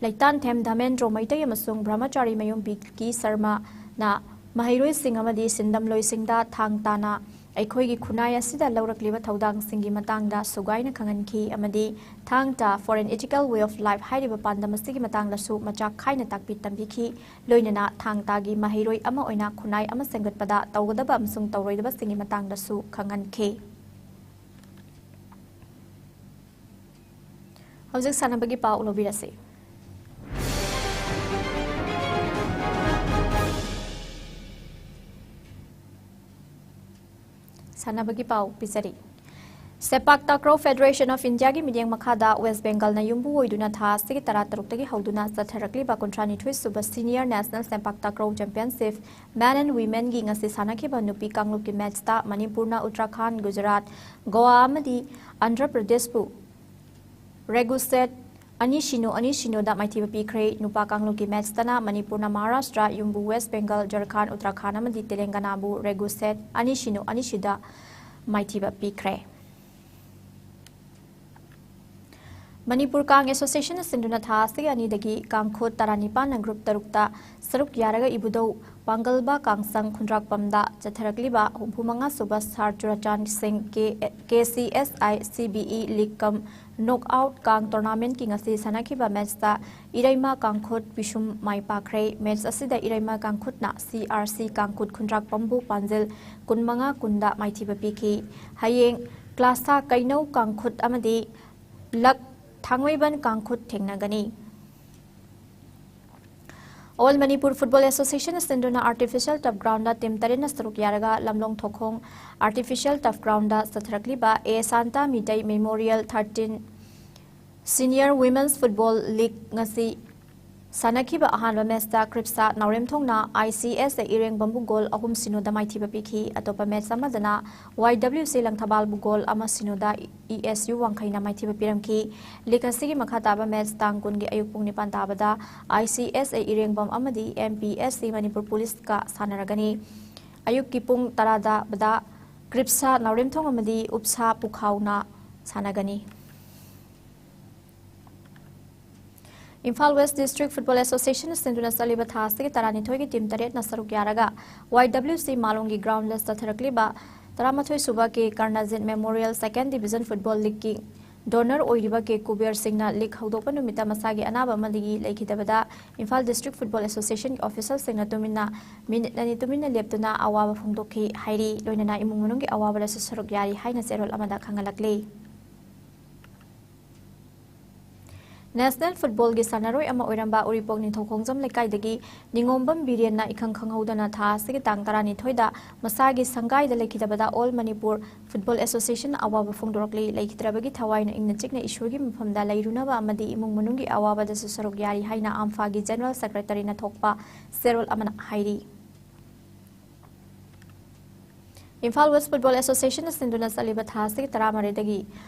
ꯂꯩꯇꯥꯟꯊꯦꯝ ꯙꯃꯦꯟꯗ꯭ꯔꯣ ꯃꯩꯇꯩ ꯑꯃꯁꯨꯡ ꯕ꯭ꯔꯍꯃꯆꯥꯔꯤ ꯃꯌꯨꯝ ꯕꯤ ꯀꯤ ꯁꯔꯃꯅ ꯃꯍꯩꯔꯣꯏꯁꯤꯡ ꯑꯃꯗꯤ ꯁꯤꯟꯗꯝꯂꯣꯏꯁꯤꯡꯗ ꯊꯥꯡ ꯇꯥꯅ ꯑꯩꯈꯣꯏꯒꯤ ꯈꯨꯟꯅꯥꯏ ꯑꯁꯤꯗ ꯂꯧꯔꯛꯂꯤꯕ ꯊꯧꯗꯥꯡꯁꯤꯡꯒꯤ ꯃꯇꯥꯡꯗ ꯁꯨꯒꯥꯏꯅ ꯈꯪꯍꯟꯈꯤ ꯑꯃꯗꯤ ꯊꯥꯡ ꯇꯥ for an ethical way of life ꯍꯥꯏꯔꯤꯕ ꯄꯥꯟꯗꯝ ꯑꯁꯤꯒꯤ ꯃꯇꯥꯡꯗꯁꯨ ꯃꯆꯥꯛ ꯈꯥꯏꯅ ꯇꯥꯛꯄꯤ ꯇꯝꯕꯤꯈꯤ꯫ ꯂꯣꯏꯅꯅ ꯊꯥꯡ ꯇꯥꯒꯤ ꯃꯍꯩꯔꯣꯏ ꯑꯃ ꯑꯣꯏꯅ ꯈꯨꯟꯅꯥꯏ ꯑꯃ ꯁꯦꯝꯒꯠꯄꯗ ꯇꯧꯒꯗꯕ ꯑꯃꯁꯨꯡ ꯇꯧꯔꯣꯏꯗꯕꯁꯤꯡꯒꯤ ꯃꯇꯥꯡꯗꯁꯨ ꯈꯪꯍꯟꯈꯤ꯫ ꯍꯧꯖꯤꯛ ꯁꯥꯟꯅꯕꯒꯤ ꯄꯥꯎ ꯂꯧꯕꯤꯔꯁꯤ꯫ ꯁꯥꯟꯅꯕꯒꯤ ꯄꯥꯎ ꯄꯤꯖꯔꯤ꯫ ꯁꯦꯄꯥꯛ ꯇꯥꯀ꯭ꯔꯣ ꯐꯦꯗꯔꯦꯁꯟ ꯑꯣꯐ ꯏꯟꯗꯤꯌꯥꯒꯤ ꯃꯤꯠꯌꯦꯡ ꯃꯈꯥꯗ ꯋꯦꯁ ꯕꯦꯡꯒꯜꯅ ꯌꯨꯝꯕꯨ ꯑꯣꯏꯗꯨꯅ ꯊꯥ ꯑꯁꯤꯒꯤ ꯇꯔꯥꯇꯔꯨꯛꯇꯒꯤ ꯍꯧꯗꯨꯅ ꯆꯠꯊꯔꯛꯂꯤꯕ ꯀꯨꯟꯊ꯭ꯔꯥꯅꯤꯊꯣꯏ ꯁꯨꯕ senior national sepak takraw championship men and ꯋꯤꯃꯦꯟꯒꯤ ꯉꯁꯤ ꯁꯥꯟꯅꯈꯤꯕ ꯅꯨꯄꯤ ꯀꯥꯡꯂꯨꯞꯀꯤ ꯃꯦꯠꯁꯇ ꯃꯅꯤꯄꯨꯔꯅ ꯎꯠꯇꯔꯥꯈꯥꯟ, ꯒꯨꯖꯔꯥꯠ, ꯒꯣꯋꯥ ꯑꯃꯗꯤ ꯑꯟꯙ꯭ꯔ ꯄ꯭ꯔꯗꯦꯁꯄꯨ ꯔꯦꯒꯨ ꯁꯦꯠ ꯑꯅꯤ ꯁꯤꯅꯣ, ꯑꯅꯤ ꯁꯤꯅꯣꯗ ꯃꯥꯏꯊꯤꯕ ꯄꯤꯈ꯭ꯔꯦ꯫ ꯅꯨꯄꯥ ꯀꯥꯡꯂꯨꯞꯀꯤ ꯃꯦꯠꯁꯇꯅ ꯃꯅꯤꯄꯨꯔꯅ ꯃꯍꯥꯔꯥꯁꯇ꯭ꯔ, ꯌꯨꯝꯕꯨ ꯋꯦꯁ ꯕꯦꯡꯒꯜ, ꯖꯔꯈꯥꯟ, ꯎꯠꯇꯔꯥꯈꯥꯟ ꯑꯃꯗꯤ ꯇꯦꯂꯪꯒꯅꯥꯕꯨ ꯔꯦꯒꯨ ꯁꯦꯠ ꯑꯅꯤ ꯁꯤꯅꯣ, ꯑꯅꯤ ꯁꯤꯗ ꯃꯥꯏꯊꯤꯕ ꯄꯤꯈ꯭ꯔꯦ꯫ ꯃꯅꯤꯄꯨꯔ ꯀꯥꯡ ꯑꯦꯁꯣꯁꯤꯌꯦꯁꯟꯅ ꯁꯤꯟꯗꯨꯅ ꯊꯥ ꯑꯁꯤꯒꯤ ꯑꯅꯤꯗꯒꯤ ꯀꯥꯡꯈꯨꯠ ꯇꯔꯥꯅꯤꯄꯥꯟꯅ ꯒ꯭ꯔꯨꯞ ꯇꯔꯨꯛꯇ ꯁꯔꯨꯛ ꯌꯥꯔꯒ ꯏꯕꯨꯙꯧ ꯄꯥꯡꯒꯜꯕ ꯀꯥꯡꯁꯪ ꯈꯨꯟꯗ꯭ꯔꯥꯛꯄꯝꯗ ꯆꯠꯊꯔꯛꯂꯤꯕ ꯍꯨꯝꯐꯨ ꯃꯉꯥ ꯁꯨꯕ ꯁꯥꯔ ꯆꯨꯔꯥꯆꯥꯟ ꯁꯤꯡ ꯀꯦ, K C S I C B E league cum knock out ꯀꯥꯡ ꯇꯣꯔꯅꯥꯃꯦꯟꯠꯀꯤ ꯉꯁꯤ ꯁꯥꯟꯅꯈꯤꯕ ꯃꯦꯠꯁꯇ ꯏꯔꯩꯃ ꯀꯥꯡꯈꯨꯠ ꯄꯤꯁꯨꯝ ꯃꯥꯏ ꯄꯥꯛꯈ꯭ꯔꯦ꯫ ꯃꯦꯠꯁ ꯑꯁꯤꯗ ꯏꯔꯩꯃ ꯀꯥꯡꯈꯨꯠꯅ ꯁꯤ ꯑꯥꯔ ꯁꯤ ꯀꯥꯡꯈꯨꯠ ꯈꯨꯟꯗ꯭ꯔꯥꯛꯄꯝꯕꯨ ꯄꯥꯟꯖꯤꯜ ꯀꯨꯟꯃꯉꯥ ꯀꯨꯟꯗ ꯃꯥꯏꯊꯤꯕ ꯄꯤꯈꯤ꯫ ꯍꯌꯦꯡ ꯀ꯭ꯂꯥꯁꯥ ꯀꯩꯅꯧ ꯀꯥꯡꯈꯨꯠ ꯑꯃꯗꯤ ꯂꯛ ꯊꯥꯡꯃꯩꯕꯟ ꯀꯥꯡꯈꯨꯠ ꯊꯦꯡꯅꯒꯅꯤ꯫ All Manipur Football Association ꯁꯤꯟꯗꯨꯅ Artificial Turf Ground ꯗ team ꯇꯔꯦꯠꯅ ꯁꯔꯨꯛ ꯌꯥꯔꯒ Lamlong Thokkhong Artificial Turf Ground ꯗ ꯆꯠꯊꯔꯛꯂꯤꯕ A Santa Meetei Memorial thirteen Senior Women's Football League ꯉꯁꯤ ꯁꯥꯟꯅꯈꯤꯕ ꯑꯍꯥꯟꯕ match ꯇ ꯀ꯭ꯔꯤꯞꯁꯥ ꯅꯥꯎꯔꯦꯝꯊꯣꯡꯅ I C S A ꯏꯔꯦꯡꯕꯝꯕꯨ goal ꯑꯍꯨꯝ ꯁꯤꯅꯣꯗ ꯃꯥꯏꯊꯤꯕ ꯄꯤꯈꯤ꯫ ꯑꯇꯣꯞꯄ match ꯑꯃꯗꯅ Y W C ꯂꯪꯊꯕꯥꯜꯕꯨ goal ꯑꯃ ꯁꯤꯅꯣꯗ E S U ꯋꯥꯡꯈꯩꯅ ꯃꯥꯏꯊꯤꯕ ꯄꯤꯔꯝꯈꯤ꯫ League ꯑꯁꯤꯒꯤ ꯃꯈꯥ ꯇꯥꯕ match ꯇꯥꯡ ꯀꯨꯟꯒꯤ ꯑꯌꯨꯛ ꯄꯨꯡ ꯅꯤꯄꯥꯟ ꯇꯥꯕꯗ I C S A ꯏꯔꯦꯡꯕꯝ ꯑꯃꯗꯤ M P S C Manipur ꯄꯨꯂꯤꯁꯀ ꯁꯥꯟꯅꯔꯒꯅꯤ꯫ ꯑꯌꯨꯛꯀꯤ ꯄꯨꯡ ꯇꯔꯥꯗ ꯀ꯭ꯔꯤꯞꯁꯥ ꯅꯥꯎꯔꯦꯝꯊꯣꯡ ꯑꯃꯗꯤ ꯎꯞꯁꯥ ꯄꯨꯈꯥꯎꯅ ꯁꯥꯟꯅꯒꯅꯤ꯫ Imphal West District Football Association ꯁꯤꯟꯗꯨꯅ ꯆꯠꯂꯤꯕ ꯊꯥ ꯑꯁꯤꯒꯤ ꯇꯔꯥꯅꯤꯊꯣꯏꯒꯤ team ꯇꯔꯦꯠꯅ ꯁꯔꯨꯛ ꯌꯥꯔꯒ Y W C ꯃꯥꯂꯣꯝꯒꯤ ground ꯗ ꯆꯠꯊꯔꯛꯂꯤꯕ ꯇꯔꯥꯃꯥꯊꯣꯏ ꯁꯨꯕ ꯀꯦ ꯀꯔꯅꯖꯤꯠ Memorial Second Division Football League ꯀꯤ donor ꯑꯣꯏꯔꯤꯕ ꯀꯦ ꯀꯨꯕꯦꯔ ꯁꯤꯡꯅ league ꯍꯧꯗꯣꯛꯄ ꯅꯨꯃꯤꯠꯇ ꯃꯁꯥꯒꯤ ꯑꯅꯥꯕ ꯑꯃꯗꯒꯤ ꯂꯩꯈꯤꯗꯕꯗ ꯏꯝꯐꯥꯜ District Football Association ꯒꯤ official ꯁꯤꯡꯅ ꯇꯨꯃꯤꯟꯅ minute ꯑꯅꯤ ꯇꯨꯃꯤꯟꯅ ꯂꯦꯞꯇꯨꯅ ꯑꯋꯥꯕ ꯐꯣꯡꯗꯣꯛꯈꯤ ꯍꯥꯏꯔꯤ꯫ ꯂꯣꯏꯅꯅ ꯏꯃꯨꯡ ꯃꯅꯨꯡꯒꯤ ꯑꯋꯥꯕꯗꯁꯨ ꯁꯔꯨꯛ ꯌꯥꯔꯤ ꯍꯥꯏꯅ ꯆꯦꯔꯣꯜ ꯑꯃꯗ ꯈꯪꯍꯜꯂꯛꯂꯤ꯫ National Football ꯒꯤ ꯁꯥꯟꯅꯔꯣꯏ ꯑꯃ ꯑꯣꯏꯔꯝꯕ ꯎꯔꯤꯄꯣꯛ ꯅꯤꯡꯊꯧ ꯈꯣꯡꯖꯝ ꯂꯩꯀꯥꯏꯗꯒꯤ ꯅꯤꯉꯣꯝꯕꯝ ꯕꯤꯔꯦꯟꯅ ꯏꯈꯪ ꯈꯪꯍꯧꯗꯅ ꯊꯥ ꯑꯁꯤꯒꯤ ꯇꯥꯡ ꯇꯔꯥꯅꯤꯊꯣꯏꯗ ꯃꯁꯥꯒꯤ ꯁꯪꯒꯥꯏꯗ ꯂꯩꯈꯤꯗꯕꯗ All Manipur Football Association ꯅ ꯑꯋꯥꯕ ꯐꯣꯡꯗꯣꯔꯛꯂꯤ꯫ ꯂꯩꯈꯤꯗ꯭ꯔꯕꯒꯤ ꯊꯋꯥꯏꯅ ꯏꯪꯅ ꯆꯤꯛꯅ ꯏꯁꯣꯔꯒꯤ ꯃꯐꯝꯗ ꯂꯩꯔꯨꯅꯕ ꯑꯃꯗꯤ ꯏꯃꯨꯡ ꯃꯅꯨꯡꯒꯤ ꯑꯋꯥꯕꯗꯁꯨ ꯁꯔꯨꯛ ꯌꯥꯔꯤ ꯍꯥꯏꯅ ꯑꯝꯐꯥꯒꯤ General Secretary ꯅ ꯊꯣꯛꯄ ꯆꯦꯔꯣꯜ ꯑꯃꯅ ꯍꯥꯏꯔꯤ꯫ ꯏꯝꯐꯥꯜ West Football Association ꯅ ꯁꯤꯟꯗꯨꯅ ꯆꯠꯂꯤꯕ ꯊꯥ ꯑꯁꯤꯒꯤ ꯇꯔꯥꯃꯔꯤꯗꯒꯤ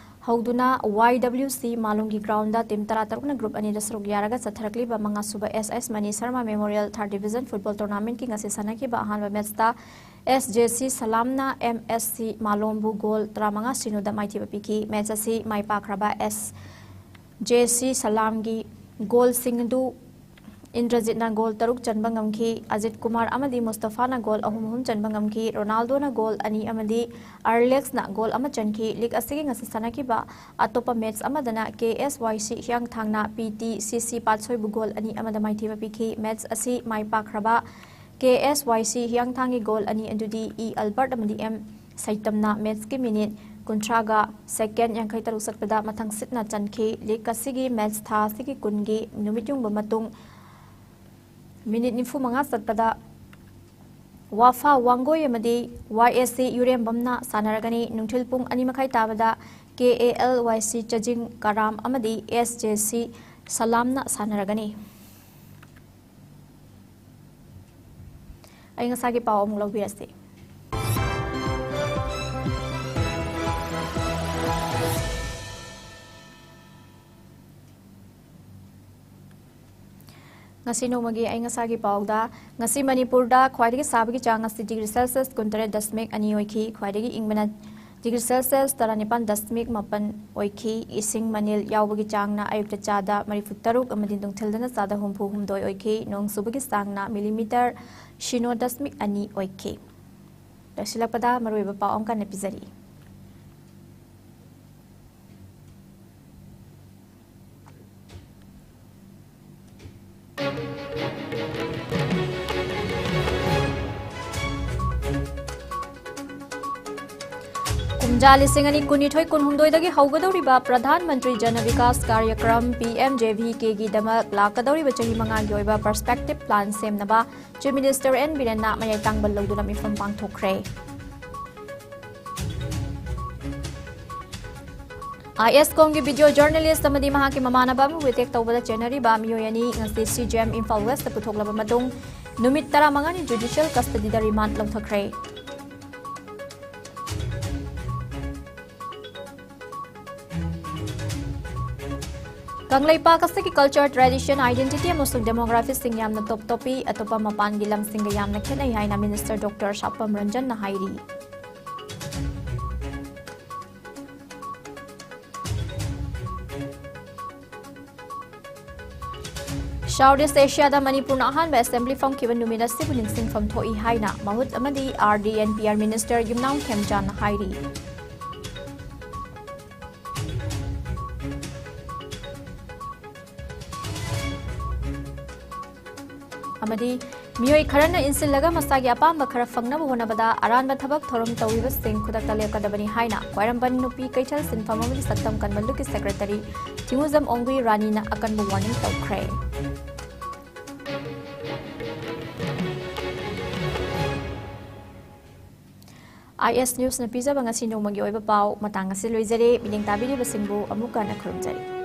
ꯍꯧꯗꯨꯅ Y W C ꯃꯥꯂꯣꯝꯒꯤ ground ꯗ team ꯇꯔꯥꯇꯔꯨꯛꯅ group ꯑꯅꯤꯗ ꯁꯔꯨꯛ ꯌꯥꯔꯒ ꯆꯠꯊꯔꯛꯂꯤꯕ ꯃꯉꯥꯁꯨꯕ S S Mani Sharma Memorial Third Division Football Tournament ꯀꯤ ꯉꯁꯤ ꯁꯥꯟꯅꯈꯤꯕ ꯑꯍꯥꯟꯕ match ꯇ S J C ꯁꯂꯥꯝꯅ M S C ꯃꯥꯂꯣꯝꯕꯨ goal ꯇꯔꯥꯃꯉꯥ ꯁꯤꯅꯣꯗ ꯃꯥꯏꯊꯤꯕ ꯄꯤꯈꯤ꯫ Match ꯑꯁꯤ ꯃꯥꯏ ꯄꯥꯛꯈ꯭ꯔꯕ S J C ꯁꯂꯥꯝꯒꯤ goal ꯁꯤꯡ ꯑꯗꯨ ꯏꯟꯗ꯭ꯔꯖꯤꯠꯅ goal ꯇꯔꯨꯛ ꯆꯟꯕ ꯉꯝꯈꯤ꯫ ꯑꯖꯤꯠ ꯀꯨꯃꯥꯔ ꯑꯃꯗꯤ ꯃꯨꯁꯇꯐꯥꯅ goal ꯑꯍꯨꯝ ꯑꯍꯨꯝ ꯆꯟꯕ ꯉꯝꯈꯤ꯫ ꯔꯣꯅꯥꯜꯗꯣꯅ goal ꯑꯅꯤ ꯑꯃꯗꯤ ꯑꯔꯂꯦꯛꯁꯅ goal ꯑꯃ ꯆꯟꯈꯤ꯫ League ꯑꯁꯤꯒꯤ ꯉꯁꯤ ꯁꯥꯟꯅꯈꯤꯕ ꯑꯇꯣꯞꯄ match ꯑꯃꯗꯅ K S Y C ꯍꯤꯌꯥꯡꯊꯥꯡꯅ P T C C ꯄꯥꯠꯁꯣꯏꯕꯨ goal ꯑꯅꯤ ꯑꯃꯗ ꯃꯥꯏꯊꯤꯕ ꯄꯤꯈꯤ꯫ Match ꯑꯁꯤ ꯃꯥꯏ ꯄꯥꯛꯈ꯭ꯔꯕ K S Y C ꯍꯤꯌꯥꯡꯊꯥꯡꯒꯤ goal ꯑꯅꯤ ꯑꯗꯨꯗꯤ E ꯑꯜꯕꯔꯠ ꯑꯃꯗꯤ M ꯁꯩꯇꯝꯅ match ꯀꯤ minute ꯀꯨꯟꯊ꯭ꯔꯥꯒ second ꯌꯥꯡꯈꯩ ꯇꯔꯨꯛ ꯆꯠꯄꯗ ꯃꯊꯪꯁꯤꯠꯅ ꯆꯟꯈꯤ꯫ League ꯑꯁꯤꯒꯤ match ꯊꯥ ꯑꯁꯤꯒꯤ ꯀꯨꯟꯒꯤ ꯅꯨꯃꯤꯠ ꯌꯨꯡꯕ ꯃꯇꯨꯡ ꯃꯤꯅꯤꯠ ꯅꯤꯐꯨ ꯃꯉꯥ ꯆꯠꯄꯗ ꯋꯥꯐꯥ ꯋꯥꯡꯒꯣꯏ ꯑꯃꯗꯤ ꯋꯥꯏ ꯑꯦꯁ ꯁꯤ ꯌꯨꯔꯦꯝꯕꯝꯅ ꯁꯥꯟꯅꯔꯒꯅꯤ꯫ ꯅꯨꯡꯊꯤꯜ ꯄꯨꯡ ꯑꯅꯤ ꯃꯈꯥꯏ ꯇꯥꯕꯗ ꯀꯦ ꯑꯦ ꯑꯦꯜ ꯋꯥꯏ ꯁꯤ ꯆꯖꯤꯡ ꯀꯔꯥꯝ ꯑꯃꯗꯤ ꯑꯦꯁ ꯖꯦ ꯁꯤ ꯁꯂꯥꯝꯅ ꯁꯥꯟꯅꯔꯒꯅꯤ꯫ ꯑꯏꯪ ꯑꯁꯥꯒꯤ ꯄꯥꯎ ꯑꯃꯨꯛ ꯂꯧꯕꯤꯔꯁꯤ꯫ ꯉꯁꯤ ꯅꯣꯡꯃꯒꯤ ꯑꯏꯪ ꯑꯁꯥꯒꯤ ꯄꯥꯎꯗ, ꯉꯁꯤ ꯃꯅꯤꯄꯨꯔꯗ ꯈ꯭ꯋꯥꯏꯗꯒꯤ ꯁꯥꯕꯒꯤ ꯆꯥꯡ ꯑꯁꯤ ꯗꯤꯒ꯭ꯔꯤ ꯁꯦꯜꯁꯤꯌꯁ ꯀꯨꯟꯇꯔꯦꯠ ꯗꯁꯃꯤꯛ ꯑꯅꯤ ꯑꯣꯏꯈꯤ꯫ ꯈ꯭ꯋꯥꯏꯗꯒꯤ ꯏꯪꯕꯅ ꯗꯤꯒ꯭ꯔꯤ ꯁꯦꯜꯁꯤꯌꯁ ꯇꯔꯥꯅꯤꯄꯥꯟ ꯗꯁꯃꯤꯛ ꯃꯥꯄꯟ ꯑꯣꯏꯈꯤ꯫ ꯏꯁꯤꯡ ꯃꯅꯤꯜ ꯌꯥꯎꯕꯒꯤ ꯆꯥꯡꯅ ꯑꯌꯨꯛꯇ ꯆꯥꯗ ꯃꯔꯤꯐꯨ ꯇꯔꯨꯛ ꯑꯃꯗꯤ ꯅꯨꯡꯊꯤꯜꯗꯅ ꯆꯥꯗ ꯍꯨꯝꯐꯨ ꯍꯨꯝꯗꯣꯏ ꯑꯣꯏꯈꯤ꯫ ꯅꯣꯡ ꯆꯨꯕꯒꯤ ꯆꯥꯡꯅ ꯃꯤꯂꯤꯃꯤꯇꯔ ꯁꯤꯅꯣ ꯗꯁꯃꯤꯛ ꯑꯅꯤ ꯑꯣꯏꯈꯤ꯫ ꯂꯣꯏꯁꯤꯜꯂꯛꯄꯗ ꯃꯔꯨꯑꯣꯏꯕ ꯄꯥꯎ ꯑꯃꯨꯛ ꯍꯟꯅ ꯄꯤꯖꯔꯤ꯫ ꯀꯨꯝꯖꯥ ꯂꯤꯁꯤꯡ ꯑꯅꯤ ꯀꯨꯟꯅꯤꯊꯣꯏ ꯀꯨꯟꯍꯨꯝꯗꯣꯏꯗꯒꯤ ꯍꯧꯒꯗꯧꯔꯤꯕ Pradhan Mantri Jan Vikas Karyakram, P M J V ꯀꯦꯒꯤꯗꯃꯛ ꯂꯥꯛꯀꯗꯧꯔꯤꯕ ꯆꯍꯤ ꯃꯉꯥꯒꯤ ꯑꯣꯏꯕ ꯄꯔꯁꯄꯦꯛꯇꯤꯞ ꯄ꯭ꯂꯥꯟ ꯁꯦꯝꯅꯕ ꯆꯤꯐ ꯃꯤꯅꯤꯁꯇꯔ ꯑꯦꯟ ꯕꯤꯔꯦꯟꯅ ꯃꯌꯥꯏ ꯇꯥꯡꯕ ꯂꯧꯗꯨꯅ ꯃꯤꯐꯝ ꯄꯥꯡꯊꯣꯛꯈ꯭ꯔꯦ꯫ ꯑꯥꯏ ꯑꯦꯁ ꯀꯣꯝꯒꯤ ꯚꯤꯗꯤꯑꯣ ꯖꯔꯅꯦꯂꯤꯁ ꯑꯃꯗꯤ ꯃꯍꯥꯛꯀꯤ ꯃꯃꯥꯟꯅꯕ ꯑꯃꯕꯨ ꯑꯦꯇꯦꯛ ꯇꯧꯕꯗ ꯆꯦꯟꯅꯔꯤꯕ ꯃꯤꯑꯣꯏ ꯑꯅꯤ ꯉꯁꯤ C G M Imphal West ꯄꯨꯊꯣꯛꯂꯕ ꯃꯇꯨꯡ ꯅꯨꯃꯤꯠ ꯇꯔꯥꯃꯉꯥꯅꯤ ꯖꯨꯗꯤꯁꯤꯌꯦꯜ ꯀꯁꯇꯗꯤꯗ ꯔꯤꯃꯥꯟꯗ ꯂꯧꯊꯈ꯭ꯔꯦ꯫ ꯀꯪꯂꯩꯄꯥꯛ ꯑꯁꯤꯒꯤ ꯀꯜꯆꯔ, ꯇ꯭ꯔꯦꯗꯤꯁꯟ, ꯑꯥꯏꯗꯦꯟꯇꯤꯇꯤ ꯑꯃꯁꯨꯡ ꯗꯦꯃꯣꯒ꯭ꯔꯥꯐꯤꯁꯤꯡ ꯌꯥꯝꯅ ꯇꯣꯞ ꯇꯣꯞꯄꯤ, ꯑꯇꯣꯞꯄ ꯃꯄꯥꯟꯒꯤ ꯂꯝꯁꯤꯡꯒ ꯌꯥꯝꯅ ꯈꯦꯠꯅꯩ ꯍꯥꯏꯅ ꯃꯤꯅꯤꯁꯇꯔ ꯗꯣꯛꯇꯔ ꯁꯥꯄꯝ ꯔꯟꯖꯟꯅ ꯍꯥꯏꯔꯤ꯫ ꯁꯥꯎꯠ ꯏꯁ ꯑꯦꯁꯤꯌꯥꯗ ꯃꯅꯤꯄꯨꯔꯅ ꯑꯍꯥꯟꯕ ꯑꯦꯁꯦꯝꯕ꯭ꯂꯤ ꯐꯝꯈꯤꯕ ꯅꯨꯃꯤꯠ ꯑꯁꯤꯕꯨ ꯅꯤꯡꯁꯤꯡꯐꯝ ꯊꯣꯛꯏ ꯍꯥꯏꯅ ꯃꯍꯨꯠ ꯑꯃꯗꯤ R D N P R minister ꯌꯨꯝꯅꯥꯝ ꯈꯦꯝꯆꯥꯟꯅ ꯍꯥꯏꯔꯤ꯫ ꯑꯃꯗꯤ ꯃꯤꯑꯣꯏ ꯈꯔꯅ ꯏꯟꯁꯤꯜꯂꯒ ꯃꯁꯥꯒꯤ ꯑꯄꯥꯝꯕ ꯈꯔ ꯐꯪꯅꯕ ꯍꯣꯠꯅꯕꯗ ꯑꯔꯥꯟꯕ ꯊꯕꯛ ꯊꯧꯔꯝ ꯇꯧꯔꯤꯕꯁꯤꯡ ꯈꯨꯗꯛꯇ ꯂꯦꯞꯀꯗꯕꯅꯤ ꯍꯥꯏꯅ ꯈ꯭ꯋꯥꯏꯔꯝꯕꯟ ꯅꯨꯄꯤ ꯀꯩꯊꯦꯜ ꯁꯤꯟꯐꯝ ꯑꯃꯗꯤ ꯁꯛꯇꯝ ꯀꯟꯕ ꯂꯨꯞꯀꯤ ꯁꯦꯀ꯭ꯔꯦꯇꯔꯤ ꯊꯤꯉꯨꯖꯝ ꯑꯣꯡꯕꯤ ꯔꯥꯅꯤꯅ ꯑꯀꯟꯕ ꯋꯥꯔꯅꯤꯡ ꯇꯧꯈ꯭ꯔꯦ꯫ ꯑꯥꯏ ꯑꯦꯁ ꯅ꯭ꯌꯨꯁꯅ ꯄꯤꯖꯕ ꯉꯁꯤ ꯅꯣꯡꯃꯒꯤ ꯑꯣꯏꯕ ꯄꯥꯎ ꯃꯇꯥꯡ ꯑꯁꯤ ꯂꯣꯏꯖꯔꯦ꯫ ꯃꯤꯠꯌꯦꯡ ꯇꯥꯕꯤꯔꯤꯕꯁꯤꯡꯕꯨ ꯑꯃꯨꯛꯀ ꯍꯟꯅ ꯈꯨꯔꯨꯝꯖꯔꯤ꯫